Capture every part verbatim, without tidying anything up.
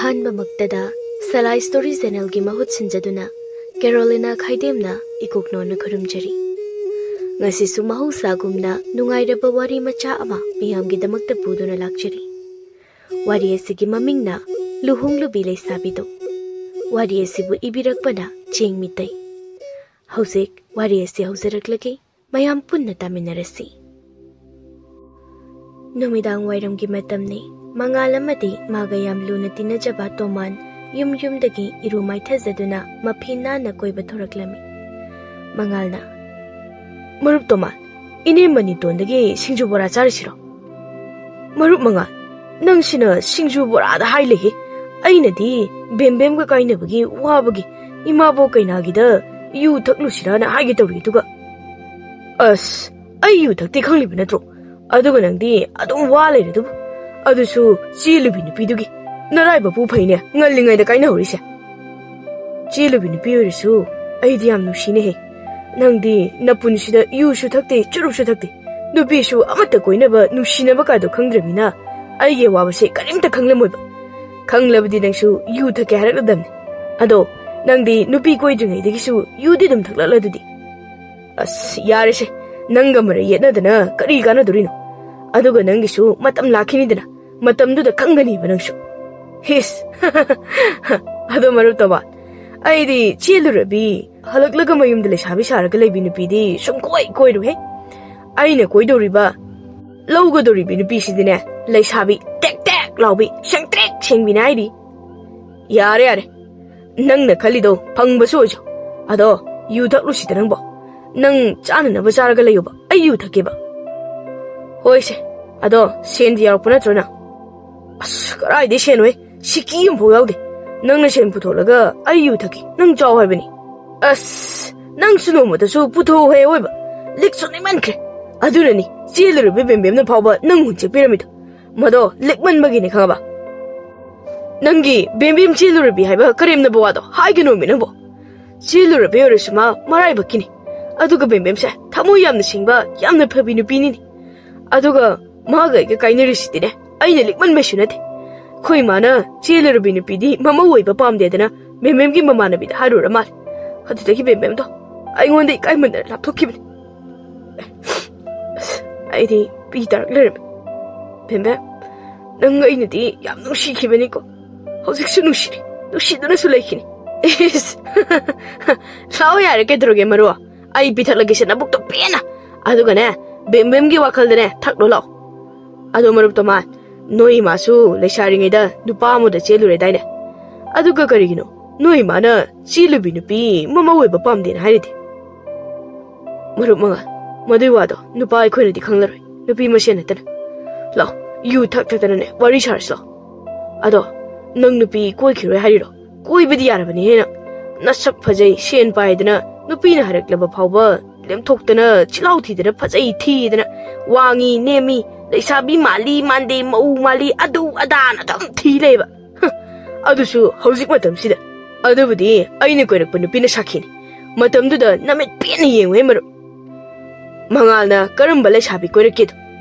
ꯑꯍꯥꯟꯕꯃꯛꯇꯗ ꯁꯂꯥꯏ story ꯆꯦꯅꯦꯜꯒꯤ ꯃꯍꯨꯠ ꯁꯤꯟꯖꯗꯨꯅ ꯀꯦꯔꯣꯂꯤꯅꯥ ꯈꯥꯏꯗꯦꯝꯅ ꯏꯀꯣꯛꯅꯣꯟꯅ ꯈꯨꯔꯨꯝꯖꯔꯤ꯫ ꯉꯁꯤꯁꯨ ꯃꯍꯧꯁꯥꯒꯨꯝꯅ ꯅꯨꯡꯉꯥꯏꯔꯕ ꯋꯥꯔꯤ ꯃꯆꯥ ꯑꯃ ꯃꯤꯌꯥꯝꯒꯤꯗꯃꯛꯇ ꯄꯨꯗꯨꯅ ꯂꯥꯛꯆꯔꯤ꯫ ꯋꯥꯔꯤ ꯑꯁꯤꯒꯤ ꯃꯃꯤꯡꯅ ꯂꯨꯍꯣꯡꯂꯨꯕꯤ ꯂꯩꯁꯥꯕꯤꯗꯣ꯫ ꯋꯥꯔꯤ ꯑꯁꯤꯕꯨ ꯏꯕꯤꯔꯛꯄꯅ ꯆꯦꯡ ꯃꯤꯇꯩ꯫ ꯍꯧꯖꯤꯛ ꯋꯥꯔꯤ ꯑꯁꯤ ꯍꯧꯖꯔꯛꯂꯒꯦ꯫ ꯃꯌꯥꯝ ꯄꯨꯟꯅ ꯇꯥꯃꯤꯟꯅꯔꯁꯤ꯫ ꯅꯨꯃꯤꯗꯥꯡ ꯋꯥꯏꯔꯝꯒꯤ ꯃꯇꯝꯅꯤ꯫ ꯃꯉꯥꯜ ꯑꯃꯗꯤ ꯃꯥꯒ ꯌꯥꯝ ꯂꯨꯅ ꯇꯤꯟꯅꯖꯕ ꯇꯣꯃꯥꯟ ꯌꯨꯝ ꯌꯨꯝꯗꯒꯤ ꯏꯔꯨ ꯃꯥꯏꯊꯖꯗꯨꯅ ꯃꯐꯤ ꯅꯥꯟꯅ ꯀꯣꯏꯕ ꯊꯣꯔꯛꯂꯝꯃꯤ꯫ ꯃꯉꯥꯜꯅ, "ꯃꯔꯨꯞ ꯇꯣꯃꯥꯟ, ꯏꯅꯦ ꯃꯅꯤꯇꯣꯟꯗꯒꯤ ꯁꯤꯡꯖꯨ ꯕꯣꯔꯥ ꯆꯥꯔꯁꯤꯔꯣ?" "ꯃꯔꯨꯞ ꯃꯉꯥꯜ, ꯅꯪꯁꯤꯅ ꯁꯤꯡꯖꯨ ꯕꯣꯔꯥꯗ ꯍꯥꯏ ꯂꯩꯍꯦ꯫ ꯑꯩꯅꯗꯤ ꯕꯦꯝꯕꯦꯝꯒ ꯀꯥꯏꯅꯕꯒꯤ ꯋꯥꯕꯒꯤ ꯏꯃꯥꯕꯣꯛ ꯀꯩꯅꯥꯒꯤꯗ ꯌꯨ ꯊꯛꯂꯨꯁꯤꯔꯅ ꯍꯥꯏꯒꯦ ꯇꯧꯔꯤ, ꯑꯗꯨꯒ" "ꯑꯁ, ꯑꯩ ꯌꯨ ꯊꯛꯇꯦ ꯈꯪꯂꯤꯕ ꯅꯠꯇ꯭ꯔꯣ? ꯑꯗꯨꯒ ꯅꯪꯗꯤ ꯑꯗꯨꯝ ꯋꯥ ꯂꯩꯔꯗꯨꯕꯨ꯫ ꯑꯗꯨꯁꯨ ꯆꯦꯜꯂꯨꯕꯤ ꯅꯨꯄꯤꯗꯨꯒꯤ꯫ ꯅꯔꯥꯏꯕꯛꯄꯨ ꯐꯩꯅꯦ, ꯉꯜꯂꯤꯉꯩꯗ ꯀꯥꯏꯅꯍꯧꯔꯤꯁꯦ꯫ ꯆꯦꯜꯂꯨꯕꯤ ꯅꯨꯄꯤ ꯑꯣꯏꯔꯁꯨ ꯑꯩꯗꯤ ꯌꯥꯝ ꯅꯨꯡꯁꯤꯅꯦꯍꯦ꯫ ꯅꯪꯗꯤ ꯅꯄꯨꯟꯁꯤꯗ ꯌꯨꯁꯨ ꯊꯛꯇꯦ, ꯆꯨꯔꯨꯞꯁꯨ ꯊꯛꯇꯦ, ꯅꯨꯄꯤꯁꯨ ꯑꯃꯠꯇ ꯀꯣꯏꯅꯕ, ꯅꯨꯡꯁꯤꯅꯕ ꯀꯥꯗꯣ ꯈꯪꯗ꯭ꯔꯃꯤꯅ ꯑꯩꯒꯤ ꯑꯋꯥꯕꯁꯦ ꯀꯔꯤꯝꯇ ꯈꯪꯂꯝꯃꯣꯏꯕ꯫ ꯈꯪꯂꯕꯗꯤ ꯅꯪꯁꯨ ꯌꯨ ꯊꯛꯀꯦ ꯍꯥꯏꯔꯛꯂꯗꯝꯅꯤ꯫ ꯑꯗꯣ ꯅꯪꯗꯤ ꯅꯨꯄꯤ ꯀꯣꯏꯗ꯭ꯔꯤꯉꯩꯗꯒꯤꯁꯨ ꯌꯨꯗꯤ ꯑꯗꯨꯝ ꯊꯛꯂꯛꯂꯗꯨꯗꯤ?" "ꯑꯁ, ꯌꯥꯔꯦꯁꯦ, ꯅꯪꯒ ꯃꯔꯩ ꯌꯦꯠꯅꯗꯅ ꯀꯔꯤ ꯀꯥꯟꯅꯗꯣꯔꯤꯅꯣ? ꯑꯗꯨꯒ ꯅꯪꯒꯤꯁꯨ ꯃꯇꯝ ꯂꯥꯛꯈꯤꯅꯤꯗꯅ, ꯃꯇꯝꯗꯨꯗ ꯈꯪꯒꯅꯤꯕ ꯅꯪꯁꯨ꯫ ꯍꯤꯁ!" "ꯑꯗꯣ ꯃꯔꯨꯞ ꯇꯣꯃꯥꯟ, ꯑꯩꯗꯤ ꯆꯦꯜꯂꯨꯔꯕꯤ ꯍꯜꯂꯛꯂꯒ ꯃꯌꯨꯝꯗ ꯂꯩꯁꯥꯕꯤ ꯁꯥꯔꯒ ꯂꯩꯕꯤ ꯅꯨꯄꯤꯗꯤ ꯁꯨꯝ ꯀꯣꯏ ꯀꯣꯏꯔꯨꯍꯦ꯫ ꯑꯩꯅ ꯀꯣꯏꯗꯧꯔꯤꯕ ꯂꯧꯒꯗꯧꯔꯤꯕꯤ ꯅꯨꯄꯤꯁꯤꯗꯤꯅꯦ, ꯂꯩꯁꯥꯕꯤ ꯇꯦꯛ ꯇꯦꯛ ꯂꯥꯎꯕꯤ, ꯁꯦꯡꯇ꯭ꯔꯤꯛ ꯁꯦꯡꯕꯤꯅꯦ ꯍꯥꯏꯔꯤ꯫" "ꯌꯥꯔꯦ, ꯌꯥꯔꯦ, ꯅꯪꯅ ꯈꯜꯂꯤꯗꯣ ꯐꯪꯕꯁꯨ ꯑꯣꯏꯁꯨ꯫ ꯑꯗꯣ ꯌꯨ ꯊꯛꯂꯨꯁꯤꯗ ꯅꯪꯕꯣ꯫ ꯅꯪ ꯆꯥꯅꯅꯕ ꯆꯥꯔꯒ ꯂꯩꯌꯨꯕ, ꯑꯩ ꯌꯨ ꯊꯛꯀꯦꯕ꯫" "ꯍꯣꯏꯁꯦ, ꯑꯗꯣ ꯁꯦꯟꯗꯤ ꯌꯥꯎꯔꯛꯄ ꯅꯠꯇ꯭ꯔꯣ ꯅꯪ?" "ꯑꯁ, ꯀꯔꯥꯏꯗꯩ ꯁꯦꯟꯅꯣꯍꯦ? ꯁꯤꯀꯤ ꯑꯃꯐꯥꯎ ꯌꯥꯎꯗꯦ꯫ ꯅꯪꯅ ꯁꯦꯟ ꯄꯨꯊꯣꯛꯂꯒ ꯑꯩ ꯌꯨ ꯊꯛꯀꯦ, ꯅꯪ ꯆꯥꯎ ꯍꯥꯏꯕꯅꯤ꯫" "ꯑꯁ, ꯅꯪꯁꯨ ꯅꯣꯡꯃꯇꯁꯨ ꯄꯨꯊꯣꯛꯎꯍꯦ ꯑꯣꯏꯕ꯫ ꯂꯤꯛꯁꯨ ꯂꯤꯛꯃꯟꯈ꯭ꯔꯦ꯫ ꯑꯗꯨꯅꯅꯤ ꯆꯦꯜꯂꯨꯔꯕꯤ ꯕꯦꯝꯕꯦꯝꯅ ꯐꯥꯎꯕ ꯅꯪ ꯍꯨꯟꯆꯦꯛꯄꯤꯔꯝꯃꯤꯗꯣ꯫ ꯃꯗꯣ ꯂꯤꯛꯃꯟꯕꯒꯤꯅꯤ, ꯈꯪꯉꯕ? ꯅꯪꯒꯤ ꯕꯦꯝꯕꯦꯝ ꯆꯦꯜꯂꯨꯔꯕꯤ ꯍꯥꯏꯕ ꯀꯔꯦꯝꯅꯕ ꯋꯥꯗꯣ ꯍꯥꯏꯒꯅꯣꯃꯤ ꯅꯪꯕꯣ꯫ ꯆꯦꯜꯂꯨꯔꯕꯤ ꯑꯣꯏꯔꯁꯨ ꯃꯥ ꯃꯔꯥꯏꯕꯛꯀꯤꯅꯤ꯫ ꯑꯗꯨꯒ ꯕꯦꯝꯕꯦꯝꯁꯦ ꯊꯃꯣꯏ ꯌꯥꯝꯅ ꯁꯦꯡꯕ, ꯌꯥꯝꯅ ꯐꯕꯤ ꯅꯨꯄꯤꯅꯤꯅꯦ꯫ ꯑꯗꯨꯒ ꯃꯥꯒ ꯑꯩꯒ ꯀꯥꯏꯅꯔꯤꯁꯤꯗꯤꯅꯦ, ꯑꯩꯅ ꯂꯤꯛꯃꯟꯕꯩꯁꯨ ꯅꯠꯇꯦ꯫ ꯑꯩꯈꯣꯏ ꯏꯃꯥꯅ ꯆꯦꯜꯂꯨꯔꯕꯤ ꯅꯨꯄꯤꯗꯤ ꯃꯃꯧ ꯑꯣꯏꯕ ꯄꯥꯝꯗꯦꯗꯅ ꯕꯦꯝꯕꯦꯝꯒꯤ ꯃꯃꯥꯟꯅꯕꯤꯗ ꯍꯥꯏꯔꯨꯔ ꯃꯥꯜꯂꯦ꯫ ꯑꯗꯨꯗꯒꯤ ꯕꯦꯝꯕꯦꯝꯗꯣ ꯑꯩꯉꯣꯟꯗ ꯏꯀꯥꯏꯃꯟꯗꯅ ꯂꯥꯞꯊꯣꯛꯈꯤꯕꯅꯤ꯫ ꯑꯁ, ꯑꯩꯗꯤ ꯄꯤ ꯇꯥꯔꯛ ꯂꯩꯔꯝꯃꯦ꯫ ꯕꯦꯝꯕꯦꯝ, ꯅꯪ ꯑꯩꯅꯗꯤ ꯌꯥꯝ ꯅꯨꯡꯁꯤꯈꯤꯕꯅꯤꯀꯣ꯫ ꯍꯧꯖꯤꯛꯁꯨ ꯅꯨꯡꯁꯤꯔꯤ, ꯅꯨꯡꯁꯤꯗꯨꯅꯁꯨ ꯂꯩꯈꯤꯅꯤ꯫ ꯏꯁ, ꯂꯥꯛꯑꯣ ꯌꯥꯔꯦ, ꯀꯩꯗꯧꯔꯒꯦ ꯃꯔꯨ? ꯑꯩ ꯄꯤꯊꯛꯂꯒꯦꯁꯦ ꯅꯕꯨꯛꯇꯣ ꯄꯦꯟꯅ꯫ ꯑꯗꯨꯒꯅꯦ, ꯕꯦꯝꯕꯦꯝꯒꯤ ꯋꯥꯈꯜꯗꯅꯦ ꯊꯛꯂꯣ ꯂꯥꯛꯑꯣ꯫ ꯑꯗꯣ ꯃꯔꯨꯞ ꯇꯣꯃꯥꯟ, ꯅꯣꯏ ꯏꯃꯥꯁꯨ ꯂꯩꯁꯥꯔꯤꯉꯩꯗ ꯅꯨꯄꯥ ꯑꯃꯗ ꯆꯦꯜꯂꯨꯔꯦꯗꯥꯏꯅꯦ? ꯑꯗꯨꯒ ꯀꯔꯤꯒꯤꯅꯣ ꯅꯣꯏ ꯏꯃꯥꯅ ꯆꯦꯜꯂꯨꯕꯤ ꯅꯨꯄꯤ ꯃꯃꯧ ꯑꯣꯏꯕ ꯄꯥꯝꯗꯦꯅ ꯍꯥꯏꯔꯤꯗꯤ? ꯃꯔꯨꯞ ꯃꯉꯥꯜ, ꯃꯗꯨꯏ ꯋꯥꯗꯣ ꯅꯨꯄꯥ ꯑꯩꯈꯣꯏꯅꯗꯤ ꯈꯪꯂꯔꯣꯏ, ꯅꯨꯄꯤ ꯃꯁꯦꯟ ꯅꯠꯇꯅ꯫ ꯂꯥꯛꯑꯣ, ꯌꯨ ꯊꯛ ꯊꯛꯇꯅꯅꯦ ꯋꯥꯔꯤ ꯁꯥꯔꯁꯤ ꯂꯥꯛꯑꯣ꯫ ꯑꯗꯣ ꯅꯪ ꯅꯨꯄꯤ ꯀꯣꯏꯈꯤꯔꯣꯏ ꯍꯥꯏꯔꯤꯔꯣ? ꯀꯣꯏꯕꯗꯤ ꯌꯥꯔꯕꯅꯤꯍꯦ ꯅꯪ꯫ ꯅꯁꯛ ꯐꯖꯩ, ꯁꯦꯟ ꯄꯥꯏꯗꯅ, ꯅꯨꯄꯤꯅ ꯍꯥꯏꯔꯛꯂꯕ ꯐꯥꯎꯕ ꯂꯦꯝꯊꯣꯛꯇꯅ, ꯆꯤꯜꯍꯥꯎ ꯊꯤꯗꯅ, ꯐꯖꯩ ꯊꯤꯗꯅ, ꯋꯥꯡꯉꯤ ꯅꯦꯝꯃꯤ, ꯂꯩꯁꯥꯕꯤ ꯃꯥꯜꯂꯤ ꯃꯥꯟꯗꯦ, ꯃꯧ ꯃꯥꯜꯂꯤ, ꯑꯗꯨ ꯑꯗꯥꯅ ꯑꯗꯨꯝ ꯊꯤ ꯂꯩꯕ꯫ ꯍ, ꯑꯗꯨꯁꯨ ꯍꯧꯖꯤꯛ ꯃꯇꯝꯁꯤꯗ꯫ ꯑꯗꯨꯕꯨꯗꯤ ꯑꯩꯅ ꯀꯣꯏꯔꯛꯄ ꯅꯨꯄꯤꯅ ꯁꯥꯈꯤꯅꯤ꯫ ꯃꯇꯝꯗꯨꯗ ꯅꯃꯤꯠ ꯄꯦꯟꯅ ꯌꯦꯡꯉꯨꯍꯦ ꯃꯔꯨꯞ꯫ ꯃꯉꯥꯜꯅ ꯀꯔꯝꯕ ꯂꯩꯁꯥꯕꯤ ꯀꯣꯏꯔꯛꯀꯦꯗꯣ?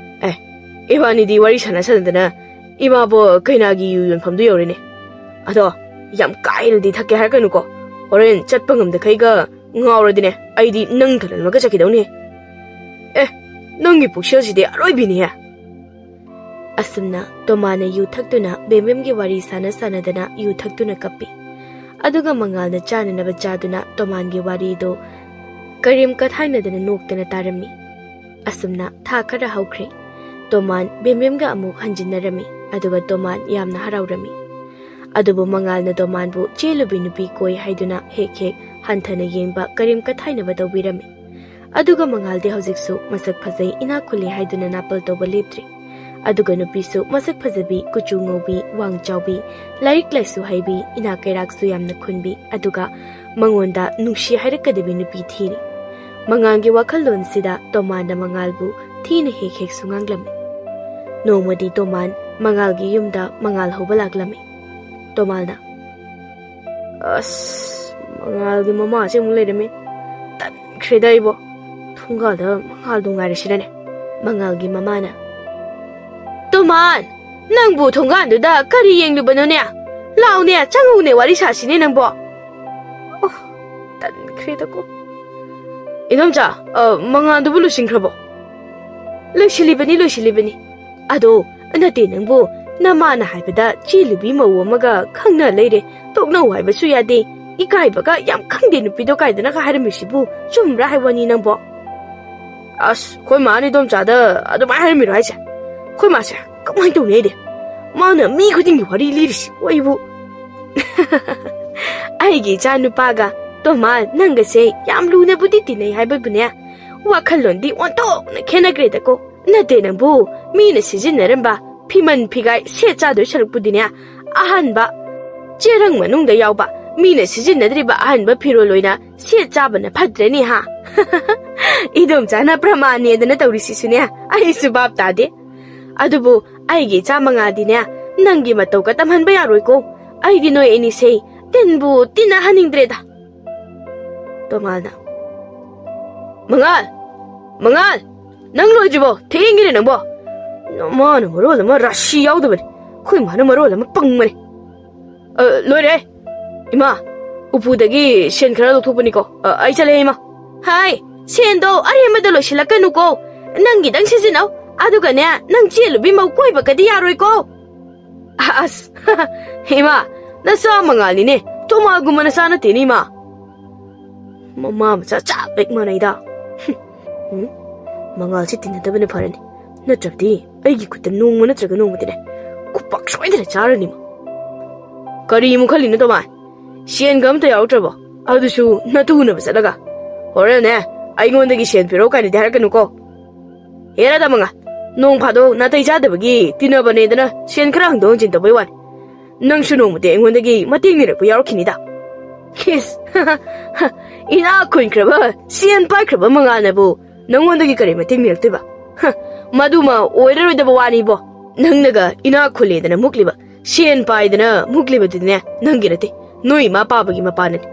ꯑꯦ, ꯏꯕꯥꯅꯤꯗꯤ ꯋꯥꯔꯤ ꯁꯥꯟꯅ ꯁꯥꯟꯅꯗꯅ ꯏꯃꯥꯕꯣ ꯀꯩꯅꯥꯒꯤ ꯌꯨ ꯌꯣꯟꯐꯝꯗꯨ ꯌꯧꯔꯦꯅꯦ꯫ ꯑꯗꯣ ꯌꯥꯝ ꯀꯥ ꯍꯦꯟꯅꯗꯤ ꯊꯛꯀꯦ ꯍꯥꯏꯔꯛꯀꯅꯨꯀꯣ꯫ ꯍꯣꯔꯦꯟ ꯆꯠꯄ ꯉꯝꯗꯈꯩꯒ ꯉꯥꯎꯔꯗꯤꯅꯦ, ꯑꯩꯗꯤ ꯅꯪ ꯊꯜꯍꯟꯕꯒ ꯆꯠꯈꯤꯗꯧꯅꯦ꯫ ꯑꯦ, ꯅꯪꯒꯤ ꯄꯨꯛꯁꯦꯜꯁꯤꯗꯤ ꯑꯔꯣꯏꯕꯤꯅꯤꯍꯦ꯫ ꯑꯁꯨꯝꯅ ꯇꯣꯃꯥꯅ ꯌꯨ ꯊꯛꯇꯨꯅ ꯕꯦꯝꯕꯦꯝꯒꯤ ꯋꯥꯔꯤ ꯁꯥꯟꯅ ꯁꯥꯟꯅꯗꯅ ꯌꯨ ꯊꯛꯇꯨꯅ ꯀꯞꯄꯤ꯫ ꯑꯗꯨꯒ ꯃꯉꯥꯜꯅ ꯆꯥꯅꯅꯕ ꯆꯥꯗꯨꯅ ꯇꯣꯃꯥꯟꯒꯤ ꯋꯥꯔꯤꯗꯨ ꯀꯔꯦꯝ ꯀꯊꯥꯏꯅꯗꯅ ꯅꯣꯛꯇꯅ ꯇꯥꯔꯝꯃꯤ꯫ ꯑꯁꯨꯝꯅ ꯊꯥ ꯈꯔ ꯍꯧꯈ꯭ꯔꯦ꯫ ꯇꯣꯃꯥꯟ ꯕꯦꯝꯕꯦꯝꯒ ꯑꯃꯨꯛ ꯍꯟꯖꯤꯟꯅꯔꯝꯃꯤ, ꯑꯗꯨꯒ ꯇꯣꯃꯥꯟ ꯌꯥꯝꯅ ꯍꯔꯥꯎꯔꯝꯃꯤ꯫ ꯑꯗꯨꯕꯨ ꯃꯉꯥꯜꯅ ꯇꯣꯃꯥꯟꯕꯨ ꯆꯦꯜꯂꯨꯕꯤ ꯅꯨꯄꯤ ꯀꯣꯏ ꯍꯥꯏꯗꯨꯅ ꯍꯦꯛ ꯍꯦꯛ ꯍꯟꯊꯅ ꯌꯦꯡꯕ, ꯀꯔꯦꯝ ꯀꯊꯥꯏꯅꯕ ꯇꯧꯕꯤꯔꯝꯃꯤ꯫ ꯑꯗꯨꯒ ꯃꯉꯥꯜꯗꯤ ꯍꯧꯖꯤꯛꯁꯨ ꯃꯁꯛ ꯐꯖꯩ, ꯏꯅꯥꯛ ꯈꯨꯜꯂꯤ ꯍꯥꯏꯗꯨꯅ ꯅꯥꯄꯜ ꯇꯧꯕ ꯂꯦꯞꯇ꯭ꯔꯤ꯫ ꯑꯗꯨꯒ ꯅꯨꯄꯤꯁꯨ ꯃꯁꯛ ꯐꯖꯕꯤ, ꯀꯨꯆꯨ ꯉꯧꯕꯤ, ꯋꯥꯡ ꯆꯥꯎꯕꯤ, ꯂꯥꯏꯔꯤꯛ ꯂꯥꯏꯁꯨ ꯍꯩꯕꯤ, ꯏꯅꯥꯛ ꯀꯩꯔꯥꯛꯁꯨ ꯌꯥꯝꯅ ꯈꯨꯟꯕꯤ, ꯑꯗꯨꯒ ꯃꯉꯣꯟꯗ ꯅꯨꯡꯁꯤ ꯍꯥꯏꯔꯛꯀꯗꯕꯤ ꯅꯨꯄꯤ ꯊꯤꯔꯤ꯫ ꯃꯉꯥꯜꯒꯤ ꯋꯥꯈꯜꯂꯣꯟꯁꯤꯗ ꯇꯣꯃꯥꯟꯅ ꯃꯉꯥꯜꯕꯨ ꯊꯤꯅ ꯍꯦꯛ ꯍꯦꯛꯁꯨ ꯉꯥꯡꯂꯝꯃꯤ꯫ ꯅꯣꯡꯃꯗꯤ ꯇꯣꯃꯥꯟ ꯃꯉꯥꯜꯒꯤ ꯌꯨꯝꯗ ꯃꯉꯥꯜ ꯍꯧꯕ ꯂꯥꯛꯂꯝꯃꯤ꯫ ꯇꯣꯃꯥꯟꯅ, "ꯑꯁ, ꯃꯉꯥꯜꯒꯤ ꯃꯃꯥꯁꯦ ꯑꯃꯨꯛ ꯂꯩꯔꯝꯃꯤ꯫ ꯇꯟꯈ꯭ꯔꯦꯗ ꯑꯩꯕꯣ꯫ ꯊꯣꯡꯒꯥꯜꯗ ꯃꯉꯥꯜꯗꯣ ꯉꯥꯏꯔꯁꯤꯔꯅꯦ?" ꯃꯉꯥꯜꯒꯤ ꯃꯃꯥꯅ, "ꯇꯣꯃꯥꯟ!" ꯅꯪꯕꯨ ꯊꯣꯡꯒꯥꯟꯗꯨꯗ ꯀꯔꯤ ꯌꯦꯡꯂꯨꯕꯅꯣꯅꯦ? ꯂꯥꯎꯅꯦ, ꯆꯪꯉꯨꯅꯦ, ꯋꯥꯔꯤ ꯁꯥꯁꯤꯅꯦ ꯅꯪꯕꯣ꯫ ꯑꯣ, ꯇꯟꯈ꯭ꯔꯦꯗꯀꯣ꯫ ꯏꯗꯣꯝꯆꯥ, ꯑ, ꯃꯉꯥꯜꯗꯨꯕꯨ ꯂꯣꯏꯁꯤꯟꯈ꯭ꯔꯕꯣ? ꯂꯣꯏꯁꯤꯜꯂꯤꯕꯅꯤ, ꯂꯣꯏꯁꯤꯜꯂꯤꯕꯅꯤ꯫ ꯑꯗꯣ, ꯅꯠꯇꯦ ꯅꯪꯕꯨ, ꯅꯃꯥꯅ ꯍꯥꯏꯕꯗ ꯆꯦꯜꯂꯨꯕꯤ ꯃꯧ ꯑꯃꯒ ꯈꯪꯅ ꯂꯩꯔꯦ, ꯇꯣꯛꯅꯧ ꯍꯥꯏꯕꯁꯨ ꯌꯥꯗꯦ, ꯏꯀꯥꯏꯕꯒ ꯌꯥꯝ ꯈꯪꯗꯦ ꯅꯨꯄꯤꯗꯣ ꯀꯥꯏꯗꯅꯒ ꯍꯥꯏꯔꯝꯃꯤꯁꯤꯕꯨ ꯆꯨꯝꯕ꯭ꯔꯥ ꯍꯥꯏ ꯋꯥꯅꯤ ꯅꯪꯕꯣ? ꯑꯁ, ꯑꯩꯈꯣꯏ ꯃꯥꯅ ꯏꯗꯣꯝꯆꯥꯗ ꯑꯗꯨꯃꯥꯏꯅ ꯍꯥꯏꯔꯝꯃꯤꯔꯣ ꯍꯥꯏꯁꯦ? ꯑꯩꯈꯣꯏ ꯃꯥꯁꯦ ꯀꯃꯥꯏꯅ ꯇꯧꯅꯤ ꯑꯩꯗꯤ? ꯃꯥꯅ ꯃꯤ ꯈꯨꯗꯤꯡꯒꯤ ꯋꯥꯔꯤ ꯂꯤꯔꯤꯁꯤ ꯑꯩꯕꯨ꯫ ꯑꯩꯒꯤ ꯏꯆꯥ ꯅꯨꯄꯥꯒ ꯇꯣꯃꯥ ꯅꯪꯒꯁꯦ ꯌꯥꯝ ꯂꯨꯅꯕꯨꯗꯤ ꯇꯤꯟꯅꯩ ꯍꯥꯏꯕꯕꯨꯅꯦ, ꯋꯥꯈꯜꯂꯣꯟꯗꯤ ꯑꯣꯟꯊꯣꯛꯅ ꯈꯦꯠꯅꯈ꯭ꯔꯦꯗꯀꯣ꯫ ꯅꯠꯇꯦ ꯅꯪꯕꯨ, ꯃꯤꯅ ꯁꯤꯖꯤꯟꯅꯔꯝꯕ ꯐꯤꯃꯟ ꯐꯤꯒꯥꯏ ꯁꯦꯠ ꯆꯥꯗꯣꯏ ꯁꯔꯨꯛꯄꯨꯗꯤꯅꯦ, ꯑꯍꯟꯕ ꯆꯦꯔꯪ ꯃꯅꯨꯡꯗ ꯌꯥꯎꯕ ꯃꯤꯅ ꯁꯤꯖꯤꯟꯅꯗ꯭ꯔꯤꯕ ꯑꯍꯟꯕ ꯐꯤꯔꯣꯜ ꯑꯣꯏꯅ ꯁꯦꯠ ꯆꯥꯕꯅ ꯐꯠꯇ꯭ꯔꯅꯤ ꯍꯥ? ꯏꯗꯣꯝꯆꯥꯅ ꯄ꯭ꯔꯃꯥꯟꯅꯦꯗꯅ ꯇꯧꯔꯤꯁꯤꯁꯨꯅꯦ, ꯑꯩꯁꯨ ꯚꯥꯞ ꯇꯥꯗꯦ꯫ ꯑꯗꯨꯕꯨ ꯑꯩꯒꯤ ꯏꯆꯥ ꯃꯉꯥꯗꯤꯅꯦ, ꯅꯪꯒꯤ ꯃꯇꯧꯒ ꯇꯝꯍꯟꯕ ꯌꯥꯔꯣꯏꯀꯣ꯫ ꯑꯩꯗꯤ ꯅꯣꯏ ꯑꯅꯤꯁꯦ ꯇꯤꯟꯕꯨ ꯇꯤꯟꯅꯍꯟꯅꯤꯡꯗ꯭ꯔꯦꯗ꯫ ꯇꯣꯃꯥꯅ, "ꯃꯉꯥꯜ! ꯃꯉꯥꯜ! ꯅꯪ ꯂꯣꯏꯗ꯭ꯔꯤꯕꯣ? ꯊꯦꯡꯉꯤꯅꯦ ꯅꯪꯕꯣ!" ꯅꯃꯥꯅ ꯃꯔꯣꯜ ꯑꯃ ꯔꯥꯁꯤ ꯌꯥꯎꯗꯕꯅꯦ, ꯑꯩꯈꯣꯏ ꯃꯥꯅ ꯃꯔꯣꯜ ꯑꯃ ꯄꯪꯕꯅꯦ꯫ "ꯑ, ꯂꯣꯏꯔꯦ꯫ ꯏꯃꯥ, ꯎꯄꯨꯗꯒꯤ ꯁꯦꯟ ꯈꯔ ꯂꯧꯊꯣꯛꯄꯅꯤꯀꯣ꯫ ꯑ, ꯑꯩ ꯆꯠꯂꯦ, ꯏꯃꯥ꯫" "ꯍꯥꯏ, ꯁꯦꯟꯗꯣ ꯑꯔꯦꯝꯕꯗ ꯂꯣꯏꯁꯤꯜꯂꯛꯀꯅꯨꯀꯣ꯫ ꯅꯪꯒꯤꯗꯪ ꯁꯤꯖꯤꯟꯅꯧ꯫ ꯑꯗꯨꯒꯅꯦ, ꯅꯪ ꯆꯦꯜꯂꯨꯕꯤ ꯃꯧ ꯀꯣꯏꯕꯒꯗꯤ ꯌꯥꯔꯣꯏꯀꯣ꯫" "ꯑꯁ, ꯏꯃꯥ, ꯅꯆꯥ ꯃꯉꯥꯜꯅꯤꯅꯦ꯫ ꯇꯣꯃꯥꯒꯨꯝꯕ ꯅꯆꯥ ꯅꯠꯇꯦꯅꯦ, ꯏꯃꯥ꯫" ꯃꯃꯥ ꯃꯆꯥ ꯆꯞ ꯍꯦꯛ ꯃꯥꯟꯅꯩꯗ꯫ ꯎꯝ, ꯃꯉꯥꯜꯁꯦ ꯇꯤꯟꯅꯗꯕꯅ ꯐꯔꯅꯤ꯫ ꯅꯠꯇ꯭ꯔꯕꯗꯤ ꯑꯩꯒꯤ ꯈꯨꯠꯇ ꯅꯣꯡꯃ ꯅꯠꯇ꯭ꯔꯒ ꯅꯣꯡꯃꯗꯤꯅꯦ ꯈꯨꯄꯥꯛ ꯁꯣꯏꯗꯅ ꯆꯥꯔꯅꯤ ꯃꯥ꯫ ꯀꯔꯤ ꯑꯃꯨꯛ ꯈꯜꯂꯤꯅꯣ ꯇꯣꯃꯥ? ꯁꯦꯟꯒ ꯑꯝꯇ ꯌꯥꯎꯔꯛꯇ꯭ꯔꯕꯣ? ꯑꯗꯨꯁꯨ ꯅꯇꯨ ꯎꯅꯕ ꯆꯠꯂꯒ꯫ ꯍꯣꯔꯦꯟꯅꯦ, ꯑꯩꯉꯣꯟꯗꯒꯤ ꯁꯦꯟ ꯄꯤꯔꯛꯑꯣ ꯀꯥꯏꯅꯗꯤ ꯍꯥꯏꯔꯛꯀꯅꯨꯀꯣ꯫ ꯍꯦꯔꯥ ꯇꯥ ꯃꯉꯥꯜ, ꯅꯣꯡ ꯐꯥꯗꯣꯛ ꯅꯥꯇꯩ ꯆꯥꯗꯕꯒꯤ ꯇꯤꯟꯅꯕꯅꯦꯗꯅ ꯁꯦꯟ ꯈꯔ ꯍꯪꯗꯣꯛ ꯍꯪꯖꯤꯟ ꯇꯧꯕꯩ ꯋꯥꯅꯤ꯫ ꯅꯪꯁꯨ ꯅꯣꯡꯃꯗꯤ ꯑꯩꯉꯣꯟꯗꯒꯤ ꯃꯇꯦꯡ ꯅꯤꯔꯛꯄ ꯌꯥꯎꯔꯛꯈꯤꯅꯤꯗ꯫ ꯈꯤꯁ, ꯏꯅꯥꯛ ꯈꯨꯟꯈ꯭ꯔꯕ, ꯁꯦꯟ ꯄꯥꯏꯈ꯭ꯔꯕ ꯃꯉꯥꯜꯅꯕꯨ ꯅꯪꯉꯣꯟꯗꯒꯤ ꯀꯔꯤ ꯃꯇꯦꯡ ꯅꯤꯔꯛꯇꯣꯏꯕ? ꯍ, ꯃꯗꯨꯃ ꯑꯣꯏꯔꯔꯣꯏꯗꯕ ꯋꯥꯅꯤꯕꯣ꯫ ꯅꯪꯅꯒ ꯏꯅꯥꯛ ꯈꯨꯜꯂꯦꯗꯅ ꯃꯨꯛꯂꯤꯕ, ꯁꯦꯟ ꯄꯥꯏꯗꯅ ꯃꯨꯛꯂꯤꯕꯗꯨꯅꯦ ꯅꯪꯒꯤ ꯅꯠꯇꯦ, ꯅꯣꯏ ꯏꯃꯥ ꯄꯥꯕꯒꯤ ꯃꯄꯥꯅꯅꯤ꯫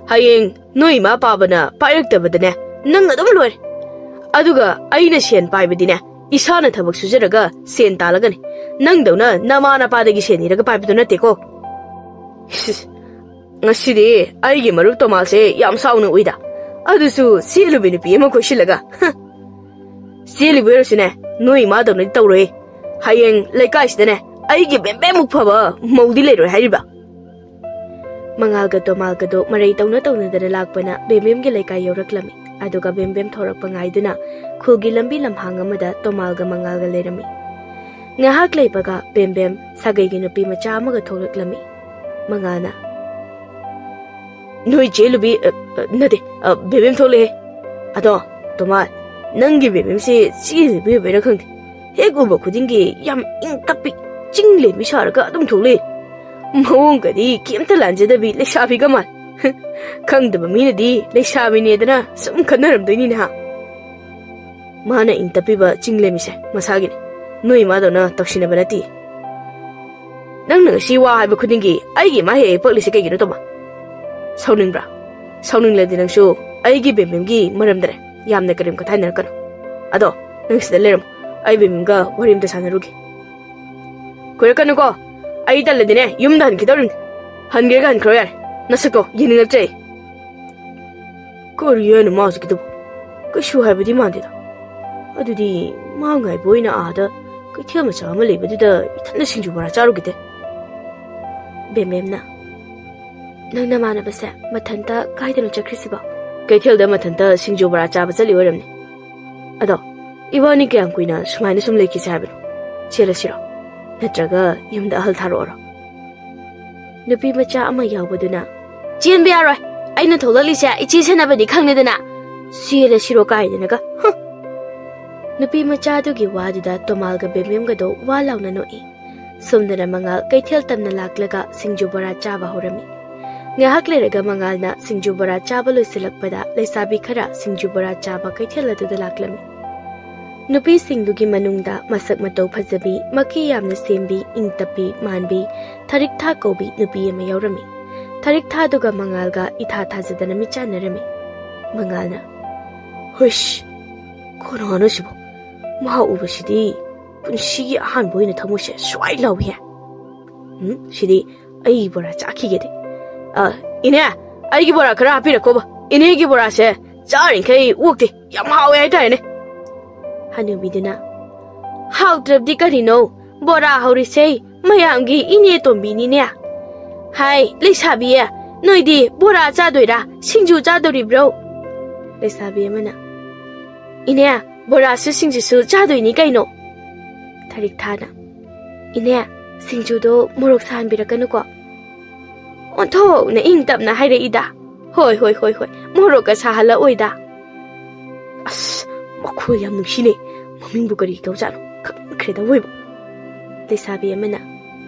ꯍꯌꯦꯡ ꯅꯣꯏ ꯏꯃꯥ ꯄꯥꯕꯅ ꯄꯥꯏꯔꯛꯇꯕꯗꯅꯦ, ꯅꯪ ꯑꯗꯨꯝ ꯂꯣꯏꯔꯦ꯫ ꯑꯗꯨꯒ ꯑꯩꯅ ꯁꯦꯟ ꯄꯥꯏꯕꯗꯤꯅꯦ, ꯏꯁꯥꯅ ꯊꯕꯛ ꯁꯨꯖꯔꯒ ꯁꯦꯟ ꯇꯥꯜꯂꯒꯅꯤ꯫ ꯅꯪꯗꯧꯅ ꯅꯃꯥ ꯅꯄꯥꯗꯒꯤ ꯁꯦꯟ ꯅꯤꯔꯒ ꯄꯥꯏꯕꯗꯨ ꯅꯠꯇꯦꯀꯣ꯫ ꯁꯤꯁ, ꯉꯁꯤꯗꯤ ꯑꯩꯒꯤ ꯃꯔꯨꯞ ꯇꯣꯃꯥꯁꯦ ꯌꯥꯝ ꯁꯥꯎꯅ ꯎꯏꯗ꯫ ꯑꯗꯨꯁꯨ ꯆꯦꯜꯂꯨꯕꯤ ꯅꯨꯄꯤ ꯑꯃ ꯀꯣꯏꯁꯤꯜꯂꯒ꯫ ꯍ꯫ ꯆꯦꯜꯂꯨꯕꯤ ꯑꯣꯏꯔꯁꯨꯅꯦ, ꯅꯣꯏ ꯏꯃꯥꯗꯧꯅꯗꯤ ꯇꯧꯔꯣꯏ꯫ ꯍꯌꯦꯡ ꯂꯩꯀꯥꯏꯁꯤꯗꯅꯦ, ꯑꯩꯒꯤ ꯕꯦꯝꯕꯦꯝꯃꯨꯛ ꯐꯕ ꯃꯧꯗꯤ ꯂꯩꯔꯣꯏ ꯍꯥꯏꯔꯤꯕ꯫ ꯃꯉꯥꯜꯒ ꯇꯣꯃꯥꯜꯒꯗꯣ ꯃꯔꯩ ꯇꯧꯅ ꯇꯧꯅꯗꯅ ꯂꯥꯛꯄꯅ ꯕꯦꯝꯕꯦꯝꯒꯤ ꯂꯩꯀꯥꯏ ꯌꯧꯔꯛꯂꯝꯃꯤ꯫ ꯑꯗꯨꯒ ꯕꯦꯝꯕꯦꯝ ꯊꯣꯔꯛꯄ ꯉꯥꯏꯗꯨꯅ ꯈꯨꯜꯒꯤ ꯂꯝꯕꯤ ꯂꯝꯍꯥꯡ ꯑꯃꯗ ꯇꯣꯃꯥꯜꯒ ꯃꯉꯥꯜꯒ ꯂꯩꯔꯝꯃꯤ꯫ ꯉꯥꯏꯍꯥꯛ ꯂꯩꯕꯒ ꯕꯦꯝꯕꯦꯝ ꯁꯥꯒꯩꯒꯤ ꯅꯨꯄꯤ ꯃꯆꯥ ꯑꯃꯒ ꯊꯣꯛꯂꯛꯂꯝꯃꯤ꯫ ꯃꯉꯥꯜꯅ, "ꯅꯣꯏ ꯆꯦ ꯂꯨꯕꯤ, ꯑ, ꯑ, ꯅꯠꯇꯦ, ꯑ, ꯕꯦꯝꯕꯦꯝ ꯊꯣꯛꯂꯛꯑꯦ꯫ ꯑꯗꯣ, ꯇꯣꯃꯥꯜ, ꯅꯪꯒꯤ ꯕꯦꯝꯕꯦꯝꯁꯦ ꯆꯦ ꯂꯨꯕꯤ ꯑꯣꯏꯕꯩꯔꯥ ꯈꯪꯗꯦ, ꯍꯦꯛ ꯎꯕ ꯈꯨꯗꯤꯡꯒꯤ ꯌꯥꯝ ꯏꯪ ꯇꯞꯄꯤ, ꯆꯤꯡ ꯂꯦꯝꯕꯤ ꯁꯥꯔꯒ ꯑꯗꯨꯝ ꯊꯣꯛꯂꯛꯑꯦ꯫ ꯃꯑꯣꯡꯒꯗꯤ ꯀꯩꯝꯇ ꯂꯥꯟꯖꯗꯕꯤ ꯂꯩꯁꯥꯕꯤꯒ ꯃꯥꯜ꯫ ꯈꯪꯗꯕ ꯃꯤꯅꯗꯤ ꯂꯩꯁꯥꯕꯤꯅꯦꯗꯅ ꯁꯨꯝ ꯈꯟꯅꯔꯝꯗꯣꯏꯅꯤꯅꯦ ꯍꯥ꯫ ꯃꯥꯅ ꯏꯪ ꯇꯞꯄꯤꯕ ꯆꯤꯡ ꯂꯦꯝꯕꯤꯁꯦ ꯃꯁꯥꯒꯤꯅꯤ꯫ ꯅꯣꯏ ꯏꯃꯥꯗꯧꯅ ꯇꯧꯁꯤꯟꯅꯕ ꯅꯠꯇꯦ꯫ ꯅꯪꯅ ꯉꯁꯤ ꯋꯥ ꯍꯥꯏꯕ ꯈꯨꯗꯤꯡꯒꯤ ꯑꯩꯒꯤ ꯏꯃꯥ ꯍꯦꯛ ꯍꯦꯛ ꯄꯛꯂꯤꯁꯦ ꯀꯩꯒꯤꯅꯣ, ꯇꯣꯃꯥ? ꯁꯥꯎꯅꯤꯡꯕ꯭ꯔꯥ? ꯁꯥꯎꯅꯤꯡꯂꯗꯤ ꯅꯪꯁꯨ ꯑꯩꯒꯤ ꯕꯦꯝꯕꯦꯝꯒꯤ ꯃꯔꯝꯗꯅꯦ ꯌꯥꯝꯅ ꯀꯔꯦꯝ ꯀꯊꯥꯏꯅꯔꯛꯀꯅꯨ꯫ ꯑꯗꯣ, ꯅꯪ ꯁꯤꯗ ꯂꯩꯔꯝꯃꯣ, ꯑꯩ ꯕꯦꯝꯕꯦꯝꯒ ꯋꯥꯔꯤ ꯑꯝꯇ ꯁꯥꯟꯅꯔꯨꯒꯦ꯫ ꯀꯨꯏꯔꯛꯀꯅꯨꯀꯣ, ꯑꯩ ꯇꯜꯂꯗꯤꯅꯦ ꯌꯨꯝꯗ ꯍꯟꯈꯤꯗꯧꯔꯤꯕꯅꯤ꯫ ꯍꯟꯈ꯭ꯔꯒ ꯍꯟꯈ꯭ꯔꯣ ꯌꯥꯔꯦ, ꯅꯁꯛꯇꯣ ꯌꯦꯡꯅꯤꯡꯉꯛꯇ꯭ꯔꯦ ꯑꯩ꯫ ꯀꯔꯤ ꯍꯥꯏꯅꯣ ꯃꯥ ꯍꯧꯖꯤꯛꯀꯤꯗꯨꯕꯨ? ꯀꯩꯁꯨ ꯍꯥꯏꯕꯗꯤ ꯃꯥꯟꯗꯦꯗ꯫ ꯑꯗꯨꯗꯤ ꯃꯥ ꯉꯥꯏꯕ ꯑꯣꯏꯅ ꯑꯥꯗ ꯀꯩꯊꯦꯜ ꯃꯆꯥ ꯑꯃ ꯂꯩꯕꯗꯨꯗ ꯏꯊꯟꯗ ꯁꯤꯡꯖꯨ ꯕꯣꯔꯥ ꯆꯥꯔꯨꯒꯦꯗꯦ꯫ ꯕꯦꯝꯕꯦꯝꯅ, "ꯅꯪ ꯅꯃꯥꯟꯅꯕꯁꯦ ꯃꯊꯟꯇ ꯀꯥꯏꯗꯅꯣ ꯆꯠꯈ꯭ꯔꯤꯁꯤꯕꯣ?" "ꯀꯩꯊꯦꯜꯗ ꯃꯊꯟꯇ ꯁꯤꯡꯖꯨ ꯕꯣꯔꯥ ꯆꯥꯕ ꯆꯠꯂꯤ ꯑꯣꯏꯔꯝꯅꯤ꯫ ꯑꯗꯣ, ꯏꯕꯥꯅꯤ ꯀꯌꯥꯝ ꯀꯨꯏꯅ ꯁꯨꯃꯥꯏꯅ ꯁꯨꯝ ꯂꯩꯈꯤꯁꯦ ꯍꯥꯏꯕꯅꯣ? ꯆꯦꯜꯂꯁꯤꯔꯣ? ꯅꯠꯇ꯭ꯔꯒ ꯌꯨꯝꯗ ꯑꯍꯜ ꯊꯥꯔꯛꯑꯣꯔꯣ?" ꯅꯨꯄꯤ ꯃꯆꯥ ꯑꯃ ꯌꯥꯎꯕꯗꯨꯅ, "ꯆꯦꯟꯕ ꯌꯥꯔꯣꯏ꯫ ꯑꯩꯅ ꯊꯣꯛꯂꯛꯂꯤꯁꯦ ꯏꯆꯦ ꯁꯦꯟꯅꯕꯅꯤ ꯈꯪꯂꯦꯗꯅ꯫ ꯆꯦꯜꯂꯁꯤꯔꯣ ꯀꯥꯏꯗꯅꯒ, ꯍ!" ꯅꯨꯄꯤ ꯃꯆꯥꯗꯨꯒꯤ ꯋꯥꯗꯨꯗ ꯇꯣꯃꯥꯜꯒ ꯕꯦꯝꯕꯦꯝꯒꯗꯣ ꯋꯥ ꯂꯥꯎꯅ ꯅꯣꯛꯏ꯫ ꯁꯣꯝꯗꯅ ꯃꯉꯥꯜ ꯀꯩꯊꯦꯜ ꯇꯝꯅ ꯂꯥꯛꯂꯒ ꯁꯤꯡꯖꯨ ꯕꯣꯔꯥ ꯆꯥꯕ ꯍꯧꯔꯝꯃꯤ꯫ ꯉꯥꯏꯍꯥꯛ ꯂꯩꯔꯒ ꯃꯉꯥꯜꯅ ꯁꯤꯡꯖꯨ ꯕꯣꯔꯥ ꯆꯥꯕ ꯂꯣꯏꯁꯤꯜꯂꯛꯄꯗ ꯂꯩꯁꯥꯕꯤ ꯈꯔ ꯁꯤꯡꯖꯨ ꯕꯣꯔꯥ ꯆꯥꯕ ꯀꯩꯊꯦꯜ ꯑꯗꯨꯗ ꯂꯥꯛꯂꯝꯃꯤ꯫ ꯅꯨꯄꯤꯁꯤꯡꯗꯨꯒꯤ ꯃꯅꯨꯡꯗ ꯃꯁꯛ ꯃꯇꯧ ꯐꯖꯕꯤ, ꯃꯀꯤ ꯌꯥꯝꯅ ꯁꯦꯝꯕꯤ, ꯏꯪ ꯇꯞꯄꯤ, ꯃꯥꯟꯕꯤ, ꯊꯔꯤꯛ ꯊꯥ ꯀꯧꯕꯤ ꯅꯨꯄꯤ ꯑꯃ ꯌꯥꯎꯔꯝꯃꯤ꯫ ꯊꯔꯤꯛ ꯊꯥꯗꯨꯒ ꯃꯉꯥꯜꯒ ꯏꯊꯥ ꯊꯥꯖꯗꯅ ꯃꯤꯠꯆꯥꯟꯅꯔꯝꯃꯤ꯫ ꯃꯉꯥꯜꯅ, "ꯍꯨꯏꯁ, ꯀꯅꯥꯅꯣ ꯁꯤꯕꯣ? ꯃꯍꯥꯛ ꯎꯕꯁꯤꯗꯤ ꯄꯨꯟꯁꯤꯒꯤ ꯑꯍꯥꯟꯕ ꯑꯣꯏꯅ ꯊꯃꯣꯏꯁꯦ ꯁ꯭ꯋꯥꯏ ꯂꯥꯎꯏꯍꯦ꯫ ꯎꯝ, ꯁꯤꯗꯤ ꯑꯩꯒꯤ ꯕꯣꯔꯥ ꯆꯥꯈꯤꯒꯦꯗꯤ꯫ ꯑ, ꯏꯅꯦ, ꯑꯩꯒꯤ ꯕꯣꯔꯥ ꯈꯔ ꯍꯥꯞꯄꯤꯔꯛꯈꯣꯕ꯫ ꯏꯅꯦꯒꯤ ꯕꯣꯔꯥꯁꯦ ꯆꯥꯔꯤꯈꯩ ꯑꯣꯛꯇꯦ, ꯌꯥꯝ ꯍꯥꯎꯋꯦ ꯍꯥꯏꯇꯥꯔꯦꯅꯦ꯫ ꯍꯅꯨꯕꯤꯗꯨꯅ, "ꯍꯥꯎꯇ꯭ꯔꯕꯗꯤ ꯀꯔꯤꯅꯣ? ꯕꯣꯔꯥ ꯍꯧꯔꯤꯁꯦ ꯃꯌꯥꯝꯒꯤ ꯏꯅꯦ ꯇꯣꯝꯕꯤꯅꯤꯅꯦ꯫ ꯍꯥꯏ, ꯂꯩꯁꯥꯕꯤ, ꯅꯣꯏꯗꯤ ꯕꯣꯔꯥ ꯆꯥꯗꯣꯏꯔꯥ, ꯁꯤꯡꯖꯨ ꯆꯥꯗꯣꯔꯤꯕ꯭ꯔꯣ?" ꯂꯩꯁꯥꯕꯤ ꯑꯃꯅ, "ꯏꯅꯦ, ꯕꯣꯔꯥꯁꯨ ꯁꯤꯡꯖꯨꯁꯨ ꯆꯥꯗꯣꯏꯅꯤ ꯀꯩꯅꯣ꯫" ꯊꯔꯤꯛ ꯊꯥꯅ, "ꯏꯅꯦ, ꯁꯤꯡꯖꯨꯗꯣ ꯃꯣꯔꯣꯛ ꯁꯥꯍꯟꯕꯤꯔꯛꯀꯅꯨꯀꯣ꯫" ꯑꯣꯟꯊꯣꯛꯅ ꯏꯪ ꯇꯞꯅ ꯍꯥꯏꯔꯛꯏꯗ꯫ "ꯍꯣꯏ, ꯍꯣꯏ, ꯍꯣꯏ, ꯍꯣꯏ, ꯃꯣꯔꯣꯛꯀ ꯁꯥꯍꯜꯂꯛꯑꯣꯏꯗ꯫" "ꯑꯁ, ꯃꯈꯣꯜ ꯌꯥꯝ ꯅꯨꯡꯁꯤꯅꯦ꯫ ꯃꯃꯤꯡꯕꯨ ꯀꯔꯤ ꯀꯧꯖꯥꯠꯅꯣ? ꯈꯪꯈ꯭ꯔꯦꯗ ꯑꯣꯏꯕ꯫" ꯂꯩꯁꯥꯕꯤ ꯑꯃꯅ,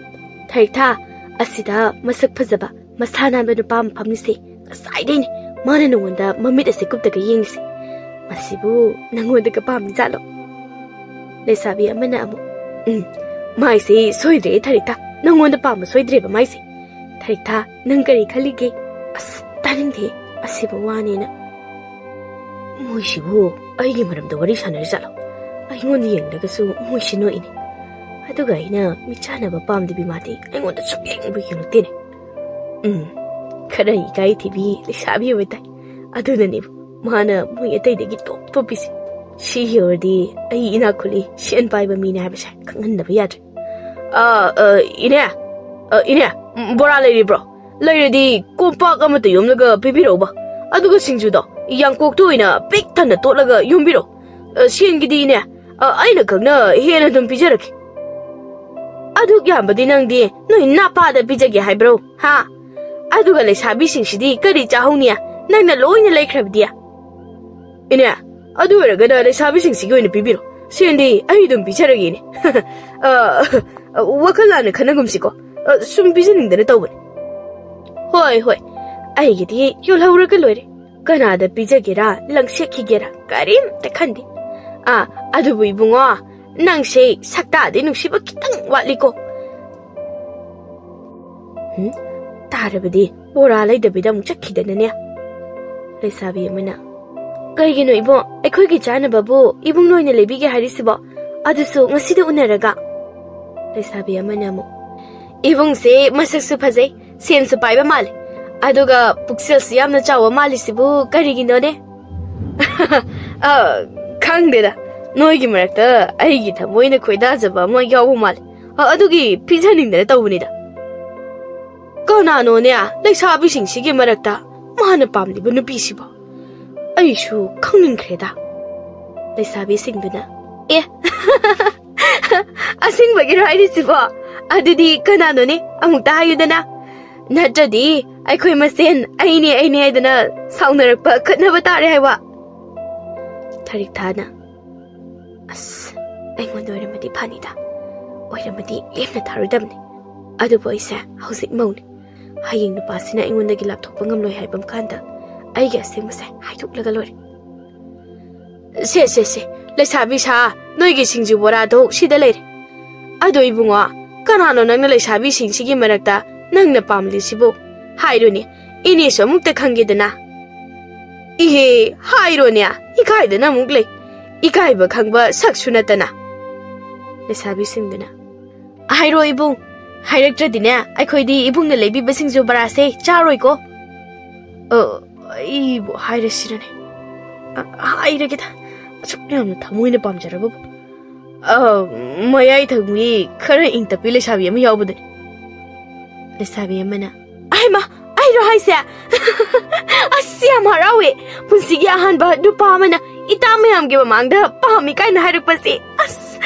"ꯊꯔꯤꯛ ꯊꯥ, ꯑꯁꯤꯗ ꯃꯁꯛ ꯐꯖꯕ, ꯃꯁꯥ ꯅꯥꯟꯕ ꯅꯨꯄꯥ ꯑꯃ ꯐꯝꯃꯤꯁꯦ꯫ ꯉꯁꯥꯏꯗꯩꯅꯦ ꯃꯥꯅ ꯅꯉꯣꯟꯗ ꯃꯃꯤꯠ ꯑꯁꯦ ꯀꯨꯞꯇꯒ ꯌꯦꯡꯉꯤꯁꯦ꯫ ꯃꯁꯤꯕꯨ ꯅꯉꯣꯟꯗꯒ ꯄꯥꯝꯃꯤ ꯖꯥꯠꯂꯣ?" ꯂꯩꯁꯥꯕꯤ ꯑꯃꯅ ꯑꯃꯨꯛ, "ꯎꯝ, ꯃꯥꯏꯁꯦ ꯁꯣꯏꯗ꯭ꯔꯦ ꯊꯔꯤꯛ ꯊꯥ꯫ ꯅꯉꯣꯟꯗ ꯄꯥꯝꯕ ꯁꯣꯏꯗ꯭ꯔꯦꯕ ꯃꯥꯏꯁꯦ꯫ ꯊꯔꯤꯛ ꯊꯥ, ꯅꯪ ꯀꯔꯤ ꯈꯜꯂꯤꯒꯦ?" "ꯑꯁ, ꯇꯥꯅꯤꯡꯗꯦ꯫ ꯑꯁꯤꯕꯨ ꯋꯥꯅꯦꯅ꯫" "ꯃꯣꯏꯁꯤꯕꯨ ꯑꯩꯒꯤ ꯃꯔꯝꯗ ꯋꯥꯔꯤ ꯁꯥꯟꯅꯔꯤ ꯖꯥꯠꯂꯣ? ꯑꯩꯉꯣꯟꯗ ꯌꯦꯡꯂꯒꯁꯨ ꯃꯣꯏꯁꯤ ꯅꯣꯛꯏꯅꯦ꯫ ꯑꯗꯨꯒ ꯑꯩꯅ ꯃꯤꯠꯆꯥꯟꯅꯕ ꯄꯥꯝꯗꯕꯤ ꯃꯥꯗꯤ ꯑꯩꯉꯣꯟꯗ ꯁꯨꯛꯌꯦꯡꯕꯨ ꯌꯦꯡꯂꯛꯇꯦꯅꯦ꯫ ꯎꯝ, ꯈꯔ ꯏꯀꯥꯏ ꯊꯤꯕꯤ ꯂꯩꯁꯥꯕꯤ ꯑꯣꯏ ꯇꯥꯏ꯫ ꯑꯗꯨꯅꯅꯦꯕ ꯃꯥꯅ ꯃꯣꯏ ꯑꯇꯩꯗꯒꯤ ꯇꯣꯞ ꯇꯣꯞꯄꯤꯁꯦ꯫ ꯁꯤ ꯌꯧꯔꯗꯤ ꯑꯩ ꯏꯅꯥꯛ ꯈꯨꯜꯂꯤ, ꯁꯦꯟ ꯄꯥꯏꯕ ꯃꯤꯅꯦ ꯍꯥꯏꯕꯁꯦ ꯈꯪꯍꯟꯗꯕ ꯌꯥꯗ꯭ꯔꯦ꯫ ꯑ, ꯑ, ꯏꯅꯦ, ꯑ, ꯏꯅꯦ, ꯎꯝ, ꯕꯣꯔꯥ ꯂꯩꯔꯤꯕ꯭ꯔꯣ? ꯂꯩꯔꯗꯤ ꯀꯣꯝꯄꯥꯛ ꯑꯃꯇ ꯌꯣꯝꯂꯒ ꯄꯤꯕꯤꯔꯛꯎꯕ꯫ ꯑꯗꯨꯒ ꯁꯤꯡꯖꯨꯗꯣ ꯌꯥꯡꯀꯣꯛꯇ ꯑꯣꯏꯅ ꯄꯤꯛ ꯊꯟꯅ ꯇꯣꯠꯂꯒ ꯌꯣꯝꯕꯤꯔꯛꯎ꯫ ꯑ, ꯁꯦꯟꯒꯤꯗꯤ ꯏꯅꯦ, ꯑ, ꯑꯩꯅ ꯈꯪꯅ ꯍꯦꯟꯅ ꯑꯗꯨꯝ ꯄꯤꯖꯔꯛꯀꯦ꯫" "ꯑꯗꯨꯛ ꯌꯥꯝꯕꯗꯤ ꯅꯪꯗꯤ ꯅꯣꯏ ꯅꯄꯥꯗ ꯄꯤꯖꯒꯦ ꯍꯥꯏꯕ꯭ꯔꯣ? ꯍꯥ? ꯑꯗꯨꯒ ꯂꯩꯁꯥꯕꯤꯁꯤꯡꯁꯤꯗꯤ ꯀꯔꯤ ꯆꯥꯍꯧꯅꯤ? ꯅꯪꯅ ꯂꯣꯏꯅ ꯂꯩꯈ꯭ꯔꯕꯗꯤ?" "ꯏꯅꯦ, ꯑꯗꯨ ꯑꯣꯏꯔꯒꯅ ꯂꯩꯁꯥꯕꯤꯁꯤꯡꯁꯤꯒꯤ ꯑꯣꯏꯅ ꯄꯤꯕꯤꯔꯣ꯫ ꯁꯦꯟꯗꯤ ꯑꯩ ꯑꯗꯨꯝ ꯄꯤꯖꯔꯒꯦꯅꯦ꯫" "ꯑ, ꯑ, ꯋꯥꯈꯜ ꯂꯥꯟꯅ ꯈꯟꯅꯒꯨꯝꯁꯤꯀꯣ꯫ ꯑ, ꯁꯨꯝ ꯄꯤꯖꯅꯤꯡꯗꯅ ꯇꯧꯕꯅꯤ꯫" "ꯍꯣꯏ, ꯍꯣꯏ, ꯑꯩꯒꯤꯗꯤ ꯌꯣꯜꯍꯧꯔꯒ ꯂꯣꯏꯔꯦ꯫ ꯀꯅꯥꯗ ꯄꯤꯖꯒꯦꯔꯥ, ꯂꯪꯁꯦꯠꯈꯤꯒꯦꯔꯥ, ꯀꯔꯤꯝꯇ ꯈꯟꯗꯦ꯫ ꯑꯥ, ꯑꯗꯨꯕꯨ ꯏꯕꯨꯡꯉꯣ, ꯅꯪꯁꯦ ꯁꯛꯇꯥꯗꯤ ꯅꯨꯡꯁꯤꯕ ꯈꯤꯇꯪ ꯋꯥꯠꯂꯤꯀꯣ꯫" ꯍꯨꯝ? ꯇꯥꯔꯕꯗꯤ ꯕꯣꯔꯥ ꯂꯩꯗꯕꯤꯗ ꯑꯃꯨꯛ ꯆꯠꯈꯤꯗꯅꯅꯦ꯫ ꯂꯩꯁꯥꯕꯤ ꯑꯃꯅ, "ꯀꯩꯒꯤꯅꯣ ꯏꯕꯨꯡ? ꯑꯩꯈꯣꯏꯒꯤ ꯆꯥꯅꯕꯕꯨ ꯏꯕꯨꯡ ꯅꯣꯏꯅ ꯂꯩꯕꯤꯒꯦ ꯍꯥꯏꯔꯤꯁꯤꯕꯣ? ꯑꯗꯨꯁꯨ ꯉꯁꯤꯗ ꯎꯅꯔꯒ?" ꯂꯩꯁꯥꯕꯤ ꯑꯃꯅ ꯑꯃꯨꯛ, "ꯏꯕꯨꯡꯁꯦ ꯃꯁꯛꯁꯨ ꯐꯖꯩ, ꯁꯦꯟꯁꯨ ꯄꯥꯏꯕ ꯃꯥꯜꯂꯤ, ꯑꯗꯨꯒ ꯄꯨꯛꯆꯦꯜꯁꯨ ꯌꯥꯝꯅ ꯆꯥꯎꯕ ꯃꯥꯜꯂꯤꯁꯤꯕꯨ ꯀꯔꯤꯒꯤꯅꯣꯅꯦ?" "ꯑ, ꯈꯪꯗꯦꯗ, ꯅꯣꯏꯒꯤ ꯃꯔꯛꯇ ꯑꯩꯒꯤ ꯊꯃꯣꯏꯅ ꯈꯣꯏꯗꯥꯖꯕ ꯑꯃ ꯌꯥꯎꯕ ꯃꯥꯜꯂꯤ꯫ ꯑ, ꯑꯗꯨꯒꯤ ꯄꯤꯖꯅꯤꯡꯗꯅ ꯇꯧꯕꯅꯤꯗ꯫ ꯀꯅꯥꯅꯣꯅꯦ ꯂꯩꯁꯥꯕꯤꯁꯤꯡꯁꯤꯒꯤ ꯃꯔꯛꯇ ꯃꯥꯅ ꯄꯥꯝꯂꯤꯕ ꯅꯨꯄꯤꯁꯤꯕꯣ? ꯑꯩꯁꯨ ꯈꯪꯅꯤꯡꯈ꯭ꯔꯦꯗ꯫" ꯂꯩꯁꯥꯕꯤꯁꯤꯡꯗꯨꯅ, "ꯑꯦ, ꯑꯁꯦꯡꯕꯒꯤꯔꯣ ꯍꯥꯏꯔꯤꯁꯤꯕꯣ? ꯑꯗꯨꯗꯤ ꯀꯅꯥꯅꯣꯅꯦ? ꯑꯃꯨꯛꯇ ꯍꯥꯏꯌꯨꯗꯅ꯫ ꯅꯠꯇ꯭ꯔꯗꯤ ꯑꯩꯈꯣꯏ ꯃꯁꯦꯟ ꯑꯩꯅꯦ, ꯑꯩꯅꯦ ꯍꯥꯏꯗꯅ ꯁꯥꯎꯅꯔꯛꯄ, ꯈꯠꯅꯕ ꯇꯥꯔꯦ ꯍꯥꯏꯕ꯫" ꯊꯥꯔꯤꯛ ꯊꯥꯅ, "ꯑꯁ, ꯑꯩꯉꯣꯟꯗ ꯑꯣꯏꯔꯝꯃꯗꯤ ꯐꯅꯤꯗ꯫ ꯑꯣꯏꯔꯝꯃꯗꯤ ꯂꯦꯝꯅ ꯊꯥꯔꯣꯏꯗꯕꯅꯤ꯫ ꯑꯗꯨꯕꯨ ꯑꯩꯁꯦ ꯍꯧꯖꯤꯛ ꯃꯧꯅꯤ꯫ ꯍꯌꯦꯡ ꯅꯨꯄꯥꯁꯤꯅ ꯑꯩꯉꯣꯟꯗꯒꯤ ꯂꯥꯞꯊꯣꯛꯄ ꯉꯝꯂꯣꯏ ꯍꯥꯏꯕ ꯀꯥꯟꯗ ꯑꯩꯒꯤ ꯑꯁꯦꯡꯕꯁꯦ ꯍꯥꯏꯗꯣꯛꯂꯒ ꯂꯣꯏꯔꯦ꯫" "ꯁꯦ, ꯁꯦ, ꯁꯦ, ꯂꯩꯁꯥꯕꯤ ꯁꯥ, ꯅꯣꯏꯒꯤ ꯁꯤꯡꯖꯨ ꯕꯣꯔꯥꯗꯣ ꯁꯤꯗ ꯂꯩꯔꯦ꯫ ꯑꯗꯣ ꯏꯕꯨꯡꯉꯣ, ꯀꯅꯥꯅꯣ ꯅꯪꯅ ꯂꯩꯁꯥꯕꯤꯁꯤꯡꯁꯤꯒꯤ ꯃꯔꯛꯇ ꯅꯪꯅ ꯄꯥꯝꯂꯤꯁꯤꯕꯨ? ꯍꯥꯏꯔꯨꯅꯦ, ꯏꯅꯦꯁꯨ ꯑꯃꯨꯛꯇ ꯈꯪꯒꯦꯗꯅ꯫" "ꯏꯍꯦ, ꯍꯥꯏꯔꯣꯅꯦ, ꯏꯀꯥꯏꯗꯅ ꯑꯃꯨꯛ ꯂꯩ꯫ ꯏꯀꯥꯏꯕ ꯈꯪꯕ ꯁꯛꯁꯨ ꯅꯠꯇꯅ꯫" ꯂꯩꯁꯥꯕꯤꯁꯤꯡꯗꯨꯅ, "ꯍꯥꯏꯔꯣ ꯏꯕꯨꯡ, ꯍꯥꯏꯔꯛꯇ꯭ꯔꯗꯤꯅꯦ ꯑꯩꯈꯣꯏꯗꯤ ꯏꯕꯨꯡꯅ ꯂꯩꯕꯤꯕ ꯁꯤꯡꯖꯨ ꯕꯣꯔꯥꯁꯦ ꯆꯥꯔꯣꯏꯀꯣ꯫" "ꯑ, ꯑꯩꯕꯨ ꯍꯥꯏꯔꯁꯤꯔꯅꯦ? ꯑ, ꯍꯥꯏꯔꯒꯦꯗ, ꯑꯁꯨꯛ ꯌꯥꯝꯅ ꯊꯃꯣꯏꯅ ꯄꯥꯝꯖꯔꯕꯕꯨ꯫ ꯑ, ꯃꯌꯥꯏ ꯊꯪꯕꯤ ꯈꯔ ꯏꯪ ꯇꯞꯄꯤ ꯂꯩꯁꯥꯕꯤ ꯑꯃ ꯌꯥꯎꯕꯗꯨꯅꯤ꯫" ꯂꯩꯁꯥꯕꯤ ꯑꯃꯅ, "ꯑꯩꯃ, ꯑꯩꯔꯣ ꯍꯥꯏꯁꯦ? ꯑꯁ, ꯌꯥꯝ ꯍꯔꯥꯎꯋꯦ꯫ ꯄꯨꯟꯁꯤꯒꯤ ꯑꯍꯥꯟꯕ ꯅꯨꯄꯥ ꯑꯃꯅ ꯏꯇꯥ ꯃꯌꯥꯝꯒꯤ ꯃꯃꯥꯡꯗ ꯄꯥꯝꯃꯤ ꯀꯥꯏꯅ ꯍꯥꯏꯔꯛꯄꯁꯦ꯫ ꯑꯁ,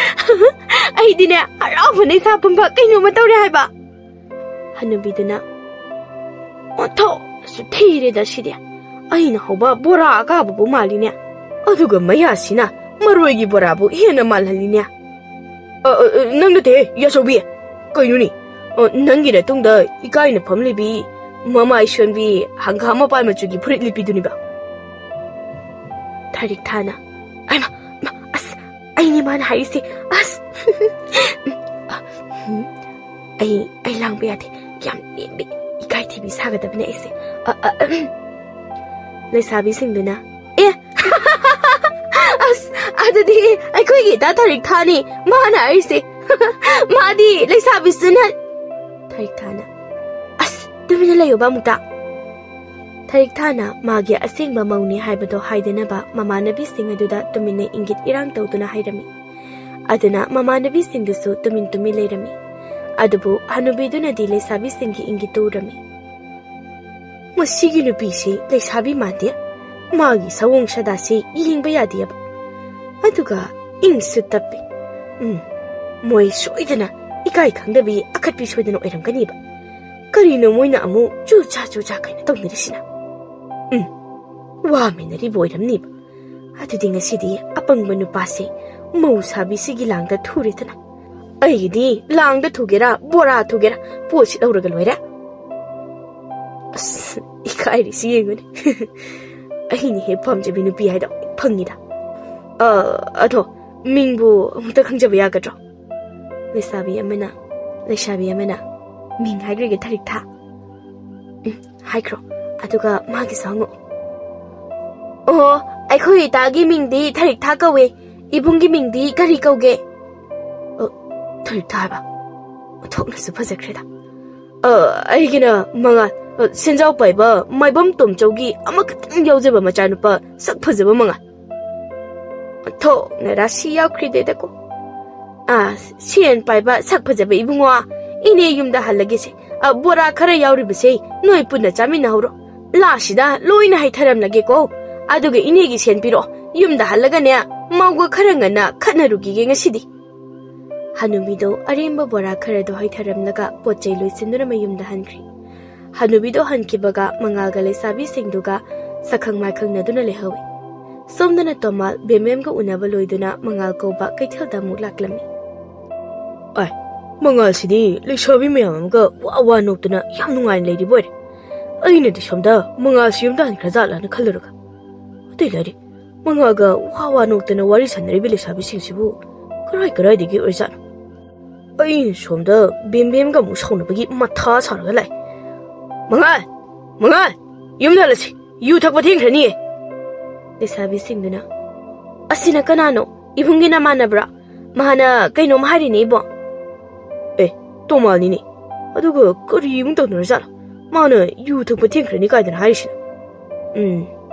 ꯑꯩꯗꯤꯅꯦ, ꯍꯔꯥꯎꯕꯅ ꯏꯁꯥ ꯄꯨꯝꯕ ꯀꯩꯅꯣꯝꯃ ꯇꯧꯔꯦ ꯍꯥꯏꯕ꯫" ꯍꯅꯨꯕꯤꯗꯨꯅ, "ꯑꯣꯟꯊꯣꯛꯅꯁꯨ ꯊꯤꯔꯦꯗ ꯁꯤꯗꯤ꯫ ꯑꯩꯅ ꯍꯧꯕ ꯕꯣꯔꯥ ꯑꯀꯥꯕꯕꯨ ꯃꯥꯜꯂꯤꯅꯦ꯫ ꯑꯗꯨꯒ ꯃꯌꯥꯁꯤꯅ ꯃꯔꯣꯏꯒꯤ ꯕꯣꯔꯥꯕꯨ ꯍꯦꯟꯅ ꯃꯥꯜꯍꯜꯂꯤꯅꯦ꯫ ꯑ, ꯑ, ꯑ, ꯅꯪ ꯅꯠꯇꯦꯍꯦ, ꯌꯥꯆꯧꯕꯤ꯫ ꯀꯩꯅꯣꯅꯦ? ꯑ, ꯅꯪꯒꯤ ꯅꯇꯨꯡꯗ ꯏꯀꯥꯏꯅ ꯐꯝꯂꯤꯕꯤ, ꯃꯃꯥꯏ ꯁꯣꯟꯕꯤ, ꯍꯪꯒꯥꯝ ꯃꯄꯥꯟ ꯃꯆꯨꯒꯤ ꯐꯨꯔꯤꯠ ꯂꯤꯠꯄꯤꯗꯨꯅꯤꯕ꯫" ꯊꯥꯔꯤꯛ ꯊꯥꯅ, "ꯑꯩꯃ, ꯃ, ꯑꯁ, ꯑꯩꯅꯦ ꯃꯥꯅ ꯍꯥꯏꯔꯤꯁꯦ꯫ ꯑꯁ, ꯑꯩ, ꯑꯩ ꯂꯥꯡꯕ ꯌꯥꯗꯦ꯫ ꯌꯥꯝ ꯂꯦꯝꯃꯦ꯫ ꯏꯀꯥꯏ ꯊꯤꯕꯤ ꯁꯥꯒꯗꯕꯅꯦ ꯑꯩꯁꯦ꯫" ꯑ, ꯑ, ꯑꯍꯝ꯫ ꯂꯩꯁꯥꯕꯤꯁꯤꯡꯗꯨꯅ, "ꯑꯦ, "ꯑꯗꯨꯗꯤ ꯑꯩꯈꯣꯏꯒꯤ ꯏꯇꯥ ꯊꯔꯤꯛ ꯊꯥꯅꯤ, ꯃꯥꯅ ꯍꯥꯏꯔꯤꯁꯦ꯫ ꯃꯥꯗꯤ ꯂꯩꯁꯥꯕꯤꯁꯨ ꯅꯠ-" ꯊꯔꯤꯛ ꯊꯥꯅ, "ꯑꯁ, ꯇꯨꯃꯤꯟꯅ ꯂꯩꯌꯣꯕ ꯑꯃꯨꯛꯇ꯫" ꯊꯔꯤꯛ ꯊꯥꯅ ꯃꯥꯒꯤ ꯑꯁꯦꯡꯕ ꯃꯧꯅꯤ ꯍꯥꯏꯕꯗꯣ ꯍꯥꯏꯗꯅꯕ ꯃꯃꯥꯟꯅꯕꯤꯁꯤꯡ ꯑꯗꯨꯗ ꯇꯨꯃꯤꯟꯅ ꯏꯪꯒꯤꯠ ꯏꯔꯥꯡ ꯇꯧꯗꯨꯅ ꯍꯥꯏꯔꯝꯃꯤ꯫ ꯑꯗꯨꯅ ꯃꯃꯥꯟꯅꯕꯤꯁꯤꯡꯗꯨꯁꯨ ꯇꯨꯃꯤꯟ ꯇꯨꯃꯤꯟ ꯂꯩꯔꯝꯃꯤ꯫ ꯑꯗꯨꯕꯨ ꯍꯅꯨꯕꯤꯗꯨꯅꯗꯤ ꯂꯩꯁꯥꯕꯤꯁꯤꯡꯒꯤ ꯏꯪꯒꯤꯠꯇꯨ ꯎꯔꯝꯃꯤ꯫ "ꯃꯁꯤꯒꯤ ꯅꯨꯄꯤꯁꯤ ꯂꯩꯁꯥꯕꯤ ꯃꯥꯟꯗꯦ꯫ ꯃꯥꯒꯤ ꯁꯑꯣꯡ ꯁꯥꯗꯥꯁꯤ ꯌꯦꯡꯕ ꯌꯥꯗꯦꯕ꯫ ꯑꯗꯨꯒ ꯏꯪꯁꯨ ꯇꯞꯄꯤ꯫ ꯎꯝ, ꯃꯣꯏ ꯁꯣꯏꯗꯅ ꯏꯀꯥꯏ ꯈꯪꯗꯕꯤ ꯑꯈꯠꯄꯤ ꯁꯣꯏꯗꯅ ꯑꯣꯏꯔꯝꯒꯅꯤꯕ꯫ ꯀꯔꯤꯅꯣ ꯃꯣꯏꯅ ꯑꯃꯨꯛ ꯆꯨ ꯆꯥ ꯆꯨ ꯆꯥ ꯀꯥꯏꯅ ꯇꯧꯅꯔꯤꯁꯤꯅ? ꯎꯝ, ꯋꯥ ꯃꯦꯟꯅꯔꯤꯕ ꯑꯣꯏꯔꯝꯅꯤꯕ꯫ ꯑꯗꯨꯗꯤ ꯉꯁꯤꯗꯤ ꯑꯄꯪꯕ ꯅꯨꯄꯥꯁꯦ ꯃꯧ ꯁꯥꯕꯤꯁꯤꯒꯤ ꯂꯥꯡꯗ ꯊꯨꯔꯦꯗꯅ꯫ ꯑꯩꯒꯤꯗꯤ ꯂꯥꯡꯗ ꯊꯨꯒꯦꯔꯥ, ꯕꯣꯔꯥ ꯊꯨꯒꯦꯔꯥ, ꯄꯣꯠꯁꯤ ꯂꯧꯔꯒ ꯂꯣꯏꯔꯦ꯫ ꯑꯁ, ꯏꯀꯥꯏꯔꯤꯁꯤ ꯌꯦꯡꯉꯨꯅꯦ꯫ ꯑꯩꯅ ꯍꯦꯛ ꯄꯥꯝꯖꯕꯤ ꯅꯨꯄꯤ ꯍꯥꯏꯗꯣ ꯐꯪꯉꯤꯗ꯫ ꯑ, ꯑꯗꯣ ꯃꯤꯡꯕꯨ ꯑꯃꯨꯛꯇ ꯈꯪꯖꯕ ꯌꯥꯒꯗ꯭ꯔꯣ?" ꯂꯩꯁꯥꯕꯤ ꯑꯃꯅ, ꯂꯩꯁꯥꯕꯤ ꯑꯃꯅ, "ꯃꯤꯡ ꯍꯥꯏꯈ꯭ꯔꯒꯦ, ꯊꯔꯤꯛ ꯊꯥ꯫" "ꯎꯝ, ꯍꯥꯏꯈ꯭ꯔꯣ꯫ ꯑꯗꯨꯒ ꯃꯥꯒꯤꯁꯨ ꯍꯪꯉꯛꯑꯣ꯫" "ꯑꯣ, ꯑꯩꯈꯣꯏ ꯏꯇꯥꯒꯤ ꯃꯤꯡꯗꯤ ꯊꯔꯤꯛ ꯊꯥ ꯀꯧꯋꯦ꯫ ꯏꯕꯨꯡꯒꯤ ꯃꯤꯡꯗꯤ ꯀꯔꯤ ꯀꯧꯒꯦ?" "ꯑ, ꯊꯔꯤꯛ ꯊꯥ ꯍꯥꯏꯕ? ꯑꯣꯟꯊꯣꯛꯅꯁꯨ ꯐꯖꯈ꯭ꯔꯦꯗ꯫ ꯑ, ꯑꯩꯒꯤꯅ ꯃꯉꯥꯜ, ꯑ, ꯁꯦꯟꯖꯥꯎ ꯄꯥꯏꯕ ꯃꯥꯏꯕꯝ ꯇꯣꯝꯆꯧꯒꯤ ꯑꯃꯈꯛꯇꯪ ꯌꯥꯎꯖꯕ ꯃꯆꯥꯅꯨꯄꯥ ꯁꯛ ꯐꯖꯕ ꯃꯉꯥꯜ꯫" "ꯑꯣꯟꯊꯣꯛꯅ ꯔꯥꯁꯤ ꯌꯥꯎꯈ꯭ꯔꯤꯗꯦꯗꯀꯣ꯫ ꯑ, ꯁꯦꯟ ꯄꯥꯏꯕ ꯁꯛ ꯐꯖꯕ ꯏꯕꯨꯡꯉꯣ, ꯏꯅꯦ ꯌꯨꯝꯗ ꯍꯜꯂꯒꯦꯁꯦ꯫ ꯑ, ꯕꯣꯔꯥ ꯈꯔ ꯌꯥꯎꯔꯤꯕꯁꯦ ꯅꯣꯏ ꯄꯨꯟꯅ ꯆꯥꯃꯤꯟꯅꯍꯧꯔꯣ꯫ ꯂꯥꯁꯤꯗ ꯂꯣꯏꯅ ꯍꯩꯊꯔꯝꯂꯒꯦꯀꯣ꯫ ꯑꯗꯨꯒ ꯏꯅꯦꯒꯤ ꯁꯦꯟ ꯄꯤꯔꯛꯑꯣ꯫ ꯌꯨꯝꯗ ꯍꯜꯂꯒꯅꯦ, ꯃꯧꯒ ꯈꯔ ꯉꯟꯅ ꯈꯠꯅꯔꯨꯈꯤꯒꯦ ꯉꯁꯤꯗꯤ꯫" ꯍꯅꯨꯕꯤꯗꯣ ꯑꯔꯦꯝꯕ ꯕꯣꯔꯥ ꯈꯔꯗꯣ ꯍꯩꯊꯔꯝꯂꯒ ꯄꯣꯠ ꯆꯩ ꯂꯣꯏꯁꯤꯟꯗꯨꯅ ꯃꯌꯨꯝꯗ ꯍꯟꯈ꯭ꯔꯦ꯫ ꯍꯅꯨꯕꯤꯗꯣ ꯍꯟꯈꯤꯕꯒ ꯃꯉꯥꯜꯒ ꯂꯩꯁꯥꯕꯤꯁꯤꯡꯗꯨꯒ ꯁꯛꯈꯪ ꯃꯥꯏꯈꯪꯅꯗꯨꯅ ꯂꯩꯍꯧꯏ꯫ ꯁꯣꯝꯗꯅ ꯇꯣꯃꯥꯜ ꯕꯦꯝꯕꯦꯝꯒ ꯎꯅꯕ ꯂꯣꯏꯗꯨꯅ ꯃꯉꯥꯜ ꯀꯧꯕ ꯀꯩꯊꯦꯜꯗ ꯑꯃꯨꯛ ꯂꯥꯛꯂꯝꯃꯤ꯫ "ꯑꯥꯏ, ꯃꯉꯥꯜꯁꯤꯗꯤ ꯂꯩꯁꯥꯕꯤ ꯃꯌꯥꯝ ꯑꯃꯒ ꯋꯥ ꯋꯥ ꯅꯣꯛꯇꯨꯅ ꯌꯥꯝ ꯅꯨꯡꯉꯥꯏꯅ ꯂꯩꯔꯤꯕ ꯑꯣꯏꯔꯦ꯫ ꯑꯩꯅꯗꯤ ꯁꯣꯝꯗ ꯃꯉꯥꯜꯁꯤ ꯌꯨꯝꯗ ꯍꯟꯈ꯭ꯔꯖꯥꯠꯂꯥꯅ ꯈꯜꯂꯨꯔꯒ꯫ ꯑꯇꯩ ꯂꯥꯏꯔꯤ, ꯃꯉꯥꯜꯒ ꯋꯥ ꯋꯥ ꯅꯣꯛꯇꯅ ꯋꯥꯔꯤ ꯁꯥꯟꯅꯔꯤꯕ ꯂꯩꯁꯥꯕꯤꯁꯤꯡꯁꯤꯕꯨ ꯀꯔꯥꯏ ꯀꯔꯥꯏꯗꯒꯤ ꯑꯣꯏꯔꯖꯥꯠꯅꯣ? ꯑꯩꯅ ꯁꯣꯝꯗ ꯕꯦꯝꯕꯦꯝꯒ ꯑꯃꯨꯛ ꯁꯥꯎꯅꯕꯒꯤ ꯃꯊꯥ ꯁꯥꯔꯒ ꯂꯥꯛꯑꯦ꯫ ꯃꯉꯥꯜ! ꯃꯉꯥꯜ! ꯌꯨꯝꯗ ꯍꯜꯂꯁꯤ, ꯌꯨ ꯊꯛꯄ ꯊꯦꯡꯈ꯭ꯔꯅꯤꯌꯦ꯫" ꯂꯩꯁꯥꯕꯤꯁꯤꯡꯗꯨꯅ, ꯑꯁꯤꯅ ꯀꯅꯥꯅꯣ? ꯏꯕꯨꯡꯒꯤ ꯅꯃꯥꯟꯅꯕ꯭ꯔꯥ? ꯃꯍꯥꯛꯅ ꯀꯩꯅꯣꯝ ꯍꯥꯏꯔꯤꯅꯦ, ꯏꯕꯣ꯫ ꯑꯦ, ꯇꯣꯃꯥꯅꯤꯅꯦ꯫ ꯑꯗꯨꯒ ꯀꯔꯤ ꯑꯃꯨꯛ ꯇꯧꯅꯔꯖꯥꯠꯅꯣ? ꯃꯥꯅ ꯌꯨ ꯊꯛꯄ ꯊꯦꯡꯈ꯭ꯔꯅꯤ ꯀꯥꯏꯗꯅ ꯍꯥꯏꯔꯤꯁꯤꯅ? ꯎꯝ,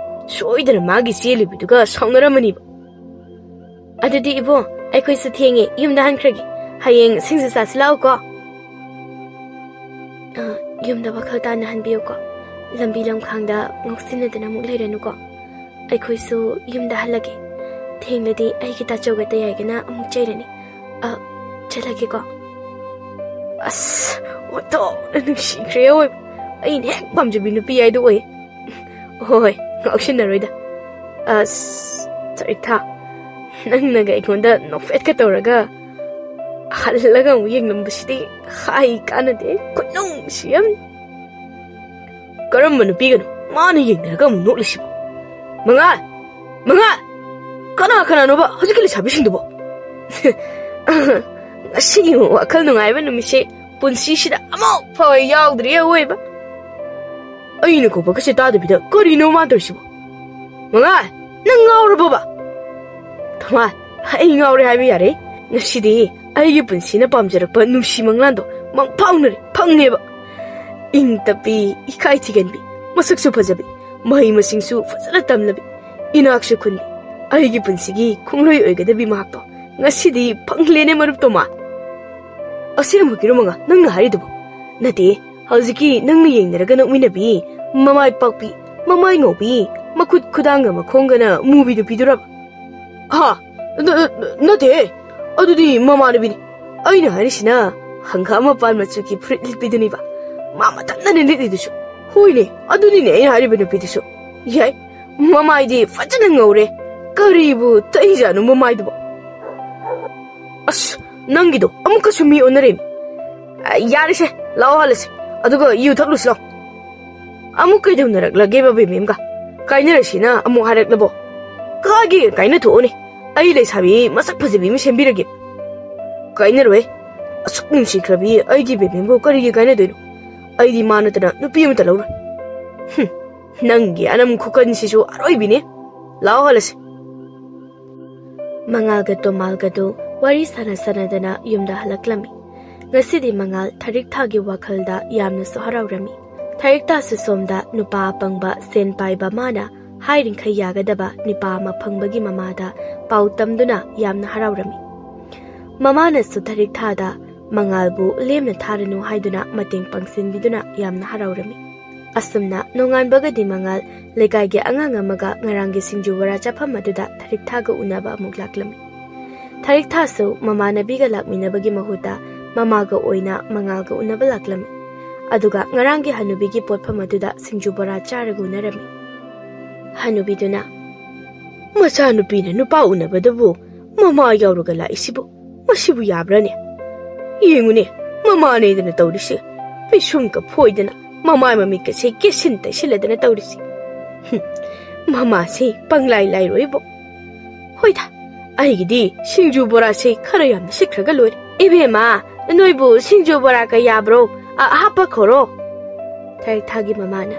ꯁꯣꯏꯗꯅ ꯃꯥꯒꯤ ꯆꯦꯜꯂꯤꯕꯗꯨꯒ ꯁꯥꯎꯅꯔꯝꯃꯅꯤꯕ꯫ ꯑꯗꯨꯗꯤ ꯏꯕꯣ, ꯑꯩꯈꯣꯏꯁꯨ ꯊꯦꯡꯉꯦ, ꯌꯨꯝꯗ ꯍꯟꯈ꯭ꯔꯒꯦ꯫ ꯍꯌꯦꯡ ꯁꯤꯡꯖꯨ ꯆꯥꯁꯤ ꯂꯥꯛꯎꯀꯣ꯫ ꯑ, ꯌꯨꯝꯗ ꯋꯥꯈꯜ ꯇꯥꯅ ꯍꯟꯕꯤꯌꯨꯀꯣ꯫ ꯂꯝꯕꯤ ꯂꯝꯈꯥꯡꯗ ꯉꯥꯎꯁꯤꯟꯅꯗꯅ ꯑꯃꯨꯛ ꯂꯩꯔꯅꯨꯀꯣ꯫ ꯑꯩꯈꯣꯏꯁꯨ ꯌꯨꯝꯗ ꯍꯜꯂꯒꯦ꯫ ꯊꯦꯡꯂꯗꯤ ꯑꯩꯒꯤ ꯇꯥꯆꯧꯒ ꯇꯌꯥꯏꯒꯅ ꯑꯃꯨꯛ ꯆꯩꯔꯅꯤ꯫ ꯑ, ꯆꯠꯂꯒꯦꯀꯣ꯫ ꯑꯁ, ꯑꯣꯟꯊꯣꯛꯅ ꯅꯨꯡꯁꯤꯈ꯭ꯔꯦ ꯑꯋꯣꯏꯕ꯫ ꯑꯩꯅ ꯍꯦꯛ ꯄꯥꯝꯖꯕꯤ ꯅꯨꯄꯤ ꯍꯥꯏꯗꯣ ꯑꯣꯏ꯫ ꯍꯣꯏ, ꯍꯣꯏ, ꯉꯥꯎꯁꯤꯟꯅꯔꯣꯏꯗ꯫ ꯑꯁ, ꯆꯔꯤꯛꯊꯥ, ꯅꯪꯅꯒ ꯑꯩꯉꯣꯟꯗ ꯅꯣꯛꯐꯦꯠꯀ ꯇꯧꯔꯒ ꯍꯜꯂꯒ ꯑꯃꯨꯛ ꯌꯦꯡꯂꯝꯕꯁꯤꯗꯤ ꯍꯥꯏ ꯀꯥꯟꯅꯗꯦ, ꯈꯨꯅꯨꯡꯁꯤ ꯑꯃꯅꯤ꯫ ꯀꯔꯝꯕ ꯅꯨꯄꯤꯒꯅꯣ ꯃꯥꯅ ꯌꯦꯡꯅꯔꯒ ꯑꯃꯨꯛ ꯅꯣꯛꯂꯤꯁꯤꯕꯣ? ꯃꯉꯥꯜ! ꯃꯉꯥꯜ! ꯀꯅꯥ ꯀꯅꯥꯅꯣꯕ ꯍꯧꯖꯤꯛꯀꯤ ꯂꯩꯁꯥꯕꯤꯁꯤꯡꯗꯨꯕꯣ? ꯉꯁꯤꯒꯤ ꯋꯥꯈꯜ ꯅꯨꯡꯉꯥꯏꯕ ꯅꯨꯃꯤꯠꯁꯦ ꯄꯨꯟꯁꯤꯁꯤꯗ ꯑꯃꯨꯛ ꯐꯥꯎ ꯌꯥꯎꯗ꯭ꯔꯤ ꯑꯋꯣꯏꯕ꯫ ꯑꯩꯅ ꯀꯧꯕꯒꯁꯦ ꯇꯥꯗꯕꯤꯗ ꯀꯔꯤꯅꯣ ꯃꯥ ꯇꯧꯔꯤꯁꯤꯕꯣ? ꯃꯉꯥꯜ! ꯅꯪ ꯉꯥꯎꯔꯕꯣꯕ? ꯊꯣꯃꯥ, ꯑꯩ ꯉꯥꯎꯔꯦ ꯍꯥꯏꯕ ꯌꯥꯔꯦ꯫ ꯉꯁꯤꯗꯤ ꯑꯩꯒꯤ ꯄꯨꯟꯁꯤꯅ ꯄꯥꯝꯖꯔꯛꯄ ꯅꯨꯡꯁꯤ ꯃꯪꯂꯥꯟꯗꯣ ꯃꯪꯐꯥꯎꯅꯔꯦ, ꯐꯪꯉꯦꯕ꯫ ꯏꯪ ꯇꯞꯄꯤ, ꯏꯀꯥꯏ ꯊꯤꯒꯟꯕꯤ, ꯃꯁꯛꯁꯨ ꯐꯖꯕꯤ, ꯃꯍꯩ ꯃꯁꯤꯡꯁꯨ ꯐꯖꯅ ꯇꯝꯂꯕꯤ, ꯏꯅꯥꯛꯁꯨ ꯈꯨꯟꯕꯤ, ꯑꯩꯒꯤ ꯄꯨꯟꯁꯤꯒꯤ ꯈꯣꯡꯂꯣꯏ ꯑꯣꯏꯒꯗꯕꯤ ꯃꯍꯥꯛꯇꯣ ꯉꯁꯤꯗꯤ ꯐꯪꯂꯦꯅꯦ, ꯃꯔꯨꯞ ꯇꯣꯃꯥ꯫ ꯑꯁꯦꯡꯕꯒꯤꯔꯣ ꯃꯉꯥꯜ ꯅꯪꯅ ꯍꯥꯏꯔꯤꯗꯨꯕꯣ? ꯅꯠꯇꯦ, ꯍꯧꯖꯤꯛꯀꯤ ꯅꯪꯅ ꯌꯦꯡꯅꯔꯒ ꯅꯣꯛꯃꯤꯟꯅꯕꯤ ꯃꯃꯥꯏ ꯄꯥꯛꯄꯤ, ꯃꯃꯥꯏ ꯉꯧꯕꯤ, ꯃꯈꯨꯠ ꯈꯨꯗꯥꯡꯒ ꯃꯈꯣꯡꯒꯅ ꯃꯨꯕꯤ ꯅꯨꯄꯤꯗꯨꯔꯕ? ꯍꯥ? ꯅ-, ꯅ-, ꯅꯠꯇꯦ, ꯑꯗꯨꯗꯤ ꯃꯃꯥꯟꯅꯕꯤꯅꯤ꯫ ꯑꯩꯅ ꯍꯥꯏꯔꯤꯁꯤꯅ ꯍꯪꯒꯥꯝ ꯃꯄꯥꯟ ꯃꯆꯨꯒꯤ ꯐꯨꯔꯤꯠ ꯂꯤꯠꯄꯤꯗꯨꯅꯤꯕ꯫ ꯃꯥ ꯃꯊꯟꯇꯅꯦ ꯂꯤꯠꯂꯤꯗꯨꯁꯨ꯫ ꯍꯣꯏꯅꯦ, ꯑꯗꯨꯅꯤꯅꯦ ꯑꯩꯅ ꯍꯥꯏꯔꯤꯕ ꯅꯨꯄꯤꯗꯨꯁꯨ꯫ ꯌꯥꯏ, ꯃꯃꯥꯏꯗꯤ ꯐꯖꯅ ꯉꯧꯔꯦ꯫ ꯀꯔꯤꯕꯨ ꯇꯩꯖꯥꯠꯅꯣ ꯃꯃꯥꯏꯗꯨꯕꯣ? ꯑꯁ, ꯅꯪꯒꯤꯗꯣ ꯑꯃꯨꯛꯀꯁꯨ ꯃꯤ ꯑꯣꯟꯅꯔꯦꯃꯤ꯫ ꯑ, ꯌꯥꯔꯦꯁꯦ, ꯂꯥꯛꯑꯣ ꯍꯜꯂꯁꯦ꯫ ꯑꯗꯨꯒ ꯌꯨ ꯊꯛꯂꯨꯁꯤ ꯂꯥꯛꯑꯣ꯫ ꯑꯃꯨꯛ ꯀꯩꯗꯧꯅꯔꯛꯂꯒꯦꯕ ꯕꯦꯃꯦꯝꯒ? ꯀꯥꯏꯅꯔꯁꯤꯅ ꯑꯃꯨꯛ ꯍꯥꯏꯔꯛꯂꯕꯣ? ꯀꯥꯒꯦ ꯀꯥꯏꯅ ꯊꯣꯛꯑꯣꯅꯦ꯫ ꯑꯩ ꯂꯩꯁꯥꯕꯤ ꯃꯁꯛ ꯐꯖꯕꯤ ꯑꯃ ꯁꯦꯝꯕꯤꯔꯒꯦ꯫ ꯀꯥꯏꯅꯔꯣꯏ꯫ ꯑꯁꯨꯛ ꯅꯨꯡꯁꯤꯈ꯭ꯔꯕꯤ ꯑꯩꯒꯤ ꯕꯦꯃꯦꯝꯕꯨ ꯀꯔꯤꯒꯤ ꯀꯥꯏꯅꯗꯣꯏꯅꯣ? ꯑꯩꯗꯤ ꯃꯥ ꯅꯠꯇꯅ ꯅꯨꯄꯤ ꯑꯃꯠꯇ ꯂꯧꯔꯣꯏ꯫ ꯍꯨꯝ, ꯅꯪꯒꯤ ꯑꯅꯝ ꯈꯨꯀꯟꯁꯤꯁꯨ ꯑꯔꯣꯏꯕꯤꯅꯦ꯫ ꯂꯥꯛꯑꯣ ꯍꯜꯂꯁꯦ꯫ ꯃꯉꯥꯜꯒ ꯇꯣꯃꯥꯜꯒꯗꯨ ꯋꯥꯔꯤ ꯁꯥꯟꯅ ꯁꯥꯟꯅꯗꯅ ꯌꯨꯝꯗ ꯍꯜꯂꯛꯂꯝꯃꯤ꯫ ꯉꯁꯤꯗꯤ ꯃꯉꯥꯜ ꯊꯔꯤꯛꯊꯥꯒꯤ ꯋꯥꯈꯜꯗ ꯌꯥꯝꯅꯁꯨ ꯍꯔꯥꯎꯔꯝꯃꯤ꯫ ꯊꯔꯤꯛꯊꯥꯁꯨ ꯁꯣꯝꯗ ꯅꯨꯄꯥ ꯑꯄꯪꯕ ꯁꯦꯟ ꯄꯥꯏꯕ ꯃꯥꯅ ꯍꯥꯏꯔꯤꯡꯈꯩ ꯌꯥꯒꯗꯕ ꯅꯨꯄꯥ ꯑꯃ ꯐꯪꯕꯒꯤ ꯃꯃꯥꯗ ꯄꯥꯎ ꯇꯝꯗꯨꯅ ꯌꯥꯝꯅ ꯍꯔꯥꯎꯔꯝꯃꯤ꯫ ꯃꯃꯥꯅꯁꯨ ꯊꯔꯤꯛꯊꯥꯗ ꯃꯉꯥꯜꯕꯨ ꯂꯦꯝꯅ ꯊꯥꯔꯅꯨ ꯍꯥꯏꯗꯨꯅ ꯃꯇꯦꯡ ꯄꯥꯡꯁꯤꯟꯕꯤꯗꯨꯅ ꯌꯥꯝꯅ ꯍꯔꯥꯎꯔꯝꯃꯤ꯫ ꯑꯁꯨꯝꯅ ꯅꯣꯡꯉꯥꯟꯕꯒꯗꯤ ꯃꯉꯥꯜ ꯂꯩꯀꯥꯏꯒꯤ ꯑꯉꯥꯡ ꯑꯃꯒ ꯉꯔꯥꯡꯒꯤ ꯁꯤꯡꯖꯨ ꯕꯣꯔꯥ ꯆꯥꯐꯝ ꯑꯗꯨꯗ ꯊꯔꯤꯛꯊꯥꯒ ꯎꯅꯕ ꯑꯃꯨꯛ ꯂꯥꯛꯂꯝꯃꯤ꯫ ꯊꯔꯤꯛꯊꯥꯁꯨ ꯃꯃꯥꯟꯅꯕꯤꯒ ꯂꯥꯛꯃꯤꯟꯅꯕꯒꯤ ꯃꯍꯨꯠꯇ ꯃꯃꯥꯒ ꯑꯣꯏꯅ ꯃꯉꯥꯜꯒ ꯎꯅꯕ ꯂꯥꯛꯂꯝꯃꯤ꯫ ꯑꯗꯨꯒ ꯉꯔꯥꯡꯒꯤ ꯍꯅꯨꯕꯤꯒꯤ ꯄꯣꯠꯐꯝ ꯑꯗꯨꯗ ꯁꯤꯡꯖꯨ ꯕꯣꯔꯥ ꯆꯥꯔꯒ ꯎꯅꯔꯝꯃꯤ꯫ ꯍꯅꯨꯕꯤꯗꯨꯅ, "ꯃꯆꯥꯅꯨꯄꯤꯅ ꯅꯨꯄꯥ ꯎꯅꯕꯗꯕꯨ ꯃꯃꯥ ꯌꯥꯎꯔꯒ ꯂꯥꯛꯏꯁꯤꯕꯨ ꯃꯁꯤꯕꯨ ꯌꯥꯕ꯭ꯔꯥꯅꯦ? ꯌꯦꯡꯉꯨꯅꯦ, ꯃꯃꯥꯅꯦꯗꯅ ꯇꯧꯔꯤꯁꯦ, ꯄꯤꯁꯨꯝꯒ ꯐꯣꯏꯗꯅ ꯃꯃꯥꯏ ꯃꯃꯤꯠꯀꯁꯦ ꯀꯦꯁꯤꯟ ꯇꯩꯁꯤꯜꯂꯗꯅ ꯇꯧꯔꯤꯁꯦ꯫ ꯍꯨꯝ, ꯃꯃꯥꯁꯦ ꯄꯪꯂꯥꯏ ꯂꯥꯏꯔꯣꯏꯕꯣ꯫ ꯍꯣꯏꯗ, ꯑꯩꯒꯤꯗꯤ ꯁꯤꯡꯖꯨ ꯕꯣꯔꯥꯁꯦ ꯈꯔ ꯌꯥꯝꯅ ꯁꯤꯠꯈ꯭ꯔꯒ ꯂꯣꯏꯔꯦ꯫ ꯏꯕꯦꯝꯃ, ꯅꯣꯏꯕꯨ ꯁꯤꯡꯖꯨ ꯕꯣꯔꯥ ꯀ ꯌꯥꯕ꯭ꯔꯣ? ꯑ, ꯍꯥꯞꯄꯈꯣꯔꯣ?" ꯊꯔꯤꯛꯊꯥꯒꯤ ꯃꯃꯥꯅ,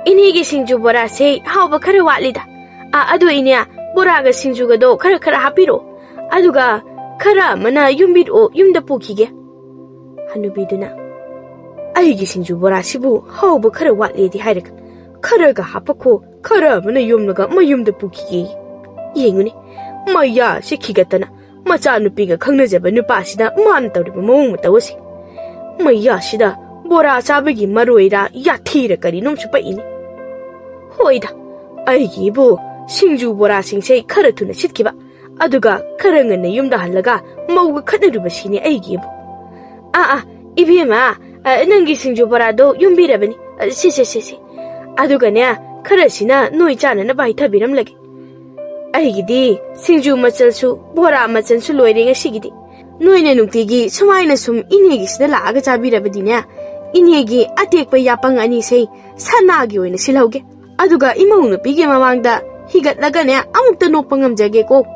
"ꯏꯅꯦꯒꯤ ꯁꯤꯡꯖꯨ ꯕꯣꯔꯥꯁꯦ ꯍꯥꯎꯕ ꯈꯔ ꯋꯥꯠꯂꯤꯗ꯫ ꯑ, ꯑꯗꯨ ꯏꯅꯦ, ꯕꯣꯔꯥꯒ ꯁꯤꯡꯖꯨꯒꯗꯣ ꯈꯔ ꯈꯔ ꯍꯥꯞꯄꯤꯔꯣ꯫ ꯑꯗꯨꯒ ꯈꯔ ꯑꯃꯅ ꯌꯨꯝꯕꯤꯔꯛꯑꯣ, ꯌꯨꯝꯗ ꯄꯨꯈꯤꯒꯦ꯫" ꯍꯅꯨꯕꯤꯗꯨꯅ, "ꯑꯩꯒꯤ ꯁꯤꯡꯖꯨ ꯕꯣꯔꯥꯁꯤꯕꯨ ꯍꯥꯎꯕ ꯈꯔ ꯋꯥꯠꯂꯦꯗꯤ ꯍꯥꯏꯔꯒ, ꯈꯔꯒ ꯍꯥꯞꯄꯈꯣ, ꯈꯔ ꯑꯃꯅ ꯌꯣꯝꯂꯒ ꯃꯌꯨꯝꯗ ꯄꯨꯈꯤꯒꯦ꯫ ꯌꯦꯡꯉꯨꯅꯦ, ꯃꯌꯥꯁꯤ ꯈꯤꯒꯠꯇꯅ ꯃꯆꯥꯅꯨꯄꯤꯒ ꯈꯪꯅꯖꯕ ꯅꯨꯄꯥꯁꯤꯗ ꯃꯥꯅ ꯇꯧꯔꯤꯕ ꯃꯑꯣꯡ ꯃꯇꯧ ꯑꯁꯤ꯫ ꯃꯌꯥꯁꯤꯗ ꯕꯣꯔꯥ ꯆꯥꯕꯒꯤ ꯃꯔꯣꯏꯔꯥ ꯌꯥꯊꯤꯔ ꯀꯔꯤꯅꯣꯝꯁꯨ ꯄꯛꯏꯅꯦ꯫ ꯍꯣꯏꯗ, ꯑꯩꯒꯤꯕꯨ ꯁꯤꯡꯖꯨ ꯕꯣꯔꯥꯁꯤꯡꯁꯦ ꯈꯔ ꯊꯨꯅ ꯁꯤꯠꯈꯤꯕ, ꯑꯗꯨꯒ ꯈꯔ ꯉꯟꯅ ꯌꯨꯝꯗ ꯍꯜꯂꯒ ꯃꯧꯒ ꯈꯠꯅꯔꯨꯕꯁꯤꯅꯦ ꯑꯩꯒꯤꯕꯨ꯫ ꯑꯥ, ꯑꯥ, ꯏꯕꯦꯝꯃ, ꯑ, ꯅꯪꯒꯤ ꯁꯤꯡꯖꯨ ꯕꯣꯔꯥꯗꯣ ꯌꯨꯝꯕꯤꯔꯕꯅꯤ꯫ ꯑ, ꯁꯦ, ꯁꯦ, ꯁꯦ, ꯁꯦ꯫ ꯑꯗꯨꯒꯅꯦ, ꯈꯔꯁꯤꯅ ꯅꯣꯏ ꯆꯥꯅꯅꯕ ꯍꯥꯏꯊꯕꯤꯔꯝꯂꯒꯦ꯫ ꯑꯩꯒꯤꯗꯤ ꯁꯤꯡꯖꯨ ꯃꯆꯜꯁꯨ ꯕꯣꯔꯥ ꯃꯆꯜꯁꯨ ꯂꯣꯏꯔꯦ ꯉꯁꯤꯒꯤꯗꯤ꯫ ꯅꯣꯏꯅ ꯅꯨꯡꯇꯤꯒꯤ ꯁꯨꯃꯥꯏꯅ ꯁꯨꯝ ꯏꯅꯦꯒꯤꯁꯤꯗ ꯂꯥꯛꯑꯒ ꯆꯥꯕꯤꯔꯕꯗꯤꯅꯦ, ꯏꯅꯦꯒꯤ ꯑꯇꯦꯛꯄ ꯌꯥꯄꯪ ꯑꯅꯤꯁꯦ ꯁꯅꯥꯒꯤ ꯑꯣꯏꯅ ꯁꯤꯜꯍꯧꯒꯦ꯫ ꯑꯗꯨꯒ ꯏꯃꯧ ꯅꯨꯄꯤꯒꯤ ꯃꯃꯥꯡꯗ ꯍꯤꯒꯠꯂꯒꯅꯦ ꯑꯃꯨꯛꯇ ꯅꯣꯛꯄ ꯉꯝꯖꯒꯦꯀꯣ꯫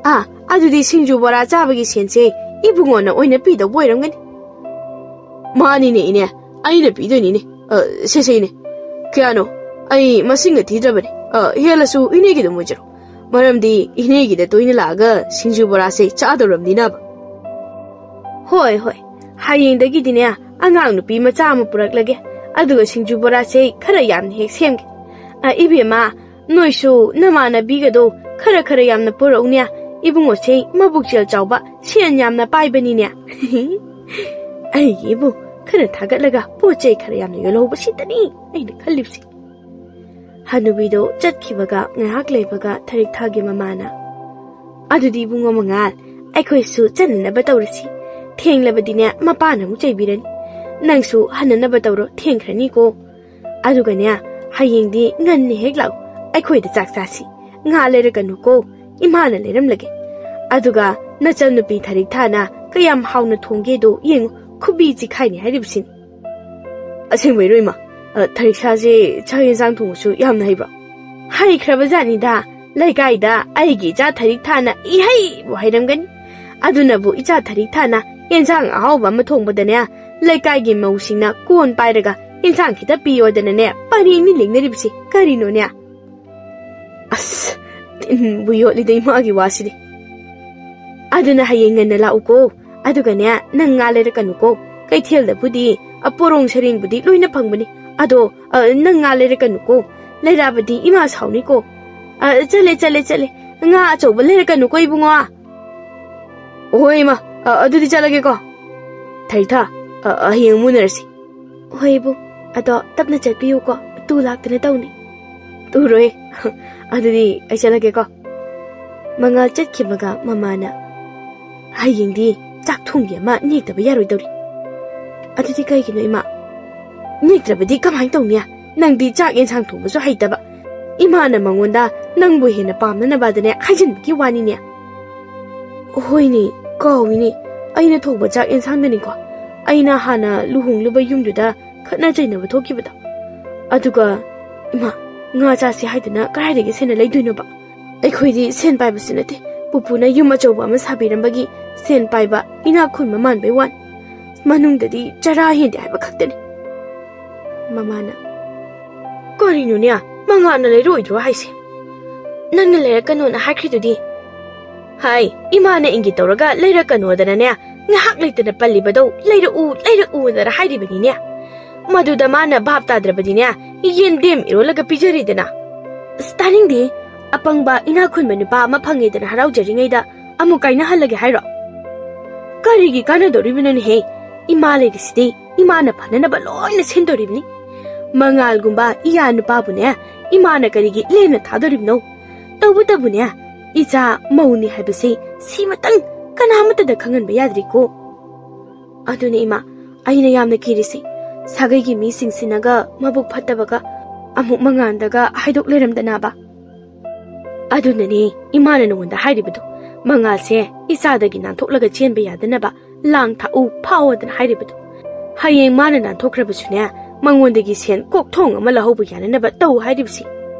ꯑꯥ, ꯑꯗꯨꯗꯤ ꯁꯤꯡꯖꯨ ꯕꯣꯔꯥ ꯆꯥꯕꯒꯤ ꯁꯦꯟꯁꯦ ꯏꯕꯨꯡꯉꯣꯅ ꯑꯣꯏꯅ ꯄꯤꯗꯧꯕ ꯑꯣꯏꯔꯝꯒꯅꯤ꯫ ꯃꯥꯅꯤꯅꯦ ꯏꯅꯦ, ꯑꯩꯅ ꯄꯤꯗꯣꯏꯅꯤꯅꯦ꯫ ꯑ, ꯁꯦ, ꯁꯦ ꯏꯅꯦ꯫ ꯀꯌꯥꯅꯣ? ꯑꯩ ꯃꯁꯤꯡꯒ ꯊꯤꯗ꯭ꯔꯕꯅꯤ꯫ ꯑ, ꯍꯦꯜꯂꯁꯨ ꯏꯅꯦꯒꯤ ꯑꯗꯨꯝ ꯑꯣꯏꯖꯔꯣ꯫ ꯃꯔꯝꯗꯤ ꯏꯅꯦꯒꯤꯗ ꯇꯣꯏꯅ ꯂꯥꯛꯑꯒ ꯁꯤꯡꯖꯨ ꯕꯣꯔꯥꯁꯦ ꯆꯥꯗꯧꯔꯕꯅꯤꯅꯕ꯫ ꯍꯣꯏ, ꯍꯣꯏ, ꯍꯌꯦꯡꯗꯒꯤꯗꯤꯅꯦ ꯑꯉꯥꯡ ꯅꯨꯄꯤ ꯃꯆꯥ ꯑꯃ ꯄꯨꯔꯛꯂꯒꯦ, ꯑꯗꯨꯒ ꯁꯤꯡꯖꯨ ꯕꯣꯔꯥꯁꯦ ꯈꯔ ꯌꯥꯝꯅ ꯍꯦꯛ ꯁꯦꯝꯒꯦ꯫ ꯑ, ꯏꯕꯦꯝꯃ, ꯅꯣꯏꯁꯨ ꯅꯃꯥꯟꯅꯕꯤꯒꯗꯣ ꯈꯔ ꯈꯔ ꯌꯥꯝꯅ ꯄꯨꯔꯛꯎꯅꯦ꯫ ꯏꯕꯨꯡꯉꯣꯁꯦ ꯃꯕꯨꯛꯆꯦꯜ ꯆꯥꯎꯕ, ꯁꯦꯟ ꯌꯥꯝꯅ ꯄꯥꯏꯕꯅꯤꯅꯦ꯫ ꯑꯩꯒꯤ ꯏꯕꯨꯡ ꯈꯔ ꯊꯥꯒꯠꯂꯒ ꯄꯣꯠ ꯆꯩ ꯈꯔ ꯌꯥꯝꯅ ꯌꯣꯜꯍꯧꯕꯁꯤꯗꯅꯤ ꯑꯩꯅ ꯈꯜꯂꯤꯕꯁꯦ꯫ ꯍꯅꯨꯕꯤꯗꯣ ꯆꯠꯈꯤꯕꯒ ꯉꯥꯏꯍꯥꯛ ꯂꯩꯕꯒ ꯊꯔꯤꯛ ꯊꯥꯒꯤ ꯃꯃꯥꯅ, "ꯑꯗꯨꯗꯤ ꯏꯕꯨꯡꯉꯣ ꯃꯉꯥꯜ, ꯑꯩꯈꯣꯏꯁꯨ ꯆꯠꯅꯅꯕ ꯇꯧꯔꯁꯤ꯫ ꯊꯦꯡꯂꯕꯗꯤꯅꯦ ꯃꯄꯥꯅ ꯑꯃꯨꯛ ꯆꯩꯕꯤꯔꯅꯤ꯫ ꯅꯪꯁꯨ ꯍꯟꯅꯅꯕ ꯇꯧꯔꯣ, ꯊꯦꯡꯈ꯭ꯔꯅꯤꯀꯣ꯫ ꯑꯗꯨꯒꯅꯦ ꯍꯌꯦꯡꯗꯤ ꯉꯟꯅ ꯍꯦꯛ ꯂꯥꯛꯎ, ꯑꯩꯈꯣꯏꯗ ꯆꯥꯛ ꯆꯥꯁꯤ꯫ ꯉꯥ ꯂꯩꯔꯛꯀꯅꯨꯀꯣ, ꯏꯃꯥꯅ ꯂꯩꯔꯝꯂꯒꯦ꯫ ꯑꯗꯨꯒ ꯅꯆꯟꯅꯨꯄꯤ ꯊꯔꯤꯛ ꯊꯥꯅ ꯀꯌꯥꯝ ꯍꯥꯎꯅ ꯊꯣꯡꯒꯦꯗꯣ ꯌꯦꯡꯉꯨ, ꯈꯨꯕꯤ ꯆꯤꯈꯥꯏꯅꯤ ꯍꯥꯏꯔꯤꯕꯁꯤꯅꯤ꯫" "ꯑꯁꯦꯡꯕꯩꯔꯣ ꯏꯃꯥ? ꯑ, ꯊꯔꯤꯛ ꯊꯥꯁꯦ ꯆꯥꯛ ꯌꯦꯟꯁꯥꯡ ꯊꯣꯡꯕꯁꯨ ꯌꯥꯝꯅ ꯍꯩꯕ꯭ꯔꯣ?" "ꯍꯩꯈ꯭ꯔꯕꯖꯥꯠꯅꯤꯗ꯫ ꯂꯩꯀꯥꯏꯗ ꯑꯩꯒꯤ ꯏꯆꯥ ꯊꯔꯤꯛ ꯊꯥꯅ ꯏꯍꯩꯕꯨ ꯍꯩꯔꯝꯒꯅꯤ꯫ ꯑꯗꯨꯅꯕꯨ ꯏꯆꯥ ꯊꯔꯤꯛ ꯊꯥꯅ ꯌꯦꯟꯁꯥꯡ ꯑꯍꯥꯎꯕ ꯑꯃ ꯊꯣꯡꯕꯗꯅꯦ, ꯂꯩꯀꯥꯏꯒꯤ ꯃꯧꯁꯤꯡꯅ ꯀꯣꯟ ꯄꯥꯏꯔꯒ ꯌꯦꯟꯁꯥꯡ ꯈꯤꯇ ꯄꯤꯌꯣꯗꯅꯅꯦ ꯄꯔꯦꯡꯅꯤ ꯂꯦꯡꯅꯔꯤꯕꯁꯤ꯫ ꯀꯔꯤꯅꯣꯅꯦ?" ꯑꯁ, ꯇꯤꯟꯕꯨ ꯌꯣꯠꯂꯤꯗ ꯏꯃꯥꯒꯤ ꯋꯥꯁꯤꯗꯤ꯫ "ꯑꯗꯨꯅ ꯍꯌꯦꯡ ꯉꯟꯅ ꯂꯥꯛꯎꯀꯣ꯫ ꯑꯗꯨꯒꯅꯦ, ꯅꯪ ꯉꯥ ꯂꯩꯔꯛꯀꯅꯨꯀꯣ꯫ ꯀꯩꯊꯦꯜꯗꯕꯨꯗꯤ, ꯑ, ꯄꯣꯔꯣꯡ ꯁꯔꯦꯡꯕꯨꯗꯤ ꯂꯣꯏꯅ ꯐꯪꯕꯅꯤ꯫ ꯑꯗꯣ, ꯑ, ꯅꯪ ꯉꯥ ꯂꯩꯔꯛꯀꯅꯨꯀꯣ꯫ ꯂꯩꯔꯛꯑꯕꯗꯤ ꯏꯃꯥ ꯁꯥꯎꯅꯤꯀꯣ꯫ ꯑ, ꯆꯠꯂꯦ, ꯆꯠꯂꯦ, ꯆꯠꯂꯦ꯫ ꯉꯥ ꯑꯆꯧꯕ ꯂꯩꯔꯛꯀꯅꯨꯀꯣ, ꯏꯕꯨꯡꯉꯣ꯫" "ꯍꯣꯏ, ꯏꯃꯥ꯫ ꯑ, ꯑꯗꯨꯗꯤ ꯆꯠꯂꯒꯦꯀꯣ꯫ ꯊꯔꯤꯛ ꯊꯥ, ꯑ, ꯑ, ꯍꯌꯦꯡ ꯑꯃꯨꯛ ꯎꯅꯔꯁꯤ꯫" "ꯍꯣꯏ, ꯏꯕꯨꯡ꯫ ꯑꯗꯣ ꯇꯞꯅ ꯆꯠꯄꯤꯌꯨꯀꯣ꯫ ꯇꯨ ꯂꯥꯛꯇꯅ ꯇꯧꯅꯤ꯫" "ꯇꯨꯔꯣꯏ꯫ ꯑꯗꯨꯗꯤ ꯑꯩ ꯆꯠꯂꯒꯦꯀꯣ꯫" ꯃꯉꯥꯜ ꯆꯠꯈꯤꯕꯒ ꯃꯃꯥꯅ, "ꯍꯌꯦꯡꯗꯤ ꯆꯥꯛ ꯊꯣꯡꯒꯤ ꯑꯃ ꯅꯦꯛꯇꯕ ꯌꯥꯔꯣꯏꯗꯧꯔꯤ꯫" "ꯑꯗꯨꯗꯤ ꯀꯩꯒꯤꯅꯣ, ꯏꯃꯥ?" "ꯅꯦꯛꯇ꯭ꯔꯕꯗꯤ ꯀꯃꯥꯏꯅ ꯇꯧꯅꯤ? ꯅꯪꯗꯤ ꯆꯥꯛ ꯌꯦꯟꯁꯥꯡ ꯊꯣꯡꯕꯁꯨ ꯍꯩꯇꯕ꯫ ꯏꯃꯥꯅ ꯃꯉꯣꯟꯗ ꯅꯪꯕꯨ ꯍꯦꯟꯅ ꯄꯥꯝꯅꯅꯕꯗꯅꯦ ꯍꯥꯏꯖꯤꯟꯕꯒꯤ ꯋꯥꯅꯤꯅꯦ꯫" "ꯍꯣꯏꯅꯦ, ꯀꯥꯎꯏꯅꯦ꯫ ꯑꯩꯅ ꯊꯣꯡꯕ ꯆꯥꯛ ꯌꯦꯟꯁꯥꯡꯗꯅꯤꯀꯣ ꯑꯩꯅ ꯍꯥꯟꯅ ꯂꯨꯍꯣꯡꯂꯨꯕ ꯌꯨꯝꯗꯨꯗ ꯈꯠꯅ ꯆꯩꯅꯕ ꯊꯣꯛꯈꯤꯕꯗꯣ꯫ ꯑꯗꯨꯒ, ꯏꯃꯥ, ꯉꯥ ꯆꯥꯁꯤ ꯍꯥꯏꯗꯅ ꯀꯗꯥꯏꯗꯒꯤ ꯁꯦꯟꯅ ꯂꯩꯗꯣꯏꯅꯣꯕ? ꯑꯩꯈꯣꯏꯗꯤ ꯁꯦꯟ ꯄꯥꯏꯕꯁꯨ ꯅꯠꯇꯦ꯫ ꯄꯨꯄꯨꯅ ꯌꯨꯝ ꯑꯆꯧꯕ ꯑꯃ ꯁꯥꯕꯤꯔꯝꯕꯒꯤ ꯁꯦꯟ ꯄꯥꯏꯕ, ꯏꯅꯥꯛ ꯈꯨꯟꯕ ꯃꯥꯟꯕꯩ ꯋꯥꯅꯤ꯫ ꯃꯅꯨꯡꯗꯗꯤ ꯆꯔꯥ ꯍꯦꯟꯗꯦ ꯍꯥꯏꯕ ꯈꯛꯇꯅꯤ꯫" ꯃꯃꯥꯅ, "ꯀꯔꯤꯅꯣꯅꯦ, ꯃꯉꯥꯜꯅ ꯂꯩꯔꯛꯑꯣꯏꯗ꯭ꯔꯣ ꯍꯥꯏꯁꯦ?" ꯅꯪꯅ ꯂꯩꯔꯛꯀꯅꯣꯅ ꯍꯥꯏꯈ꯭ꯔꯤꯗꯨꯗꯤ? ꯍꯥꯏ, ꯏꯃꯥꯅ ꯏꯪꯒꯤꯠ ꯇꯧꯔꯒ ꯂꯩꯔꯛꯀꯅꯣꯗꯅꯅꯦ, ꯉꯥꯏꯍꯥꯛ ꯂꯩꯇꯅ ꯄꯜꯂꯤꯕꯗꯧ "ꯂꯩꯔꯛꯎ, ꯂꯩꯔꯛꯎꯗꯅ" ꯍꯥꯏꯔꯤꯕꯅꯤꯅꯦ꯫ ꯃꯗꯨꯗ ꯃꯥꯅ ꯚꯥꯞ ꯇꯥꯗ꯭ꯔꯕꯗꯤꯅꯦ, ꯌꯦꯟꯗꯦꯝ ꯏꯔꯣꯜꯂꯒ ꯄꯤꯖꯔꯤꯗꯅ꯫ ꯑꯁ, ꯇꯥꯅꯤꯡꯗꯦ꯫ ꯑꯄꯪꯕ ꯏꯅꯥꯛ ꯈꯨꯟꯕ ꯅꯨꯄꯥ ꯑꯃ ꯐꯪꯉꯦꯗꯅ ꯍꯔꯥꯎꯖꯔꯤꯉꯩꯗ ꯑꯃꯨꯛ ꯀꯥꯏꯅꯍꯜꯂꯒꯦ ꯍꯥꯏꯔꯣ? ꯀꯔꯤꯒꯤ ꯀꯥꯟꯅꯗꯧꯔꯤꯕꯅꯣꯅꯦꯍꯦ? ꯏꯃꯥ ꯂꯩꯔꯤꯁꯤꯗꯤ ꯏꯃꯥꯅ ꯐꯅꯅꯕ ꯂꯣꯏꯅ ꯁꯤꯟꯗꯣꯔꯤꯕꯅꯤ꯫ ꯃꯉꯥꯜꯒꯨꯝꯕ ꯏꯌꯥ ꯅꯨꯄꯥꯕꯨꯅꯦ, ꯏꯃꯥꯅ ꯀꯔꯤꯒꯤ ꯂꯦꯝꯅ ꯊꯥꯗꯣꯔꯤꯕꯅꯣ? ꯇꯧꯕꯇꯕꯨꯅꯦ, ꯏꯆꯥ ꯃꯧꯅꯤ ꯍꯥꯏꯕꯁꯤ ꯁꯤꯃꯇꯪ ꯀꯅꯥꯃꯠꯇꯗ ꯈꯪꯍꯟꯕ ꯌꯥꯗ꯭ꯔꯤꯀꯣ꯫ ꯑꯗꯨꯅꯤ ꯏꯃꯥ, ꯑꯩꯅ ꯌꯥꯝꯅ ꯀꯤꯔꯤꯁꯤ꯫ ꯁꯥꯒꯩꯒꯤ ꯃꯤꯁꯤꯡꯁꯤꯅꯒ ꯃꯕꯨꯛ ꯐꯠꯇꯕꯒ ꯑꯃꯨꯛ ꯃꯉꯥꯟꯗꯒ ꯍꯥꯏꯗꯣꯛ ꯂꯩꯔꯝꯗꯅꯕ꯫ ꯑꯗꯨꯅꯅꯦ ꯏꯃꯥꯅ ꯅꯉꯣꯟꯗ ꯍꯥꯏꯔꯤꯕꯗꯣ, ꯃꯉꯥꯜꯁꯦ ꯏꯆꯥꯗꯒꯤ ꯅꯥꯟꯊꯣꯛꯂꯒ ꯆꯦꯟꯕ ꯌꯥꯗꯅꯕ ꯂꯥꯡ ꯊꯥꯛꯎ ꯐꯥꯎꯑꯣꯗꯅ ꯍꯥꯏꯔꯤꯕꯗꯣ꯫ ꯍꯌꯦꯡ ꯃꯥꯅ ꯅꯥꯟꯊꯣꯛꯈ꯭ꯔꯕꯁꯨꯅꯦ, ꯃꯉꯣꯟꯗꯒꯤ ꯁꯦꯟ ꯀꯣꯛꯊꯣꯡ ꯑꯃ ꯂꯧꯍꯧꯕ ꯌꯥꯅꯅꯕ ꯇꯧ ꯍꯥꯏꯔꯤꯕꯁꯤ꯫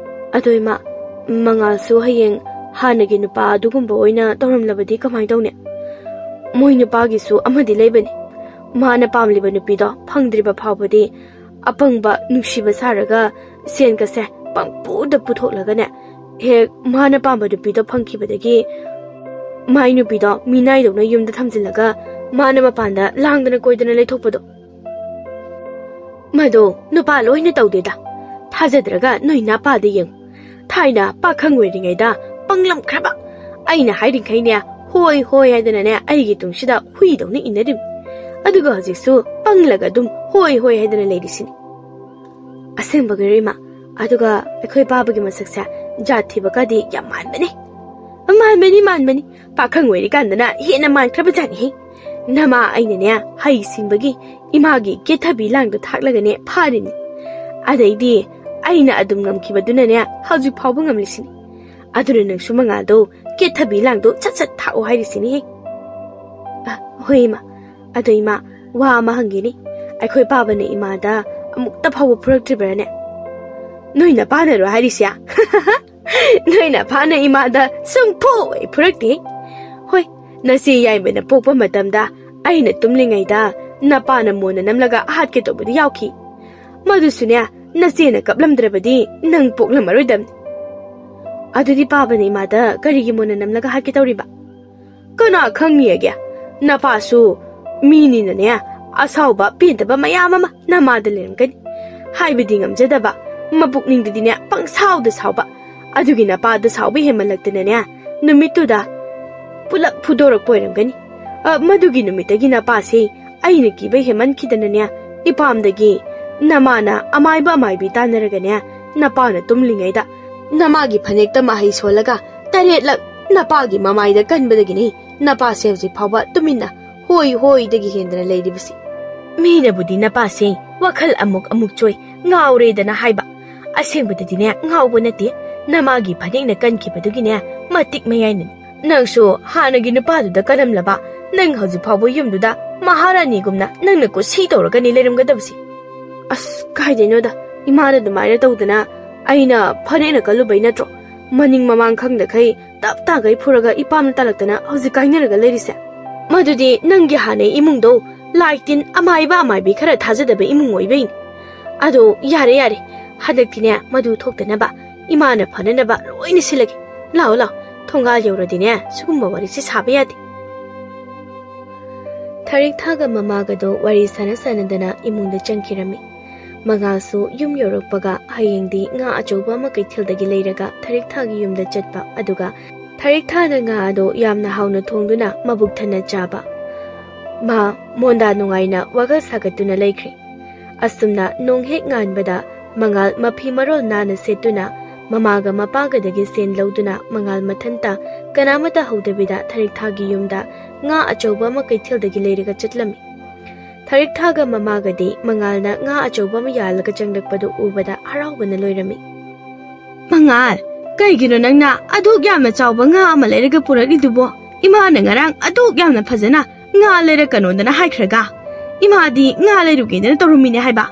ꯑꯗꯣ ꯏꯃꯥ, ꯃꯉꯥꯜꯁꯨ ꯍꯌꯦꯡ ꯍꯥꯟꯅꯒꯤ ꯅꯨꯄꯥ ꯑꯗꯨꯒꯨꯝꯕ ꯑꯣꯏꯅ ꯇꯧꯔꯝꯂꯕꯗꯤ ꯀꯃꯥꯏ ꯇꯧꯅꯤ? ꯃꯣꯏ ꯅꯨꯄꯥꯒꯤꯁꯨ ꯑꯃꯗꯤ ꯂꯩꯕꯅꯤ꯫ ꯃꯥꯅ ꯄꯥꯝꯂꯤꯕ ꯅꯨꯄꯤꯗꯣ ꯐꯪꯗ꯭ꯔꯤꯕ ꯐꯥꯎꯕꯗꯤ ꯑꯄꯪꯕ ꯅꯨꯡꯁꯤꯕ ꯁꯥꯔꯒ ꯁꯦꯟꯒꯁꯦ ꯄꯪꯄꯨꯗ ꯄꯨꯊꯣꯛꯂꯒꯅꯦ, ꯍꯦꯛ ꯃꯥꯅ ꯄꯥꯝꯕ ꯅꯨꯄꯤꯗꯣ ꯐꯪꯈꯤꯕꯗꯒꯤ ꯃꯥꯏ ꯅꯨꯄꯤꯗꯣ ꯃꯤꯅꯥꯏꯗꯧꯅ ꯌꯨꯝꯗ ꯊꯝꯖꯤꯜꯂꯒ ꯃꯥꯅ ꯃꯄꯥꯟꯗ ꯂꯥꯡꯗꯅ ꯀꯣꯏꯗꯅ ꯂꯩꯊꯣꯛꯄꯗꯣ꯫ ꯃꯗꯣ ꯅꯨꯄꯥ ꯂꯣꯏꯅ ꯇꯧꯗꯦꯗ꯫ ꯊꯥꯖꯗ꯭ꯔꯒ ꯅꯣꯏ ꯅꯄꯥꯗ ꯌꯦꯡꯉꯨ꯫ ꯊꯥꯏꯅ ꯄꯥꯈꯪ ꯑꯣꯏꯔꯤꯉꯩꯗ ꯄꯪꯂꯝꯈ꯭ꯔꯕ꯫ ꯑꯩꯅ ꯍꯥꯏꯔꯤꯈꯩꯅꯦ, ꯍꯣꯏ ꯍꯣꯏ ꯍꯥꯏꯗꯅꯅꯦ ꯑꯩꯒꯤ ꯇꯨꯡꯁꯤꯗ ꯍꯨꯏꯗꯧꯅ ꯏꯟꯅꯔꯤꯕꯅꯤ꯫ ꯑꯗꯨꯒ ꯍꯧꯖꯤꯛꯁꯨ ꯄꯪꯂꯒ ꯑꯗꯨꯝ ꯍꯣꯏ ꯍꯣꯏ ꯍꯥꯏꯗꯅ ꯂꯩꯔꯤꯁꯤꯅꯤ꯫ ꯑꯁꯦꯡꯕꯒꯤꯔꯣ ꯏꯃꯥ? ꯑꯗꯨꯒ ꯑꯩꯈꯣꯏ ꯄꯥꯕꯒꯤ ꯃꯁꯛꯁꯦ ꯖꯥꯠ ꯊꯤꯕꯒꯗꯤ ꯌꯥꯝ ꯃꯥꯟꯕꯅꯤ꯫ ꯃꯥꯟꯕꯅꯤ, ꯃꯥꯟꯕꯅꯤ꯫ ꯄꯥꯈꯪ ꯑꯣꯏꯔꯤꯀꯥꯟꯗꯅ ꯍꯦꯟꯅ ꯃꯥꯟꯈ꯭ꯔꯕꯖꯥꯠꯅꯤꯍꯦ꯫ ꯅꯃꯥ ꯑꯩꯅꯅꯦ ꯍꯩ ꯁꯤꯡꯕꯒꯤ ꯏꯃꯥꯒꯤ ꯀꯦꯊꯕꯤ ꯂꯥꯡꯗꯣ ꯊꯥꯛꯂꯒꯅꯦ ꯐꯥꯔꯤꯅꯤ꯫ ꯑꯗꯩꯗꯤ ꯑꯩꯅ ꯑꯗꯨꯝ ꯉꯝꯈꯤꯕꯗꯨꯅꯅꯦ ꯍꯧꯖꯤꯛ ꯐꯥꯎꯕ ꯉꯝꯂꯤꯁꯤꯅꯤ꯫ ꯑꯗꯨꯅ ꯅꯪꯁꯨ ꯃꯉꯥꯜꯗꯣ ꯀꯦꯊꯕꯤ ꯂꯥꯡꯗꯣ ꯁꯠ ꯁꯠ ꯊꯥꯛꯑꯣ ꯍꯥꯏꯔꯤꯁꯤꯅꯤꯍꯦ꯫ ꯑ, ꯍꯣꯏ ꯏꯃꯥ꯫ ꯑꯗꯣ ꯏꯃꯥ, ꯋꯥ ꯑꯃ ꯍꯪꯒꯦꯅꯦ꯫ ꯑꯩꯈꯣꯏ ꯄꯥꯕꯅ ꯏꯃꯥꯗ ꯑꯃꯨꯛꯇ ꯐꯥꯎꯕ ꯐꯨꯔꯛꯇ꯭ꯔꯤꯕ꯭ꯔꯥꯅꯦ? ꯅꯣꯏ ꯅꯄꯥꯅꯔꯣ ꯍꯥꯏꯔꯤꯁꯦ? ꯅꯣꯏ ꯅꯄꯥꯅ ꯏꯃꯥꯗ ꯁꯨꯡꯐꯨ ꯍꯦꯛ ꯐꯨꯔꯛꯇꯦ꯫ ꯍꯣꯏ, ꯅꯆꯦ ꯌꯥꯏꯃꯅ ꯄꯣꯛꯄ ꯃꯇꯝꯗ ꯑꯩꯅ ꯇꯨꯝꯂꯤꯉꯩꯗ ꯅꯄꯥꯅ ꯃꯣꯟꯅ ꯅꯝꯂꯒ ꯍꯥꯠꯀꯦ ꯇꯧꯕꯗꯤ ꯌꯥꯎꯈꯤ꯫ ꯃꯗꯨꯁꯨꯅꯦ, ꯅꯆꯦꯅ ꯀꯞꯂꯝꯗ꯭ꯔꯕꯗꯤ ꯅꯪ ꯄꯣꯛꯂꯝꯃꯔꯣꯏꯗꯕꯅꯤ꯫ ꯑꯗꯨꯗꯤ ꯄꯥꯕꯅ ꯏꯃꯥꯗ ꯀꯔꯤꯒꯤ ꯃꯣꯟꯅ ꯅꯝꯂꯒ ꯍꯥꯠꯀꯦ ꯇꯧꯔꯤꯕ? ꯀꯅꯥ ꯈꯪꯅꯤꯒꯦ? ꯅꯄꯥꯁꯨ ꯃꯤꯅꯤꯅꯅꯦ, ꯑꯁꯥꯎꯕ ꯄꯦꯟꯗꯕ ꯃꯌꯥꯝ ꯑꯃ ꯅꯃꯥꯗ ꯂꯩꯔꯝꯒꯅꯤ꯫ ꯍꯥꯏꯕꯗꯤ ꯉꯝꯖꯗꯕ, ꯃꯄꯨꯛꯅꯤꯡꯗꯗꯤꯅꯦ ꯄꯪꯁꯥꯎꯗ ꯁꯥꯎꯕ꯫ ꯑꯗꯨꯒꯤ ꯅꯄꯥꯗ ꯁꯥꯎꯕ ꯍꯦꯟꯃꯜꯂꯛꯇꯅꯅꯦ, ꯅꯨꯃꯤꯠꯇꯨꯗ ꯄꯨꯂꯞ ꯐꯨꯗꯣꯔꯛꯄ ꯑꯣꯏꯔꯝꯒꯅꯤ꯫ ꯑ, ꯃꯗꯨꯒꯤ ꯅꯨꯃꯤꯠꯇꯒꯤ ꯅꯄꯥꯁꯦ ꯑꯩꯅ ꯀꯤꯕ ꯍꯦꯟꯃꯟꯈꯤꯗꯅꯅꯦ, ꯏꯄꯥꯝꯗꯒꯤ ꯅꯃꯥꯅ ꯑꯃꯥꯏꯕ ꯑꯃꯥꯏꯕꯤ ꯇꯥꯟꯅꯔꯒꯅꯦ, ꯅꯄꯥꯅ ꯇꯨꯝꯂꯤꯉꯩꯗ ꯅꯃꯥꯒꯤ ꯐꯅꯦꯛꯇ ꯃꯍꯩ ꯁꯣꯜꯂꯒ ꯇꯔꯦꯠꯂꯛ ꯅꯄꯥꯒꯤ ꯃꯃꯥꯏꯗ ꯀꯟꯕꯗꯒꯤꯅꯤ ꯅꯄꯥꯁꯦ ꯍꯧꯖꯤꯛ ꯐꯥꯎꯕ ꯇꯨꯃꯤꯟꯅ ꯍꯣꯏ ꯍꯣꯏꯗꯒꯤ ꯍꯦꯟꯗꯅ ꯂꯩꯔꯤꯕꯁꯤ꯫ ꯃꯤꯅꯕꯨꯗꯤ ꯅꯄꯥꯁꯦ ꯋꯥꯈꯜ ꯑꯃꯨꯛ ꯑꯃꯨꯛ ꯆꯣꯏ, ꯉꯥꯎꯔꯦꯗꯅ ꯍꯥꯏꯕ꯫ ꯑꯁꯦꯡꯕꯗꯗꯤꯅꯦ ꯉꯥꯎꯕ ꯅꯠꯇꯦ, ꯅꯃꯥꯒꯤ ꯐꯅꯦꯛꯅ ꯀꯟꯈꯤꯕꯗꯨꯒꯤꯅꯦ ꯃꯇꯤꯛ ꯃꯌꯥꯏꯅꯅꯤ꯫ ꯅꯪꯁꯨ ꯍꯥꯟꯅꯒꯤ ꯅꯨꯄꯥꯗꯨꯗ ꯀꯜꯂꯝꯂꯕ, ꯅꯪ ꯍꯧꯖꯤꯛ ꯐꯥꯎꯕ ꯌꯨꯝꯗꯨꯗ ꯃꯍꯥꯔꯥꯅꯤꯒꯨꯝꯅ ꯅꯪꯅ ꯀꯨꯁꯤ ꯇꯧꯔꯒꯅꯤ ꯂꯩꯔꯝꯒꯗꯕꯁꯤ꯫ ꯑꯁ, ꯀꯥꯏꯗꯩꯅꯣꯗ, ꯏꯃꯥꯅ ꯑꯗꯨꯃꯥꯏꯅ ꯇꯧꯗꯅ ꯑꯩꯅ ꯐꯅꯦꯛꯅ ꯀꯜꯂꯨꯕꯩ ꯅꯠꯇ꯭ꯔꯣ? ꯃꯅꯤꯡ ꯃꯃꯥꯡ ꯈꯪꯗꯈꯩ ꯇꯞ ꯇꯥꯒꯩ ꯐꯨꯔꯒ ꯏꯄꯥꯝꯅ ꯇꯥꯜꯂꯛꯇꯅ ꯍꯧꯖꯤꯛ ꯀꯥꯏꯅꯔꯒ ꯂꯩꯔꯤꯁꯦ꯫ ꯃꯗꯨꯗꯤ ꯅꯪꯒꯤ ꯍꯥꯟꯅꯩ ꯏꯃꯨꯡꯗꯣ ꯂꯥꯏ ꯇꯤꯟ ꯑꯃꯥꯏꯕ ꯑꯃꯥꯏꯕꯤ ꯈꯔ ꯊꯥꯖꯗꯕ ꯏꯃꯨꯡ ꯑꯣꯏꯕꯩꯅꯤ꯫ ꯑꯗꯣ ꯌꯥꯔꯦ ꯌꯥꯔꯦ, ꯍꯟꯗꯛꯇꯤꯅꯦ ꯃꯗꯨ ꯊꯣꯛꯇꯅꯕ ꯏꯃꯥꯅ ꯐꯅꯅꯕ ꯂꯣꯏꯅ ꯁꯤꯜꯂꯒꯦ꯫ ꯂꯥꯛꯑꯣ ꯂꯥꯛꯑꯣ, ꯊꯣꯡꯒꯥꯜ ꯌꯧꯔꯗꯤꯅꯦ ꯁꯤꯒꯨꯝꯕ ꯋꯥꯔꯤꯁꯦ ꯁꯥꯕ ꯌꯥꯗꯦ꯫ ꯊꯔꯤꯛ ꯊꯥꯒ ꯃꯃꯥꯒꯗꯣ ꯋꯥꯔꯤ ꯁꯥꯟꯅ ꯁꯥꯟꯅꯗꯅ ꯏꯃꯨꯡꯗ ꯆꯪꯈꯤꯔꯝꯃꯤ꯫ ꯃꯉꯥꯜꯁꯨ ꯌꯨꯝ ꯌꯧꯔꯛꯄꯒ ꯍꯌꯦꯡꯗꯤ ꯉꯥ ꯑꯆꯧꯕ ꯑꯃ ꯀꯩꯊꯦꯜꯗꯒꯤ ꯂꯩꯔꯒ ꯊꯔꯤꯛ ꯊꯥꯒꯤ ꯌꯨꯝꯗ ꯆꯠꯄ, ꯑꯗꯨꯒ ꯊꯔꯤꯛ ꯊꯥꯅ ꯉꯥ ꯑꯗꯣ ꯌꯥꯝꯅ ꯍꯥꯎꯅ ꯊꯣꯡꯗꯨꯅ ꯃꯕꯨꯛ ꯊꯟꯅ ꯆꯥꯕ꯫ ꯃꯥ ꯃꯣꯟꯗꯥ ꯅꯨꯡꯉꯥꯏꯅ ꯋꯥꯈꯜ ꯁꯥꯒꯠꯇꯨꯅ ꯂꯩꯈ꯭ꯔꯦ꯫ ꯑꯁꯨꯝꯅ ꯅꯣꯡ ꯍꯦꯛ ꯉꯥꯟꯕꯗ ꯃꯉꯥꯜ ꯃꯐꯤ ꯃꯔꯣꯜ ꯅꯥꯟꯅ ꯁꯦꯠꯇꯨꯅ ꯃꯃꯥꯒ ꯃꯄꯥꯒꯗꯒꯤ ꯁꯦꯟ ꯂꯧꯗꯨꯅ ꯃꯉꯥꯜ ꯃꯊꯟꯇ ꯀꯅꯥꯃꯠꯇ ꯍꯧꯗꯕꯤꯗ ꯊꯔꯤꯛ ꯊꯥꯒꯤ ꯌꯨꯝꯗ ꯉꯥ ꯑꯆꯧꯕ ꯑꯃ ꯀꯩꯊꯦꯜꯗꯒꯤ ꯂꯩꯔꯒ ꯆꯠꯂꯝꯃꯤ꯫ ꯊꯔꯤꯛ ꯊꯥꯒ ꯃꯃꯥꯒꯗꯤ ꯃꯉꯥꯜꯅ ꯉꯥ ꯑꯆꯧꯕ ꯑꯃ ꯌꯥꯜꯂꯒ ꯆꯪꯂꯛꯄꯗꯨ ꯎꯕꯗ ꯍꯔꯥꯎꯕꯅ ꯂꯣꯏꯔꯝꯃꯤ꯫ "ꯃꯉꯥꯜ, ꯀꯩꯒꯤꯅꯣ ꯅꯪꯅ ꯑꯗꯨꯛ ꯌꯥꯝꯅ ꯆꯥꯎꯕ ꯉꯥ ꯑꯃ ꯂꯩꯔꯒ ꯄꯨꯔꯛꯂꯤꯗꯨꯕꯣ? ꯏꯃꯥꯅ ꯉꯔꯥꯡ ꯑꯗꯨꯛ ꯌꯥꯝꯅ ꯐꯖꯅ ꯉꯥ ꯂꯩꯔꯛꯀꯅꯣꯗꯅ ꯍꯥꯏꯈ꯭ꯔꯒ ꯏꯃꯥꯗꯤ ꯉꯥ ꯂꯩꯔꯨꯒꯦꯗꯅ ꯇꯧꯔꯝꯃꯤꯅꯦ ꯍꯥꯏꯕ?"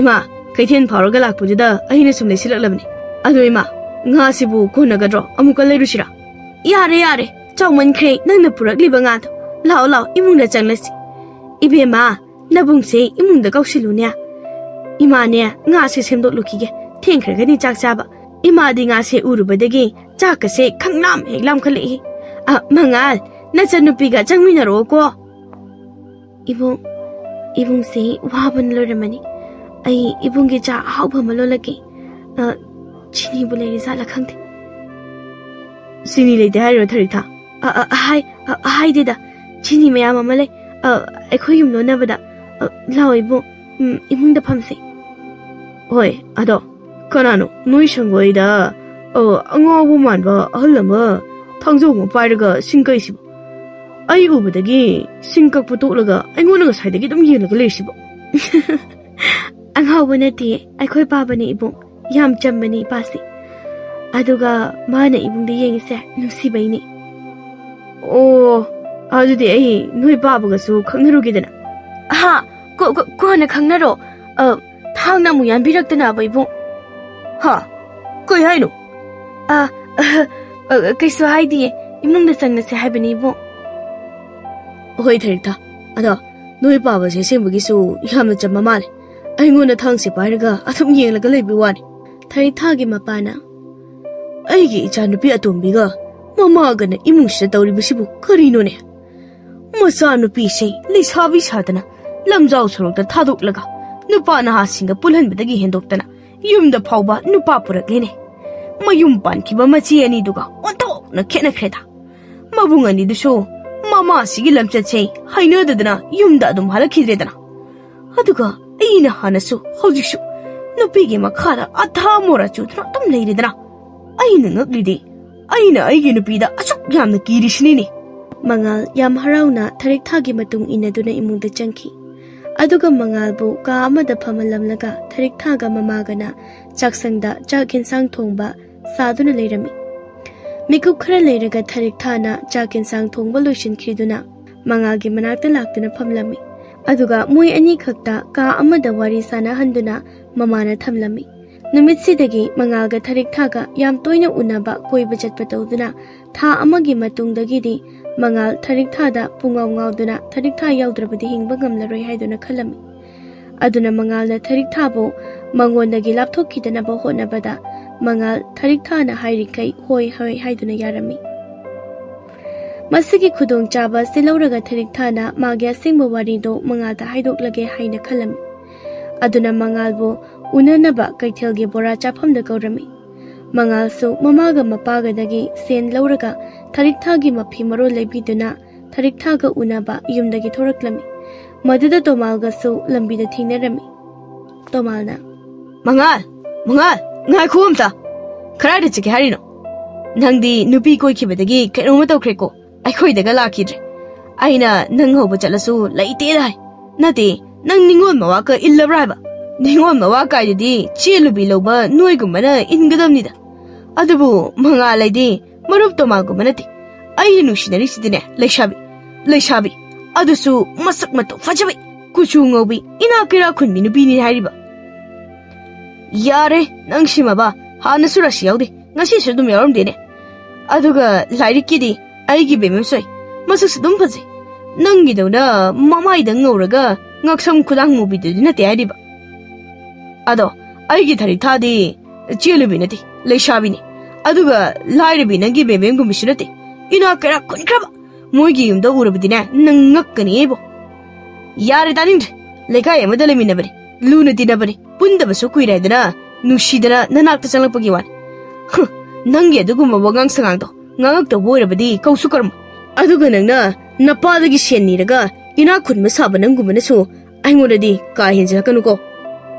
"ꯏꯃꯥ, ꯀꯩꯊꯦꯜ ꯐꯥꯎꯔꯒ ꯂꯥꯛꯄꯗꯨꯗ ꯑꯩꯅ ꯁꯨꯝ ꯂꯩꯁꯤꯜꯂꯛꯂꯕꯅꯤ꯫ ꯑꯗꯣ ꯏꯃꯥ, ꯉꯥꯁꯤꯕꯨ ꯀꯣꯟꯅꯒꯗ꯭ꯔꯣ? ꯑꯃꯨꯛꯀ ꯂꯩꯔꯨꯁꯤꯔꯥ?" "ꯌꯥꯔꯦ, ꯌꯥꯔꯦ, ꯆꯥꯎꯃꯟꯈ꯭ꯔꯦ ꯅꯪꯅ ꯄꯨꯔꯛꯂꯤꯕ ꯉꯥꯗꯣ꯫ ꯂꯥꯛꯑꯣ, ꯂꯥꯛꯑꯣ, ꯏꯃꯨꯡꯗ ꯆꯪꯂꯁꯤ꯫ ꯏꯕꯦꯝꯃ, ꯅꯕꯨꯡꯁꯦ ꯏꯃꯨꯡꯗ ꯀꯧꯁꯤꯜꯂꯨꯅꯦ꯫ ꯏꯃꯥꯅꯦ, ꯉꯥꯁꯦ ꯁꯦꯝꯗꯣꯛꯂꯨꯈꯤꯒꯦ, ꯊꯦꯡꯈ꯭ꯔꯒꯅꯤ ꯆꯥꯛ ꯆꯥꯕ꯫ ꯏꯃꯥꯗꯤ ꯉꯥꯁꯦ ꯎꯔꯨꯕꯗꯒꯤ ꯆꯥꯛꯀꯁꯦ ꯈꯪꯂꯥꯝ ꯍꯦꯛ ꯂꯥꯝꯈꯠꯂꯛꯏ꯫ ꯑ, ꯃꯉꯥꯜ, ꯅꯆꯟꯅꯨꯄꯤꯒ ꯆꯪꯃꯤꯟꯅꯔꯛꯑꯣꯀꯣ꯫ ꯏꯕꯨꯡ, ꯏꯕꯨꯡꯁꯦ ꯋꯥꯕꯅ ꯂꯣꯏꯔꯝꯃꯅꯤ꯫ ꯑꯩ ꯏꯕꯨꯡꯒꯤ ꯆꯥ ꯑꯍꯥꯎꯕ ꯑꯃ ꯂꯣꯜꯂꯛꯀꯦ꯫ ꯑ, ꯆꯤꯅꯤꯕꯨ ꯂꯩꯔꯤꯖꯥꯠꯂ ꯈꯪꯗꯦ꯫ ꯆꯤꯅꯤ ꯂꯩꯇꯦ ꯍꯥꯏꯔꯣ, ꯊꯔꯤꯛꯊꯥ? ꯑ, ꯑ, ꯍꯥꯏ-, ꯑ, ꯍꯥꯏꯗꯦꯗ꯫ ꯆꯤꯅꯤ ꯃꯌꯥꯝ ꯑꯃ ꯂꯩ꯫ ꯑ, ꯑꯩꯈꯣꯏ ꯌꯨꯝ ꯂꯣꯟꯅꯕꯗ꯫ ꯑ, ꯂꯥꯛꯑꯣ ꯏꯕꯨꯡ, ꯎꯝ, ꯏꯃꯨꯡꯗ ꯐꯝꯁꯦ꯫ ꯍꯣꯏ, ꯑꯗꯣ ꯀꯅꯥꯅꯣ ꯅꯣꯏ ꯁꯪꯒꯣꯏꯗ, ꯑ, ꯑꯉꯥꯎꯕ ꯃꯥꯟꯕ ꯑꯍꯜ ꯑꯃ ꯊꯥꯡꯖꯧ ꯑꯃ ꯄꯥꯏꯔꯒ ꯁꯤꯡ ꯀꯛꯏꯁꯤꯕꯣ? ꯑꯩ ꯎꯕꯗꯒꯤ ꯁꯤꯡ ꯀꯛꯄ ꯇꯣꯛꯂꯒ ꯑꯩꯉꯣꯟꯗ ꯉꯁꯥꯏꯗꯒꯤ ꯑꯗꯨꯝ ꯌꯦꯡꯂꯒ ꯂꯩꯔꯤꯁꯤꯕꯣ? ꯑꯉꯥꯎꯕ ꯅꯠꯇꯦ, ꯑꯩꯈꯣꯏ ꯄꯥꯕꯅꯤ ꯏꯕꯨꯡ꯫ ꯌꯥꯝ ꯆꯝꯕꯅꯤ ꯏꯄꯥꯁꯤ꯫ ꯑꯗꯨꯒ ꯃꯥꯅ ꯏꯕꯨꯡꯗ ꯌꯦꯡꯉꯤꯁꯦ ꯅꯨꯡꯁꯤꯕꯩꯅꯤ꯫ ꯑꯣ, ꯑꯗꯨꯗꯤ ꯑꯩ ꯅꯣꯏ ꯄꯥꯕꯒꯁꯨ ꯈꯪꯅꯔꯨꯒꯦꯗꯅ꯫ ꯍꯥ? ꯀꯣ-, ꯀꯣ-, ꯀꯣꯟꯅ ꯈꯪꯅꯔꯣ꯫ ꯑ, ꯊꯥꯡꯅ ꯑꯃꯨꯛ ꯌꯥꯟꯕꯤꯔꯛꯇꯅꯕ ꯏꯕꯨꯡ꯫ ꯍꯥ? ꯀꯩ ꯍꯥꯏꯅꯣ? ꯑ, ꯑ, ꯑ, ꯀꯩꯁꯨ ꯍꯥꯏꯗꯤꯌꯦ꯫ ꯏꯃꯨꯡꯗ ꯆꯪꯉꯁꯦ ꯍꯥꯏꯕꯅꯤ ꯏꯕꯨꯡ꯫ ꯍꯣꯏ, ꯊꯔꯤꯛꯊꯥ꯫ ꯑꯗꯣ ꯅꯣꯏ ꯄꯥꯕꯁꯦ ꯑꯁꯦꯡꯕꯒꯤꯁꯨ ꯌꯥꯝꯅ ꯆꯝꯕ ꯃꯥꯜꯂꯦ꯫ ꯑꯩꯉꯣꯟꯗ ꯊꯥꯡꯁꯦ ꯄꯥꯏꯔꯒ ꯑꯗꯨꯝ ꯌꯦꯡꯂꯒ ꯂꯩꯕ ꯋꯥꯅꯤ꯫ ꯊꯔꯤꯛꯊꯥꯒꯤ ꯃꯄꯥꯅ, "ꯑꯩꯒꯤ ꯏꯆꯥꯅꯨꯄꯤ ꯑꯇꯣꯝꯕꯤꯒ ꯃꯃꯥꯒꯅ ꯏꯃꯨꯡꯁꯤꯗ ꯇꯧꯔꯤꯕꯁꯤꯕꯨ ꯀꯔꯤꯅꯣꯅꯦ? ꯃꯆꯥꯅꯨꯄꯤꯁꯦ ꯂꯩꯁꯥꯕꯤ ꯁꯥꯗꯅ ꯂꯝꯖꯥꯎ ꯁꯣꯔꯣꯛꯇ ꯊꯥꯗꯣꯛꯂꯒ ꯅꯨꯄꯥ ꯅꯍꯥꯁꯤꯡꯒ ꯄꯨꯜꯍꯟꯕꯗꯒꯤ ꯍꯦꯟꯗꯣꯛꯇꯅ ꯌꯨꯝꯗ ꯐꯥꯎꯕ ꯅꯨꯄꯥ ꯄꯨꯔꯛꯂꯦꯅꯦ꯫ ꯃꯌꯨꯝ ꯄꯥꯟꯈꯤꯕ ꯃꯆꯦ ꯑꯅꯤꯗꯨꯒ ꯑꯣꯟꯊꯣꯛꯅ ꯈꯦꯠꯅꯈ꯭ꯔꯦꯗ꯫ ꯃꯕꯨꯡ ꯑꯅꯤꯗꯨꯁꯨ ꯃꯃꯥꯁꯤꯒꯤ ꯂꯝꯆꯠꯁꯦ ꯍꯩꯅꯗꯗꯅ ꯌꯨꯝꯗ ꯑꯗꯨꯝ ꯍꯜꯂꯛꯈꯤꯗ꯭ꯔꯦꯗꯅ꯫ ꯑꯗꯨꯒ ꯑꯩꯅ ꯍꯥꯟꯅꯁꯨ ꯍꯧꯖꯤꯛꯁꯨ ꯅꯨꯄꯤꯒꯤ ꯃꯈꯥꯗ ꯑꯊꯥ ꯃꯣꯔꯥ ꯆꯨꯗꯨꯅ ꯑꯗꯨꯝ ꯂꯩꯔꯦꯗꯅ꯫ ꯑꯩꯅ ꯉꯛꯂꯤꯗꯤ ꯑꯩꯅ ꯑꯩꯒꯤ ꯅꯨꯄꯤꯗ ꯑꯁꯨꯛ ꯌꯥꯝꯅ ꯀꯤꯔꯤꯁꯤꯅꯤꯅꯦ꯫" ꯃꯉꯥꯜ ꯌꯥꯝ ꯍꯔꯥꯎꯅ ꯊꯔꯤꯛꯊꯥꯒꯤ ꯃꯇꯨꯡ ꯏꯟꯅꯗꯨꯅ ꯏꯃꯨꯡꯗ ꯆꯪꯈꯤ꯫ ꯑꯗꯨꯒ ꯃꯉꯥꯜꯕꯨ ꯀꯥ ꯑꯃꯗ ꯐꯝꯍꯜꯂꯝꯂꯒ ꯊꯔꯤꯛꯊꯥꯒ ꯃꯃꯥꯒꯅ ꯆꯥꯛꯁꯪꯗ ꯆꯥꯛ ꯌꯦꯟꯁꯥꯡ ꯊꯣꯡꯕ ꯁꯥꯗꯨꯅ ꯂꯩꯔꯝꯃꯤ꯫ ꯃꯤꯀꯨꯞ ꯈꯔ ꯂꯩꯔꯒ ꯊꯔꯤꯛꯊꯥꯅ ꯆꯥꯛ ꯌꯦꯟꯁꯥꯡ ꯊꯣꯡꯕ ꯂꯣꯏꯁꯤꯟꯈꯤꯗꯨꯅ ꯃꯉꯥꯜꯒꯤ ꯃꯅꯥꯛꯇ ꯂꯥꯛꯇꯨꯅ ꯐꯝꯂꯝꯃꯤ꯫ ꯑꯗꯨꯒ ꯃꯣꯏ ꯑꯅꯤ ꯈꯛꯇ ꯀꯥ ꯑꯃꯗ ꯋꯥꯔꯤ ꯁꯥꯟꯅꯍꯟꯗꯨꯅ ꯃꯃꯥꯅ ꯊꯝꯂꯝꯃꯤ꯫ ꯅꯨꯃꯤꯠꯁꯤꯗꯒꯤ ꯃꯉꯥꯜꯒ ꯊꯔꯤꯛꯊꯥꯒ ꯌꯥꯝ ꯇꯣꯏꯅ ꯎꯅꯕ, ꯀꯣꯏꯕ ꯆꯠꯄ ꯇꯧꯗꯨꯅ ꯊꯥ ꯑꯃꯒꯤ ꯃꯇꯨꯡꯗꯒꯤꯗꯤ ꯃꯉꯥꯜ ꯊꯔꯤꯛꯊꯥꯗ ꯄꯨꯡꯉꯥꯎ ꯉꯥꯎꯗꯨꯅ ꯊꯔꯤꯛꯊꯥ ꯌꯥꯎꯗ꯭ꯔꯕꯗꯤ ꯍꯤꯡꯕ ꯉꯝꯂꯔꯣꯏ ꯍꯥꯏꯗꯨꯅ ꯈꯜꯂꯝꯃꯤ꯫ ꯑꯗꯨꯅ ꯃꯉꯥꯜꯅ ꯊꯔꯤꯛꯊꯥꯕꯨ ꯃꯉꯣꯟꯗꯒꯤ ꯂꯥꯞꯊꯣꯛꯈꯤꯗꯅꯕ ꯍꯣꯠꯅꯕꯗ ꯃꯉꯥꯜ ꯊꯔꯤꯛꯊꯥꯅ ꯍꯥꯏꯔꯤꯈꯩ ꯍꯣꯏ ꯍꯣꯏ ꯍꯥꯏꯗꯨꯅ ꯌꯥꯔꯝꯃꯤ꯫ ꯃꯁꯤꯒꯤ ꯈꯨꯗꯣꯡꯆꯥꯕ ꯑꯁꯤ ꯂꯧꯔꯒ ꯊꯔꯤꯛꯊꯥꯅ ꯃꯥꯒꯤ ꯑꯁꯦꯡꯕ ꯋꯥꯔꯤꯗꯨ ꯃꯉꯥꯜꯗ ꯍꯥꯏꯗꯣꯛꯂꯒꯦ ꯍꯥꯏꯅ ꯈꯜꯂꯝꯃꯤ꯫ ꯑꯗꯨꯅ ꯃꯉꯥꯜꯕꯨ ꯎꯅꯅꯕ ꯀꯩꯊꯦꯜꯒꯤ ꯕꯣꯔꯥ ꯆꯥꯐꯝꯗ ꯀꯧꯔꯝꯃꯤ꯫ ꯃꯉꯥꯜꯁꯨ ꯃꯃꯥꯒ ꯃꯄꯥꯒꯗꯒꯤ ꯁꯦꯟ ꯂꯧꯔꯒ ꯊꯔꯤꯛꯊꯥꯒꯤ ꯃꯐꯤ ꯃꯔꯣꯜ ꯂꯩꯕꯤꯗꯨꯅ ꯊꯔꯤꯛꯊꯥꯒ ꯎꯅꯕ ꯌꯨꯝꯗꯒꯤ ꯊꯣꯔꯛꯂꯝꯃꯤ꯫ ꯃꯗꯨꯗ ꯇꯣꯃꯥꯜꯒꯁꯨ ꯂꯝꯕꯤꯗ ꯊꯦꯡꯅꯔꯝꯃꯤ꯫ ꯇꯣꯃꯥꯜꯅ, "ꯃꯉꯥꯜ, ꯃꯉꯥꯜ, ꯉꯥꯏꯈꯣ ꯑꯝꯇ꯫ ꯀꯗꯥꯏꯗ ꯆꯠꯀꯦ ꯍꯥꯏꯔꯤꯅꯣ? ꯅꯪꯗꯤ ꯅꯨꯄꯤ ꯀꯣꯏꯈꯤꯕꯗꯒꯤ ꯀꯩꯅꯣꯝꯃ ꯇꯧꯈ꯭ꯔꯦꯀꯣ꯫ ꯑꯩꯈꯣꯏꯗꯒ ꯂꯥꯛꯈꯤꯗ꯭ꯔꯦ꯫ ꯑꯩꯅ ꯅꯪ ꯍꯧꯕ ꯆꯠꯂꯁꯨ ꯂꯩꯇꯦꯗ ꯍꯥꯏ꯫ ꯅꯠꯇꯦ, ꯅꯪ ꯅꯤꯉꯣꯜ ꯃꯋꯥꯒ ꯏꯜꯂꯕ꯭ꯔꯥ ꯍꯥꯏꯕ? ꯅꯤꯉꯣꯜ ꯃꯋꯥ ꯀꯥꯏꯗꯨꯗꯤ ꯆꯦꯜꯂꯨꯕꯤ ꯂꯧꯕ ꯅꯣꯏꯒꯨꯝꯕꯅ ꯏꯟꯒꯗꯕꯅꯤꯗ꯫ ꯑꯗꯨꯕꯨ ꯃꯉꯥꯜ ꯍꯥꯏꯗꯤ ꯃꯔꯨꯞ ꯇꯣꯃꯥꯜꯒꯨꯝꯕ ꯅꯠꯇꯦ꯫ ꯑꯩꯅ ꯅꯨꯡꯁꯤꯅꯔꯤꯁꯤꯗꯤꯅꯦ ꯂꯩꯁꯥꯕꯤ, ꯂꯩꯁꯥꯕꯤ, ꯑꯗꯨꯁꯨ ꯃꯁꯛ ꯃꯇꯧ ꯐꯖꯕꯤ, ꯀꯨꯆꯨ ꯉꯧꯕꯤ, ꯏꯅꯥꯛ ꯀꯩꯔꯥꯛ ꯈꯨꯟꯕꯤ ꯅꯨꯄꯤꯅꯤ ꯍꯥꯏꯔꯤꯕ꯫ ꯌꯥꯔꯦ, ꯅꯪ ꯁꯤꯃꯕ ꯍꯥꯟꯅꯁꯨ ꯔꯥꯁꯤ ꯌꯥꯎꯗꯦ, ꯉꯁꯤꯁꯨ ꯑꯗꯨꯝ ꯌꯥꯎꯔꯝꯗꯦꯅꯦ꯫ ꯑꯗꯨꯒ ꯂꯥꯏꯔꯤꯛꯀꯤꯗꯤ ꯑꯩꯒꯤ ꯕꯦꯝꯕꯦꯝꯁꯣꯏ, ꯃꯁꯛꯁꯨ ꯑꯗꯨꯝ ꯐꯖꯩ꯫ ꯅꯪꯒꯤꯗꯧꯅ ꯃꯃꯥꯏꯗꯪ ꯉꯧꯔꯒ ꯉꯛꯁꯝ ꯈꯨꯗꯥꯡ ꯃꯨꯕꯤꯗꯨꯗꯤ ꯅꯠꯇꯦ ꯍꯥꯏꯔꯤꯕ꯫ ꯑꯗꯣ ꯑꯩꯒꯤ ꯊꯔꯤꯛꯊꯥꯗꯤ ꯆꯦꯜꯂꯨꯕꯤ ꯅꯠꯇꯦ, ꯂꯩꯁꯥꯕꯤꯅꯤ꯫ ꯑꯗꯨꯒ ꯂꯥꯏꯔꯕꯤ ꯅꯪꯒꯤ ꯕꯦꯝꯕꯦꯝꯒꯨꯝꯕꯤꯁꯨ ꯅꯠꯇꯦ, ꯏꯅꯥꯛ ꯀꯩꯔꯥꯛ ꯈꯨꯟꯈ꯭ꯔꯕ꯫ ꯃꯣꯏꯒꯤ ꯌꯨꯝꯗ ꯎꯔꯕꯗꯤꯅꯦ, ꯅꯪ ꯉꯛꯀꯅꯤ ꯑꯩꯕꯣ꯫ ꯌꯥꯔꯦ, ꯇꯥꯅꯤꯡꯗ꯭ꯔꯦ꯫ ꯂꯩꯀꯥꯏ ꯑꯃꯗ ꯂꯩꯃꯤꯟꯅꯕꯅꯦ, ꯂꯨꯅ ꯇꯤꯟꯅꯕꯅꯦ, ꯄꯨꯟꯗꯕꯁꯨ ꯀꯨꯏꯔꯦ ꯍꯥꯏꯗꯅ ꯅꯨꯡꯁꯤꯗꯅ ꯅꯅꯥꯛꯇ ꯆꯪꯂꯛꯄꯒꯤ ꯋꯥꯅꯤ꯫ ꯍꯨꯝ, ꯅꯪꯒꯤ ꯑꯗꯨꯒꯨꯝꯕ ꯋꯥꯉꯥꯡ ꯁꯉꯥꯡꯗꯣ ꯉꯥꯡꯉꯛꯇꯧꯕ ꯑꯣꯏꯔꯕꯗꯤ ꯀꯧꯁꯨ ꯀꯧꯔꯝꯃꯣꯏ꯫ ꯑꯗꯨꯒ ꯅꯪꯅ ꯅꯄꯥꯗꯒꯤ ꯁꯦꯟ ꯅꯤꯔꯒ ꯏꯅꯥꯛ ꯈꯨꯟꯕ ꯁꯥꯕ ꯅꯪꯒꯨꯝꯕꯅꯁꯨ ꯑꯩꯉꯣꯟꯗꯗꯤ ꯀꯥ ꯍꯦꯟꯖꯤꯜꯂꯛꯀꯅꯨꯀꯣ꯫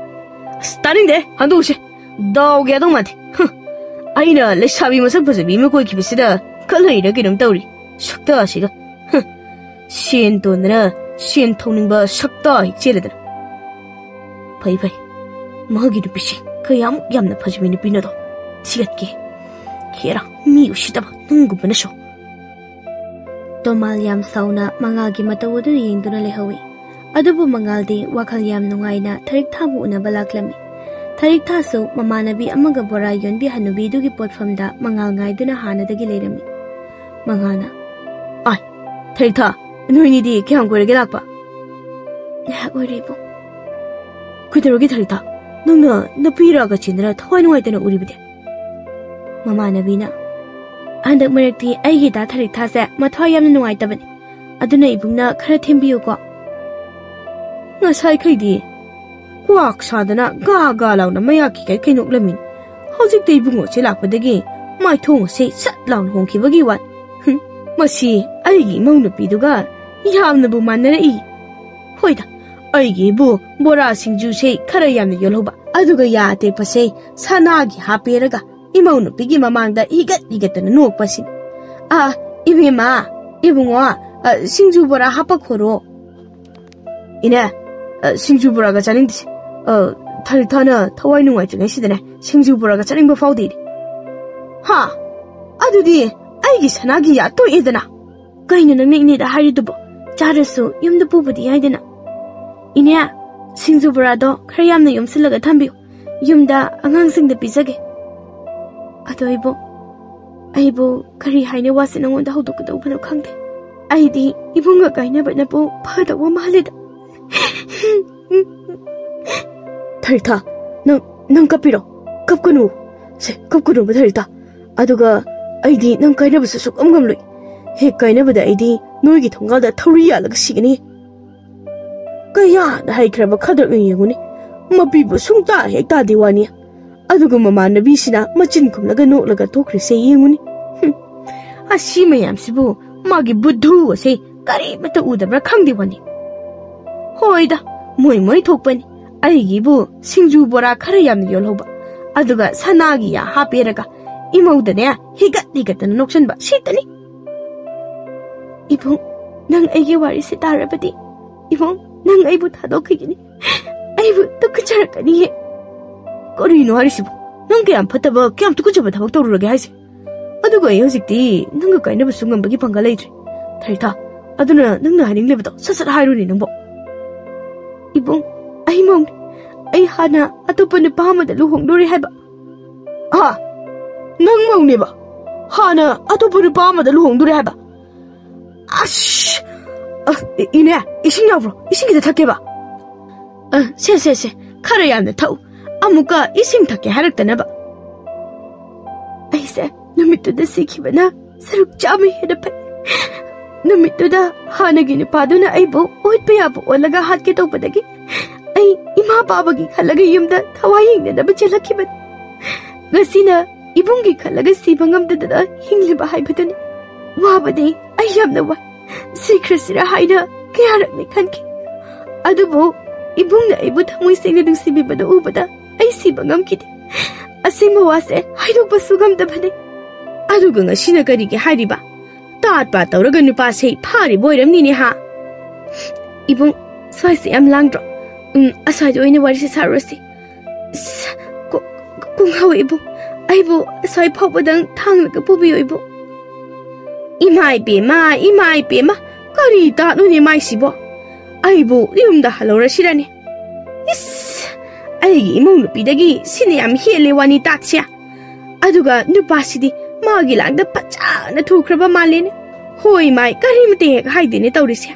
ꯑꯁ, ꯇꯥꯅꯤꯡꯗꯦ, ꯍꯟꯗꯣꯛꯎꯁꯦ꯫ ꯗꯥꯎꯒꯤ ꯌꯥꯗꯧ ꯃꯥꯟꯗꯦ꯫ ꯍꯨꯝ, ꯑꯩꯅ ꯂꯩꯁꯥꯕꯤ ꯃꯁꯛ ꯐꯖꯕꯤ ꯑꯃ ꯀꯣꯏꯈꯤꯕꯁꯤꯗ ꯈꯜꯂꯩꯔ ꯀꯩꯅꯣꯝ ꯇꯧꯔꯤ꯫ ꯁꯛꯇꯥꯁꯤꯒ꯫ ꯍꯨꯝ, ꯁꯦꯟ ꯇꯣꯟꯗꯅ ꯁꯦꯟ ꯊꯧꯅꯤꯡꯕ ꯁꯛꯇꯥ ꯍꯦꯛ ꯆꯦꯜꯂꯗꯅ꯫ ꯐꯩ, ꯐꯩ꯫ ꯃꯥꯒꯤ ꯅꯨꯄꯤꯁꯤ ꯀꯌꯥꯃꯨꯛ ꯌꯥꯝꯅ ꯐꯖꯕꯤ ꯅꯨꯄꯤꯅꯣꯗꯣ꯫ ꯊꯤꯒꯠꯀꯦ꯫ ꯍꯦꯔꯥ, ꯃꯤ ꯎꯁꯤꯠꯇꯕ ꯅꯪꯒꯨꯝꯕꯅꯁꯨ꯫ ꯇꯣꯃꯥꯜ ꯌꯥꯝ ꯁꯥꯎꯅ ꯃꯉꯥꯜꯒꯤ ꯃꯇꯧ ꯑꯗꯨ ꯌꯦꯡꯗꯨꯅ ꯂꯩꯍꯧꯏ꯫ ꯑꯗꯨꯕꯨ ꯃꯉꯥꯜꯗꯤ ꯋꯥꯈꯜ ꯌꯥꯝ ꯅꯨꯡꯉꯥꯏꯅ ꯊꯔꯤꯛꯊꯥꯕꯨ ꯎꯅꯕ ꯂꯥꯛꯂꯝꯃꯤ꯫ ꯊꯔꯤꯛꯊꯥꯁꯨ ꯃꯃꯥꯟꯅꯕꯤ ꯑꯃꯒ ꯕꯣꯔꯥ ꯌꯣꯟꯕꯤ ꯍꯅꯨꯕꯤꯗꯨꯒꯤ ꯄꯣꯠꯐꯝꯗ ꯃꯉꯥꯜ ꯉꯥꯏꯗꯨꯅ ꯍꯥꯟꯅꯗꯒꯤ ꯂꯩꯔꯝꯃꯤ꯫ ꯃꯉꯥꯜꯅ, "ꯑꯥꯏ, ꯊꯔꯤꯛꯊꯥ, ꯅꯣꯏꯅꯤꯗꯤ ꯀꯌꯥꯝ ꯀꯨꯏꯔꯒꯦ ꯂꯥꯛꯄ?" "ꯉꯥꯏꯍꯥꯛ ꯑꯣꯏꯔꯦ, ꯏꯕꯨꯡ꯫" "ꯀꯩꯗꯧꯔꯒꯦ ꯊꯔꯤꯛꯊꯥ? ꯅꯪꯅ ꯅꯨꯄꯤꯔꯥꯒ ꯆꯦꯟꯗꯅ ꯊꯋꯥꯏ ꯅꯨꯡꯉꯥꯏꯇꯅ ꯎꯔꯤꯕꯗꯤ?" ꯃꯃꯥꯟꯅꯕꯤꯅ, "ꯍꯟꯗꯛ ꯃꯔꯛꯇꯤ ꯑꯩꯒꯤ ꯗꯥ ꯊꯔꯤꯛꯊꯥꯁꯦ ꯃꯊ꯭ꯋꯥꯏ ꯌꯥꯝꯅ ꯅꯨꯡꯉꯥꯏꯇꯕꯅꯤ, ꯑꯗꯨꯅ ꯏꯕꯨꯡꯅ ꯈꯔ ꯊꯦꯝꯕꯤꯌꯨꯀꯣ"꯫ ꯉꯁꯥꯏꯈꯩꯗꯤ ꯀ꯭ꯋꯥꯛ ꯁꯥꯗꯅ ꯒꯥ ꯒꯥ ꯂꯥꯎꯅ ꯃꯌꯥ ꯀꯤꯀꯩ ꯀꯩꯅꯣꯛꯂꯝꯃꯤꯅꯤ꯫ ꯍꯧꯖꯤꯛꯇꯤ ꯏꯕꯨꯡꯉꯣꯁꯦ ꯂꯥꯛꯄꯗꯒꯤ ꯃꯥꯏꯊꯣꯡ ꯑꯁꯦ ꯁꯠ ꯂꯥꯎꯅ ꯍꯣꯡꯈꯤꯕꯒꯤ ꯋꯥꯅꯤ꯫ ꯍꯨꯝ, ꯃꯁꯤ ꯑꯩꯒꯤ ꯏꯃꯧ ꯅꯨꯄꯤꯗꯨꯒ ꯌꯥꯝꯅꯕꯨ ꯃꯥꯟꯅꯔꯛꯏ꯫ ꯍꯣꯏꯗ, ꯑꯩꯒꯤꯕꯨ ꯕꯣꯔꯥ ꯁꯤꯡꯖꯨꯁꯦ ꯈꯔ ꯌꯥꯝꯅ ꯌꯣꯜꯍꯧꯕ, ꯑꯗꯨꯒ ꯌꯥ ꯑꯇꯦꯛꯄꯁꯦ ꯁꯅꯥꯒꯤ ꯍꯥꯞꯄꯦꯔꯒ ꯏꯃꯧ ꯅꯨꯄꯤꯒꯤ ꯃꯃꯥꯡꯗ ꯍꯤꯒꯠ ꯍꯤꯒꯠꯇꯅ ꯅꯣꯛꯄꯁꯤꯅꯤ꯫ "ꯑꯥ, ꯏꯕꯦꯝꯃ, ꯏꯕꯨꯡꯉꯣ, ꯑ, ꯁꯤꯡꯖꯨ ꯕꯣꯔꯥ ꯍꯥꯞꯄ ꯈꯣꯔꯣ"꯫ "ꯏꯅꯦ, ꯑ, ꯁꯤꯡꯖꯨ ꯕꯣꯔꯥꯒ ꯆꯥꯅꯤꯡꯗꯦ꯫ ꯑ, ꯊꯔꯤꯛꯊꯥꯅ ꯊꯋꯥꯏ ꯅꯨꯡꯉꯥꯏꯇ꯭ꯔꯤꯉꯩꯁꯤꯗꯅꯦ ꯁꯤꯡꯖꯨ ꯕꯣꯔꯥꯒ ꯆꯥꯅꯤꯡꯕ ꯐꯥꯎꯗꯦ ꯏꯅꯦ"꯫ "ꯍꯥ? ꯑꯗꯨꯗꯤ ꯑꯩꯒꯤ ꯁꯅꯥꯒꯤ ꯌꯥ ꯇꯣꯛꯑꯦꯗꯅ"꯫ "ꯀꯩꯅꯣ ꯅꯪꯅ ꯏꯅꯦꯗ ꯍꯥꯏꯔꯤꯗꯨꯕꯣ? ꯆꯥꯔꯁꯨ ꯌꯨꯝꯗ ꯄꯨꯕꯗꯤ ꯌꯥꯏꯗꯅ"꯫ "ꯏꯅꯦ, ꯁꯤꯡꯖꯨ ꯕꯣꯔꯥꯗꯣ ꯈꯔ ꯌꯥꯝꯅ ꯌꯣꯝꯁꯤꯜꯂꯒ ꯊꯝꯕꯤꯌꯨ, ꯌꯨꯝꯗ ꯑꯉꯥꯡꯁꯤꯡꯗ ꯄꯤꯖꯒꯦ"꯫ "ꯑꯗꯣ ꯏꯕꯨꯡ, ꯑꯩꯕꯨ ꯀꯔꯤ ꯍꯥꯏꯅ ꯋꯥꯁꯦ ꯅꯉꯣꯟꯗ ꯍꯧꯗꯣꯛꯀꯗꯧꯕꯅꯣ ꯈꯪꯗꯦ꯫ ꯑꯩꯗꯤ ꯏꯕꯨꯡꯒ ꯀꯥꯏꯅꯕꯅꯕꯨ ꯐꯗꯧꯕ ꯃꯥꯜꯂꯤꯗ"꯫ "ꯊꯔꯤꯛꯊꯥ, ꯅꯪ, ꯅꯪ ꯀꯞꯄꯤꯔꯣ? ꯀꯞꯀꯅꯨ꯫ ꯁꯦ, ꯀꯞꯀꯅꯨꯕ ꯊꯔꯤꯛꯊꯥ꯫ ꯑꯗꯨꯒ ꯑꯩꯗꯤ ꯅꯪ ꯀꯥꯏꯅꯕꯁꯨ ꯁꯨꯛꯉꯝ ꯉꯝꯂꯣꯏ꯫ ꯍꯦꯛ ꯀꯥꯏꯅꯕꯗ ꯑꯩꯗꯤ ꯅꯣꯏꯒꯤ ꯊꯣꯡꯒꯥꯜꯗ ꯊꯧꯔꯤ ꯌꯥꯜꯂꯒ ꯁꯤꯒꯅꯤ"꯫ ꯀꯌꯥꯗ ꯍꯩꯈ꯭ꯔꯕ ꯈꯗ꯭ꯔꯛꯅꯣ ꯌꯦꯡꯉꯨꯅꯦ꯫ ꯃꯄꯤꯕꯨ ꯁꯨꯡꯇꯥ ꯍꯦꯛ ꯇꯥꯗꯦ ꯋꯥꯅꯤ꯫ ꯑꯗꯨꯒ ꯃꯃꯥꯟꯅꯕꯤꯁꯤꯅ ꯃꯆꯤꯟ ꯈꯨꯝꯂꯒ ꯅꯣꯛꯂꯒ ꯊꯣꯛꯈ꯭ꯔꯤꯁꯦ ꯌꯦꯡꯉꯨꯅꯦ꯫ ꯍꯨꯝ, ꯑꯁꯤ ꯃꯌꯥꯝꯁꯤꯕꯨ ꯃꯥꯒꯤ ꯕꯨꯙꯨ ꯑꯁꯦ ꯀꯔꯤꯃꯠꯇ ꯎꯗꯕ꯭ꯔꯥ ꯈꯪꯗꯦ ꯋꯥꯅꯤ꯫ ꯍꯣꯏꯗ, ꯃꯣꯏ ꯃꯣꯏ ꯊꯣꯛꯄꯅꯤ꯫ ꯑꯩꯒꯤꯕꯨ ꯁꯤꯡꯖꯨ ꯕꯣꯔꯥ ꯈꯔ ꯌꯥꯝꯅ ꯌꯣꯜꯍꯧꯕ, ꯑꯗꯨꯒ ꯁꯅꯥꯒꯤ ꯌꯥ ꯍꯥꯞꯄꯦꯔꯒ ꯏꯃꯧꯗꯅꯦ ꯍꯤꯒꯠ ꯍꯤꯒꯠꯇꯅ ꯅꯣꯛꯁꯟꯕ ꯁꯤꯇꯅꯤ꯫ "ꯏꯕꯨꯡ, ꯅꯪ ꯑꯩꯒꯤ ꯋꯥꯔꯤꯁꯤ ꯇꯥꯔꯕꯗꯤ, ꯏꯕꯨꯡ, ꯅꯪ ꯑꯩꯕꯨ ꯊꯥꯗꯣꯛꯈꯤꯒꯅꯤ꯫ ꯑꯩꯕꯨ ꯇꯨꯀꯠꯆꯔꯛꯀꯅꯤꯌꯦ"꯫ "ꯀꯔꯤꯅꯣ ꯍꯥꯏꯔꯤꯁꯤꯕꯨ? ꯅꯪ ꯀꯌꯥꯝ ꯐꯠꯇꯕ, ꯀꯌꯥꯝ ꯇꯨꯀꯠꯆꯕ ꯊꯕꯛ ꯇꯧꯔꯨꯔꯒꯦ ꯍꯥꯏꯁꯦ? ꯑꯗꯨꯒ ꯑꯩ ꯍꯧꯖꯤꯛꯇꯤ ꯅꯪꯒ ꯀꯥꯏꯅꯕꯁꯨ ꯉꯝꯕꯒꯤ ꯄꯥꯡꯒꯜ ꯂꯩꯇ꯭ꯔꯦ꯫ ꯊꯔꯤꯛꯊꯥ, ꯑꯗꯨꯅ ꯅꯪꯅ ꯍꯥꯏꯅꯤꯡꯂꯤꯕꯗꯣ ꯁꯠ ꯁꯠ ꯍꯥꯏꯔꯨꯅꯦ ꯅꯪꯕꯣ"꯫ "ꯏꯕꯨꯡ, ꯑꯩ ꯃꯧꯅꯤ꯫ ꯑꯩ ꯍꯥꯟꯅ ꯑꯇꯣꯞꯄ ꯅꯨꯄꯥ ꯑꯃꯗ ꯂꯨꯍꯣꯡꯗꯣꯔꯦ ꯍꯥꯏꯕ"꯫ "ꯍꯥ? ꯅꯪ ꯃꯧꯅꯦꯕ? ꯍꯥꯟꯅ ꯑꯇꯣꯞꯄ ꯅꯨꯄꯥ ꯑꯃꯗ ꯂꯨꯍꯣꯡꯗꯣꯔꯦ ꯍꯥꯏꯕ? ꯑꯁ! ꯑ, ꯏ-, ꯏꯅꯦ, ꯏꯁꯤꯡ ꯌꯥꯎꯕ꯭ꯔꯣ? ꯏꯁꯤꯡ ꯈꯤꯇ ꯊꯛꯀꯦꯕ"꯫ "ꯑ, ꯁꯦ, ꯁꯦ, ꯁꯦ, ꯈꯔ ꯌꯥꯝꯅ ꯊꯛꯎ꯫ ꯑꯃꯨꯛꯀ ꯏꯁꯤꯡ ꯊꯛꯀꯦ ꯍꯥꯏꯔꯛꯇꯅꯕ"꯫ "ꯑꯩ ꯅꯨꯃꯤꯠꯇꯨꯗ ꯁꯤꯈꯤꯕꯅ ꯁꯔꯨꯛ ꯆꯥꯝꯃ ꯍꯦꯟꯅ ꯐꯩ꯫ ꯅꯨꯃꯤꯠꯇꯨꯗ ꯍꯥꯟꯅꯒꯤ ꯅꯨꯄꯥꯗꯨꯅ ꯑꯩꯕꯨ ꯑꯣꯠꯄ ꯌꯥꯕ ꯑꯣꯠꯂꯒ ꯍꯥꯠꯀꯦ ꯇꯧꯕꯗꯒꯤ ꯑꯩ ꯏꯃꯥ ꯄꯥꯕꯒꯤ ꯈꯜꯂꯒ ꯌꯨꯝꯗ ꯊꯋꯥꯏ ꯍꯤꯡꯅꯅꯕ ꯆꯦꯜꯂꯛꯈꯤꯕꯅꯤ꯫ ꯉꯁꯤꯅ ꯏꯕꯨꯡꯒꯤ ꯈꯜꯂꯒ ꯁꯤꯕ ꯉꯝꯗꯗꯅ ꯍꯤꯡꯂꯤꯕ ꯍꯥꯏꯕꯗꯨꯅꯤ꯫ ꯋꯥꯕꯗꯤ ꯑꯩ ꯌꯥꯝꯅ ꯋꯥꯏ꯫ ꯁꯤꯈ꯭ꯔꯁꯤꯔꯥ ꯍꯥꯏꯅ ꯀꯌꯥꯔꯛꯅꯤ ꯈꯟꯈꯤ꯫ ꯑꯗꯨꯕꯨ ꯏꯕꯨꯡꯅ ꯑꯩꯕꯨ ꯊꯃꯣꯏ ꯁꯦꯡꯅ ꯅꯨꯡꯁꯤꯕꯤꯕꯗꯨ ꯎꯕꯗ ꯑꯩ ꯁꯤꯕ ꯉꯝꯈꯤꯗꯦ꯫ ꯑꯁꯦꯡꯕ ꯋꯥꯁꯦ ꯍꯥꯏꯗꯣꯛꯄꯁꯨ ꯉꯝꯗꯕꯅꯤ꯫ ꯑꯗꯨꯒ ꯉꯁꯤꯅ ꯀꯔꯤꯒꯤ ꯍꯥꯏꯔꯤꯕ? ꯇꯥꯠ ꯄꯥꯠ ꯇꯧꯔꯒ ꯅꯨꯄꯥꯁꯦ ꯐꯥꯔꯤꯕ ꯑꯣꯏꯔꯝꯅꯤꯅꯦ ꯍꯥ? ꯏꯕꯨꯡ, ꯁ꯭ꯋꯥꯏꯁꯦ ꯌꯥꯝ ꯂꯥꯡꯗ꯭ꯔꯣ? ꯎꯝ, ꯑꯁ꯭ꯋꯥꯏꯗ ꯑꯣꯏꯅ ꯋꯥꯔꯤꯁꯦ ꯁꯥꯔꯨꯔꯁꯤ꯫ ꯑꯁ, ꯀꯣ-, ꯀꯣꯡꯍꯧ ꯏꯕꯨꯡ, ꯑꯩꯕꯨ ꯑꯁ꯭ꯋꯥꯏ ꯐꯥꯎꯕꯗꯪ ꯊꯥꯡꯂꯒ ꯄꯨꯕꯤꯌꯨ ꯏꯕꯨꯡ꯫ ꯏꯃꯥ ꯏꯕꯦꯝꯃ, ꯏꯃꯥ ꯏꯕꯦꯝꯃ, ꯀꯔꯤ ꯇꯥꯠꯅꯣꯅꯦ ꯃꯥꯏꯁꯤꯕꯣ? ꯑꯩꯕꯨ ꯌꯨꯝꯗ ꯍꯜꯂꯧꯔꯁꯤꯔꯅꯦ? ꯏꯁ, ꯑꯩꯒꯤ ꯏꯃꯧ ꯅꯨꯄꯤꯗꯒꯤ ꯁꯤꯅ ꯌꯥꯝ ꯍꯦꯜꯂꯦ ꯋꯥꯅꯤ ꯇꯥꯠꯁꯦ꯫ ꯑꯗꯨꯒ ꯅꯨꯄꯥꯁꯤꯗꯤ ꯃꯥꯒꯤ ꯂꯥꯡꯗ ꯐꯖꯅ ꯊꯨꯈ꯭ꯔꯕ ꯃꯥꯜꯂꯦꯅꯦ꯫ ꯍꯣꯏ ꯃꯥꯏ, ꯀꯔꯤꯃꯇ ꯍꯦꯛ ꯍꯥꯏꯗꯦꯅꯦ ꯇꯧꯔꯤꯁꯦ꯫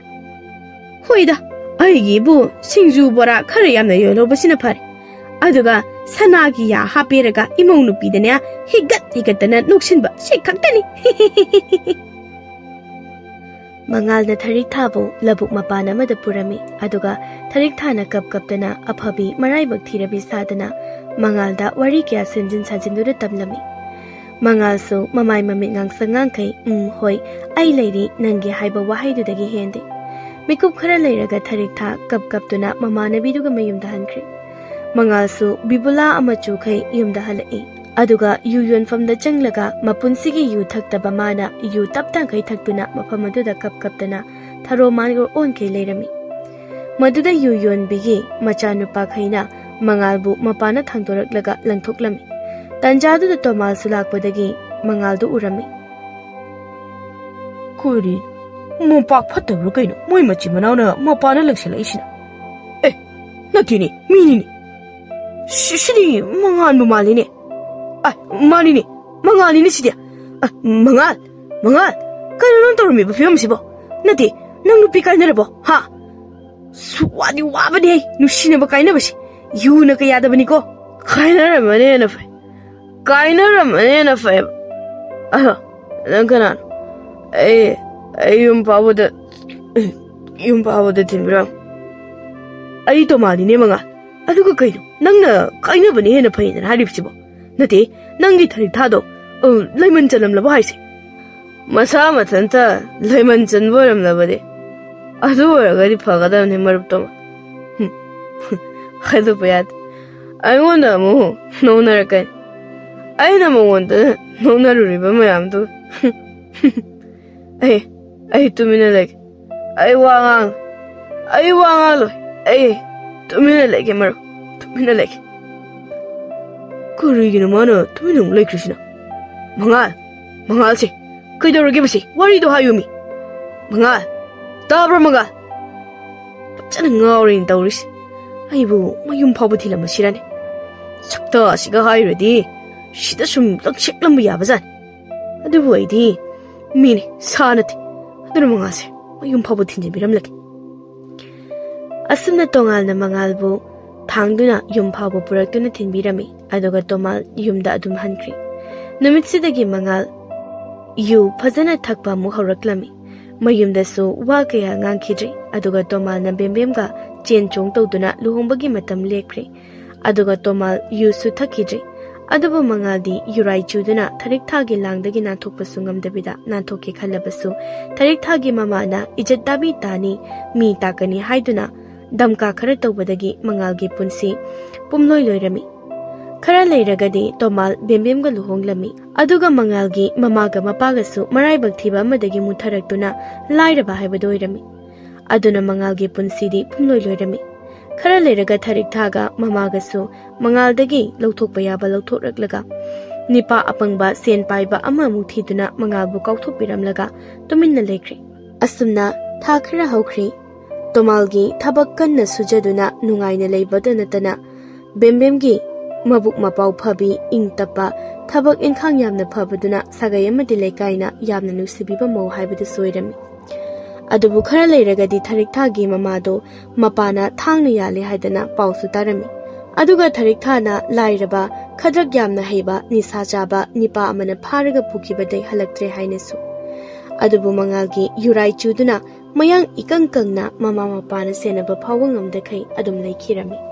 ꯍꯣꯏꯗ, ꯑꯩꯒꯤꯕꯨ ꯁꯤꯡꯖꯨ ꯕꯣꯔꯥ ꯈꯔ ꯌꯥꯝꯅ ꯌꯣꯜꯍꯧꯕꯁꯤꯅ ꯐꯔꯦ꯫ ꯑꯗꯨꯒ ꯁꯅꯥꯒꯤ ꯌꯥ ꯍꯥꯞꯄꯦꯔꯒ ꯏꯃꯧ ꯅꯨꯄꯤꯗꯅꯦ ꯍꯤꯒꯠ ꯍꯤꯒꯠꯇꯅ ꯅꯣꯛꯁꯤꯟꯕ ꯁꯤ ꯈꯛꯇꯅꯤ꯫ ꯃꯉꯥꯜꯅ ꯊꯔꯤꯛ ꯊꯥꯕꯨ ꯂꯧꯕꯨꯛ ꯃꯄꯥꯟ ꯑꯃꯗ ꯄꯨꯔꯝꯃꯤ꯫ ꯑꯗꯨꯒ ꯊꯔꯤꯛ ꯊꯥꯅ ꯀꯞ ꯀꯞꯇꯅ ꯑꯐꯕꯤ ꯃꯔꯥꯏꯕꯛ ꯊꯤꯔꯕꯤ ꯁꯥꯗꯅ ꯃꯉꯥꯜꯗ ꯋꯥꯔꯤ ꯀꯌꯥ ꯁꯦꯝꯖꯤꯟ ꯁꯥꯖꯤꯟꯗꯨꯅ ꯇꯝꯂꯝꯃꯤ꯫ ꯃꯉꯥꯜꯁꯨ ꯃꯃꯥꯏ ꯃꯃꯤꯠ ꯉꯥꯡꯁꯪ ꯉꯥꯡꯈꯩ, "ꯎꯝ, ꯍꯣꯏ, ꯑꯩ ꯂꯩꯔꯤ, ꯅꯪꯒꯤ ꯍꯥꯏꯕ ꯋꯥꯍꯩꯗꯨꯗꯒꯤ ꯍꯦꯟꯗꯦ꯫" ꯃꯤꯀꯨꯞ ꯈꯔ ꯂꯩꯔꯒ ꯊꯔꯤꯛ ꯊꯥ ꯀꯞ ꯀꯞꯇꯨꯅ ꯃꯃꯥꯟꯅꯕꯤꯗꯨꯒ ꯃꯌꯨꯝꯗ ꯍꯟꯈ꯭ꯔꯦ꯫ ꯃꯉꯥꯜꯁꯨ ꯕꯤꯕꯨꯂꯥ ꯑꯃ ꯆꯨꯈꯩ ꯌꯨꯝꯗ ꯍꯜꯂꯛꯏ꯫ ꯑꯗꯨꯒ ꯌꯨ ꯌꯣꯟꯐꯝꯗ ꯆꯪꯂꯒ ꯃꯄꯨꯟꯁꯤꯒꯤ ꯌꯨ ꯊꯛꯇꯕ ꯃꯥꯅ ꯌꯨ ꯇꯞ ꯇꯥꯡꯈꯩ ꯊꯛꯇꯨꯅ ꯃꯐꯝ ꯑꯗꯨꯗ ꯀꯞ ꯀꯞꯇꯅ ꯊꯔꯣ ꯃꯥꯟꯒ ꯑꯣꯟꯈꯩ ꯂꯩꯔꯝꯃꯤ꯫ ꯃꯗꯨꯗ ꯌꯨ ꯌꯣꯟꯕꯤꯒꯤ ꯃꯆꯥꯅꯨꯄꯥꯈꯩꯅ ꯃꯉꯥꯜꯕꯨ ꯃꯄꯥꯟꯗ ꯊꯥꯡꯗꯣꯔꯛꯂꯒ ꯂꯪꯊꯣꯛꯂꯝꯃꯤ꯫ ꯇꯟꯖꯥꯗꯨꯗ ꯇꯣꯃꯥꯁꯁꯨ ꯂꯥꯛꯄꯗꯒꯤ ꯃꯉꯥꯜꯗꯨ ꯎꯔꯝꯃꯤ꯫ "ꯀꯔꯤ? ꯃꯣꯝꯄꯥꯛ ꯐꯠꯇꯕ꯭ꯔꯣ ꯀꯩꯅꯣ? ꯃꯣꯏ ꯃꯆꯤꯟ ꯃꯅꯥꯎꯅ ꯃꯄꯥꯟꯗ ꯂꯪꯁꯤꯜꯂꯛꯏꯁꯤꯅ?" "ꯑꯦ, ꯅꯠꯇꯦꯅꯦ, ꯃꯤꯅꯤꯅꯦ꯫ ꯁꯤ-, ꯁꯤꯗꯤ ꯃꯉꯥꯟꯕꯨ ꯃꯥꯜꯂꯤꯅꯦ꯫ ꯑ, ꯃꯥꯅꯤꯅꯦ, ꯃꯉꯥꯜꯅꯤꯅꯦ ꯁꯤꯗꯤ꯫ ꯑ, ꯃꯉꯥꯜ, ꯃꯉꯥꯜ, ꯀꯩꯅꯣ ꯅꯪ ꯇꯧꯔꯝꯃꯤꯕ ꯐꯤꯕꯝꯁꯤꯕꯣ? ꯅꯠꯇꯦ, ꯅꯪ ꯅꯨꯄꯤ ꯀꯥꯏꯅꯔꯕꯣ? ꯍꯥ? ꯁꯨ-, ꯋꯥꯗꯤ ꯋꯥꯕꯅꯦ ꯅꯨꯡꯁꯤꯅꯕ ꯀꯥꯏꯅꯕꯁꯦ꯫ ꯌꯨꯅ ꯀꯌꯥꯗꯕꯅꯤꯀꯣ?" "ꯀꯥꯏꯅꯔꯝꯃꯅꯦꯅ ꯐꯩ, ꯀꯥꯏꯅꯔꯝꯃꯅꯦꯅ ꯐꯩꯕ꯫ ꯑꯍ, ꯅꯪ ꯀꯅꯥꯅꯣ? ꯑꯩ ꯑꯩ ꯌꯨꯝ ꯐꯥꯎꯕꯗ ꯌꯨꯝ ꯐꯥꯎꯕꯗ ꯊꯤꯟꯕꯤꯔꯝꯃꯨ꯫ ꯑꯩ ꯇꯣꯃꯥꯗꯤꯅꯦ, ꯃꯉꯥꯜ꯫ ꯑꯗꯨꯒ ꯀꯩꯅꯣ, ꯅꯪꯅ ꯀꯥꯏꯅꯕꯅ ꯍꯦꯟꯅ ꯐꯩꯅ ꯍꯥꯏꯔꯤꯕꯁꯤꯕꯣ? ꯅꯠꯇꯦ, ꯅꯪꯒꯤ ꯊꯔꯤꯛ ꯊꯥꯗꯣ, ꯑ, ꯂꯩꯃꯟ ꯆꯜꯂꯝꯂꯕꯣ ꯍꯥꯏꯁꯦ? ꯃꯁꯥ ꯃꯊꯟꯇ ꯂꯩꯃꯟ ꯆꯟꯕ ꯑꯣꯏꯔꯝꯂꯕꯗꯤ ꯑꯗꯨ ꯑꯣꯏꯔꯒꯗꯤ ꯐꯒꯗꯕꯅꯤ, ꯃꯔꯨꯞ ꯇꯣꯃꯥ꯫ ꯍꯨꯝ, ꯍꯥꯏꯗꯣꯛꯄ ꯌꯥꯗꯦ꯫ ꯑꯩꯉꯣꯟꯗ ꯑꯃꯨꯛ ꯅꯣꯛꯅꯔꯛꯀꯅꯤ꯫ ꯑꯩꯅ ꯃꯉꯣꯟꯗ ꯅꯣꯛꯅꯔꯨꯔꯤꯕ ꯃꯌꯥꯝꯗꯨ꯫ ꯑꯩ ꯑꯩ ꯇꯨꯃꯤꯟꯅ ꯂꯩꯒꯦ꯫ ꯑꯩ ꯋꯥ ꯉꯥꯡ ꯑꯩ ꯋꯥ ꯉꯥꯡꯂꯣꯏ꯫ ꯑꯩ ꯇꯨꯃꯤꯟꯅ ꯂꯩꯒꯦ, ꯃꯔꯨꯞ꯫ ꯇꯨꯃꯤꯟꯅ ꯂꯩꯒꯦ꯫ ꯀꯔꯤꯒꯤꯅꯣ ꯃꯥꯅ ꯇꯨꯃꯤꯟꯅ ꯑꯃꯨꯛ ꯂꯩꯈ꯭ꯔꯤꯁꯤꯅ? ꯃꯉꯥꯜ, ꯃꯉꯥꯜꯁꯦ, ꯀꯩꯗꯧꯔꯒꯦ ꯃꯁꯤ? ꯋꯥꯔꯤꯗꯣ ꯍꯥꯏꯌꯨꯃꯤ꯫ ꯃꯉꯥꯜ, ꯇꯥꯕ꯭ꯔꯣ ꯃꯉꯥꯜ? ꯐꯖꯅ ꯉꯥꯎꯔꯦꯅ ꯇꯧꯔꯤꯁꯦ꯫ ꯑꯩꯕꯨ ꯃꯌꯨꯝ ꯐꯥꯎꯕ ꯊꯤꯜꯂꯝꯃꯁꯤꯔꯅꯦ? ꯁꯛꯇ ꯑꯁꯤꯒ ꯍꯥꯏꯔꯨꯔꯗꯤ ꯁꯤꯗ ꯁꯨꯝ ꯂꯪꯁꯤꯛꯂꯝꯕ ꯌꯥꯕꯖꯥꯠꯅꯤ꯫ ꯑꯗꯨꯕꯨ ꯑꯩꯗꯤ ꯃꯤꯅꯤ, ꯁꯥ ꯅꯠꯇꯦ꯫ ꯑꯗꯨꯅ ꯃꯉꯥꯜꯁꯦ ꯃꯌꯨꯝ ꯐꯥꯎꯕ ꯊꯤꯟꯖꯤꯟꯕꯤꯔꯝꯂꯒꯦ꯫ ꯑꯁꯨꯝꯅ ꯇꯣꯉꯥꯜꯅ ꯃꯉꯥꯜꯕꯨ ꯊꯥꯡꯗꯨꯅ ꯌꯨꯝ ꯐꯥꯎꯕ ꯄꯨꯔꯛꯇꯨꯅ ꯊꯤꯟꯕꯤꯔꯝꯃꯤ꯫ ꯑꯗꯨꯒ ꯇꯣꯃꯥꯜ ꯌꯨꯝꯗ ꯑꯗꯨꯝ ꯍꯟꯈ꯭ꯔꯤ꯫ ꯅꯨꯃꯤꯠꯁꯤꯗꯒꯤ ꯃꯉꯥꯜ ꯌꯨ ꯐꯖꯅ ꯊꯛꯄ ꯑꯃꯨꯛ ꯍꯧꯔꯛꯂꯝꯃꯤ꯫ ꯃꯌꯨꯝꯗꯁꯨ ꯋꯥ ꯀꯌꯥ ꯉꯥꯡꯈꯤꯗ꯭ꯔꯦ꯫ ꯑꯗꯨꯒ ꯇꯣꯃꯥꯜꯅ ꯕꯦꯝꯕꯦꯝꯒ ꯆꯦꯟ ꯆꯣꯡ ꯇꯧꯗꯨꯅ ꯂꯨꯍꯣꯡꯕꯒꯤ ꯃꯇꯝ ꯂꯦꯞꯈ꯭ꯔꯦ꯫ ꯑꯗꯨꯒ ꯇꯣꯃꯥꯜ ꯌꯨꯁꯨ ꯊꯛꯈꯤꯗ꯭ꯔꯦ꯫ ꯑꯗꯨꯕꯨ ꯃꯉꯥꯜꯗꯤ ꯌꯨꯔꯥꯏ ꯆꯨꯗꯨꯅ ꯊꯔꯤꯛ ꯊꯥꯒꯤ ꯂꯥꯡꯗꯒꯤ ꯅꯥꯟꯊꯣꯛꯄꯁꯨ ꯉꯝꯗꯕꯤꯗ ꯅꯥꯟꯊꯣꯛꯀꯦ ꯈꯜꯂꯕꯁꯨ, ꯊꯔꯤꯛ ꯊꯥꯒꯤ ꯃꯃꯥꯅ "ꯏꯖꯠ ꯗꯥꯕꯤ ꯇꯥꯅꯤ, ꯃꯤ ꯇꯥꯛꯀꯅꯤ" ꯍꯥꯏꯗꯨꯅ ꯗꯝꯀꯥ ꯈꯔ ꯇꯧꯕꯗꯒꯤ ꯃꯉꯥꯜꯒꯤ ꯄꯨꯟꯁꯤ ꯄꯨꯝꯂꯣꯏ ꯂꯣꯏꯔꯝꯃꯤ꯫ ꯈꯔ ꯂꯩꯔꯒꯗꯤ ꯇꯣꯃꯥꯜ ꯕꯦꯝꯕꯦꯝꯒ ꯂꯨꯍꯣꯡꯂꯝꯃꯤ꯫ ꯑꯗꯨꯒ ꯃꯉꯥꯜꯒꯤ ꯃꯃꯥꯒ ꯃꯄꯥꯒꯁꯨ ꯃꯔꯥꯏꯕꯛ ꯊꯤꯕ ꯑꯃꯗꯒꯤ ꯃꯨꯠꯊꯔꯛꯇꯨꯅ ꯂꯥꯏꯔꯕ ꯍꯥꯏꯕꯗꯨ ꯑꯣꯏꯔꯝꯃꯤ꯫ ꯑꯗꯨꯅ ꯃꯉꯥꯜꯒꯤ ꯄꯨꯟꯁꯤꯗꯤ ꯄꯨꯝꯂꯣꯏ ꯂꯣꯏꯔꯝꯃꯤ꯫ ꯈꯔ ꯂꯩꯔꯒ ꯊꯔꯤꯛ ꯊꯥꯒ ꯃꯃꯥꯒꯁꯨ ꯃꯉꯥꯜꯗꯒꯤ ꯂꯧꯊꯣꯛꯄ ꯌꯥꯕ ꯂꯧꯊꯣꯛꯂꯛꯂꯒ, ꯅꯤꯄꯥ ꯑꯄꯪꯕ ꯁꯦꯟ ꯄꯥꯏꯕ ꯑꯃꯃꯨꯛ ꯊꯤꯗꯨꯅ ꯃꯉꯥꯜꯕꯨ ꯀꯥꯎꯊꯣꯛꯄꯤꯔꯝꯂꯒ ꯇꯨꯃꯤꯟꯅ ꯂꯩꯈ꯭ꯔꯦ꯫ ꯑꯁꯨꯝꯅ ꯊꯥ ꯈꯔ ꯍꯧꯈ꯭ꯔꯦ꯫ ꯇꯣꯃꯥꯜꯒꯤ ꯊꯕꯛ ꯀꯟꯅ ꯁꯨꯖꯗꯨꯅ ꯅꯨꯡꯉꯥꯏꯅ ꯂꯩꯕꯗ ꯅꯠꯇꯅ, ꯕꯦꯝꯕꯦꯝꯒꯤ ꯃꯕꯨꯛ ꯃꯄꯥꯎ ꯐꯕꯤ, ꯏꯪ ꯇꯞꯄ, ꯊꯕꯛ ꯏꯪꯈꯥꯡ ꯌꯥꯝꯅ ꯐꯕꯗꯨꯅ ꯁꯥꯒꯩ ꯑꯃꯗꯤ ꯂꯩꯀꯥꯏꯅ ꯌꯥꯝꯅ ꯅꯨꯡꯁꯤꯕꯤꯕ ꯃꯧ ꯍꯥꯏꯕꯗꯨꯁꯨ ꯑꯣꯏꯔꯝꯃꯤ꯫ ꯑꯗꯨꯕꯨ ꯈꯔ ꯂꯩꯔꯒꯗꯤ ꯊꯔꯤꯛ ꯊꯥꯒꯤ ꯃꯃꯥꯗꯣ ꯃꯄꯥꯅ ꯊꯥꯡꯅ ꯌꯥꯜꯂꯦ ꯍꯥꯏꯗꯅ ꯄꯥꯎꯁꯨ ꯇꯥꯔꯝꯃꯤ꯫ ꯑꯗꯨꯒ ꯊꯔꯤꯛ ꯊꯥꯅ ꯂꯥꯏꯔꯕ, ꯈꯗ꯭ꯔꯛ ꯌꯥꯝꯅ ꯍꯩꯕ, ꯅꯤꯁꯥ ꯆꯥꯕ ꯅꯤꯄꯥ ꯑꯃꯅ ꯐꯥꯔꯒ ꯄꯨꯈꯤꯕꯗꯩ ꯍꯜꯂꯛꯇ꯭ꯔꯦ ꯍꯥꯏꯅꯁꯨ꯫ ꯑꯗꯨꯕꯨ ꯃꯉꯥꯜꯒꯤ ꯌꯨꯔꯥꯏ ꯆꯨꯗꯨꯅ ꯃꯌꯥꯡ ꯏꯀꯪ ꯀꯪꯅ ꯃꯃꯥ ꯃꯄꯥꯅ ꯁꯦꯟꯅꯕ ꯐꯥꯎꯕ ꯉꯝꯗꯈꯩ ꯑꯗꯨꯝ ꯂꯩꯈꯤꯔꯝꯃꯤ꯫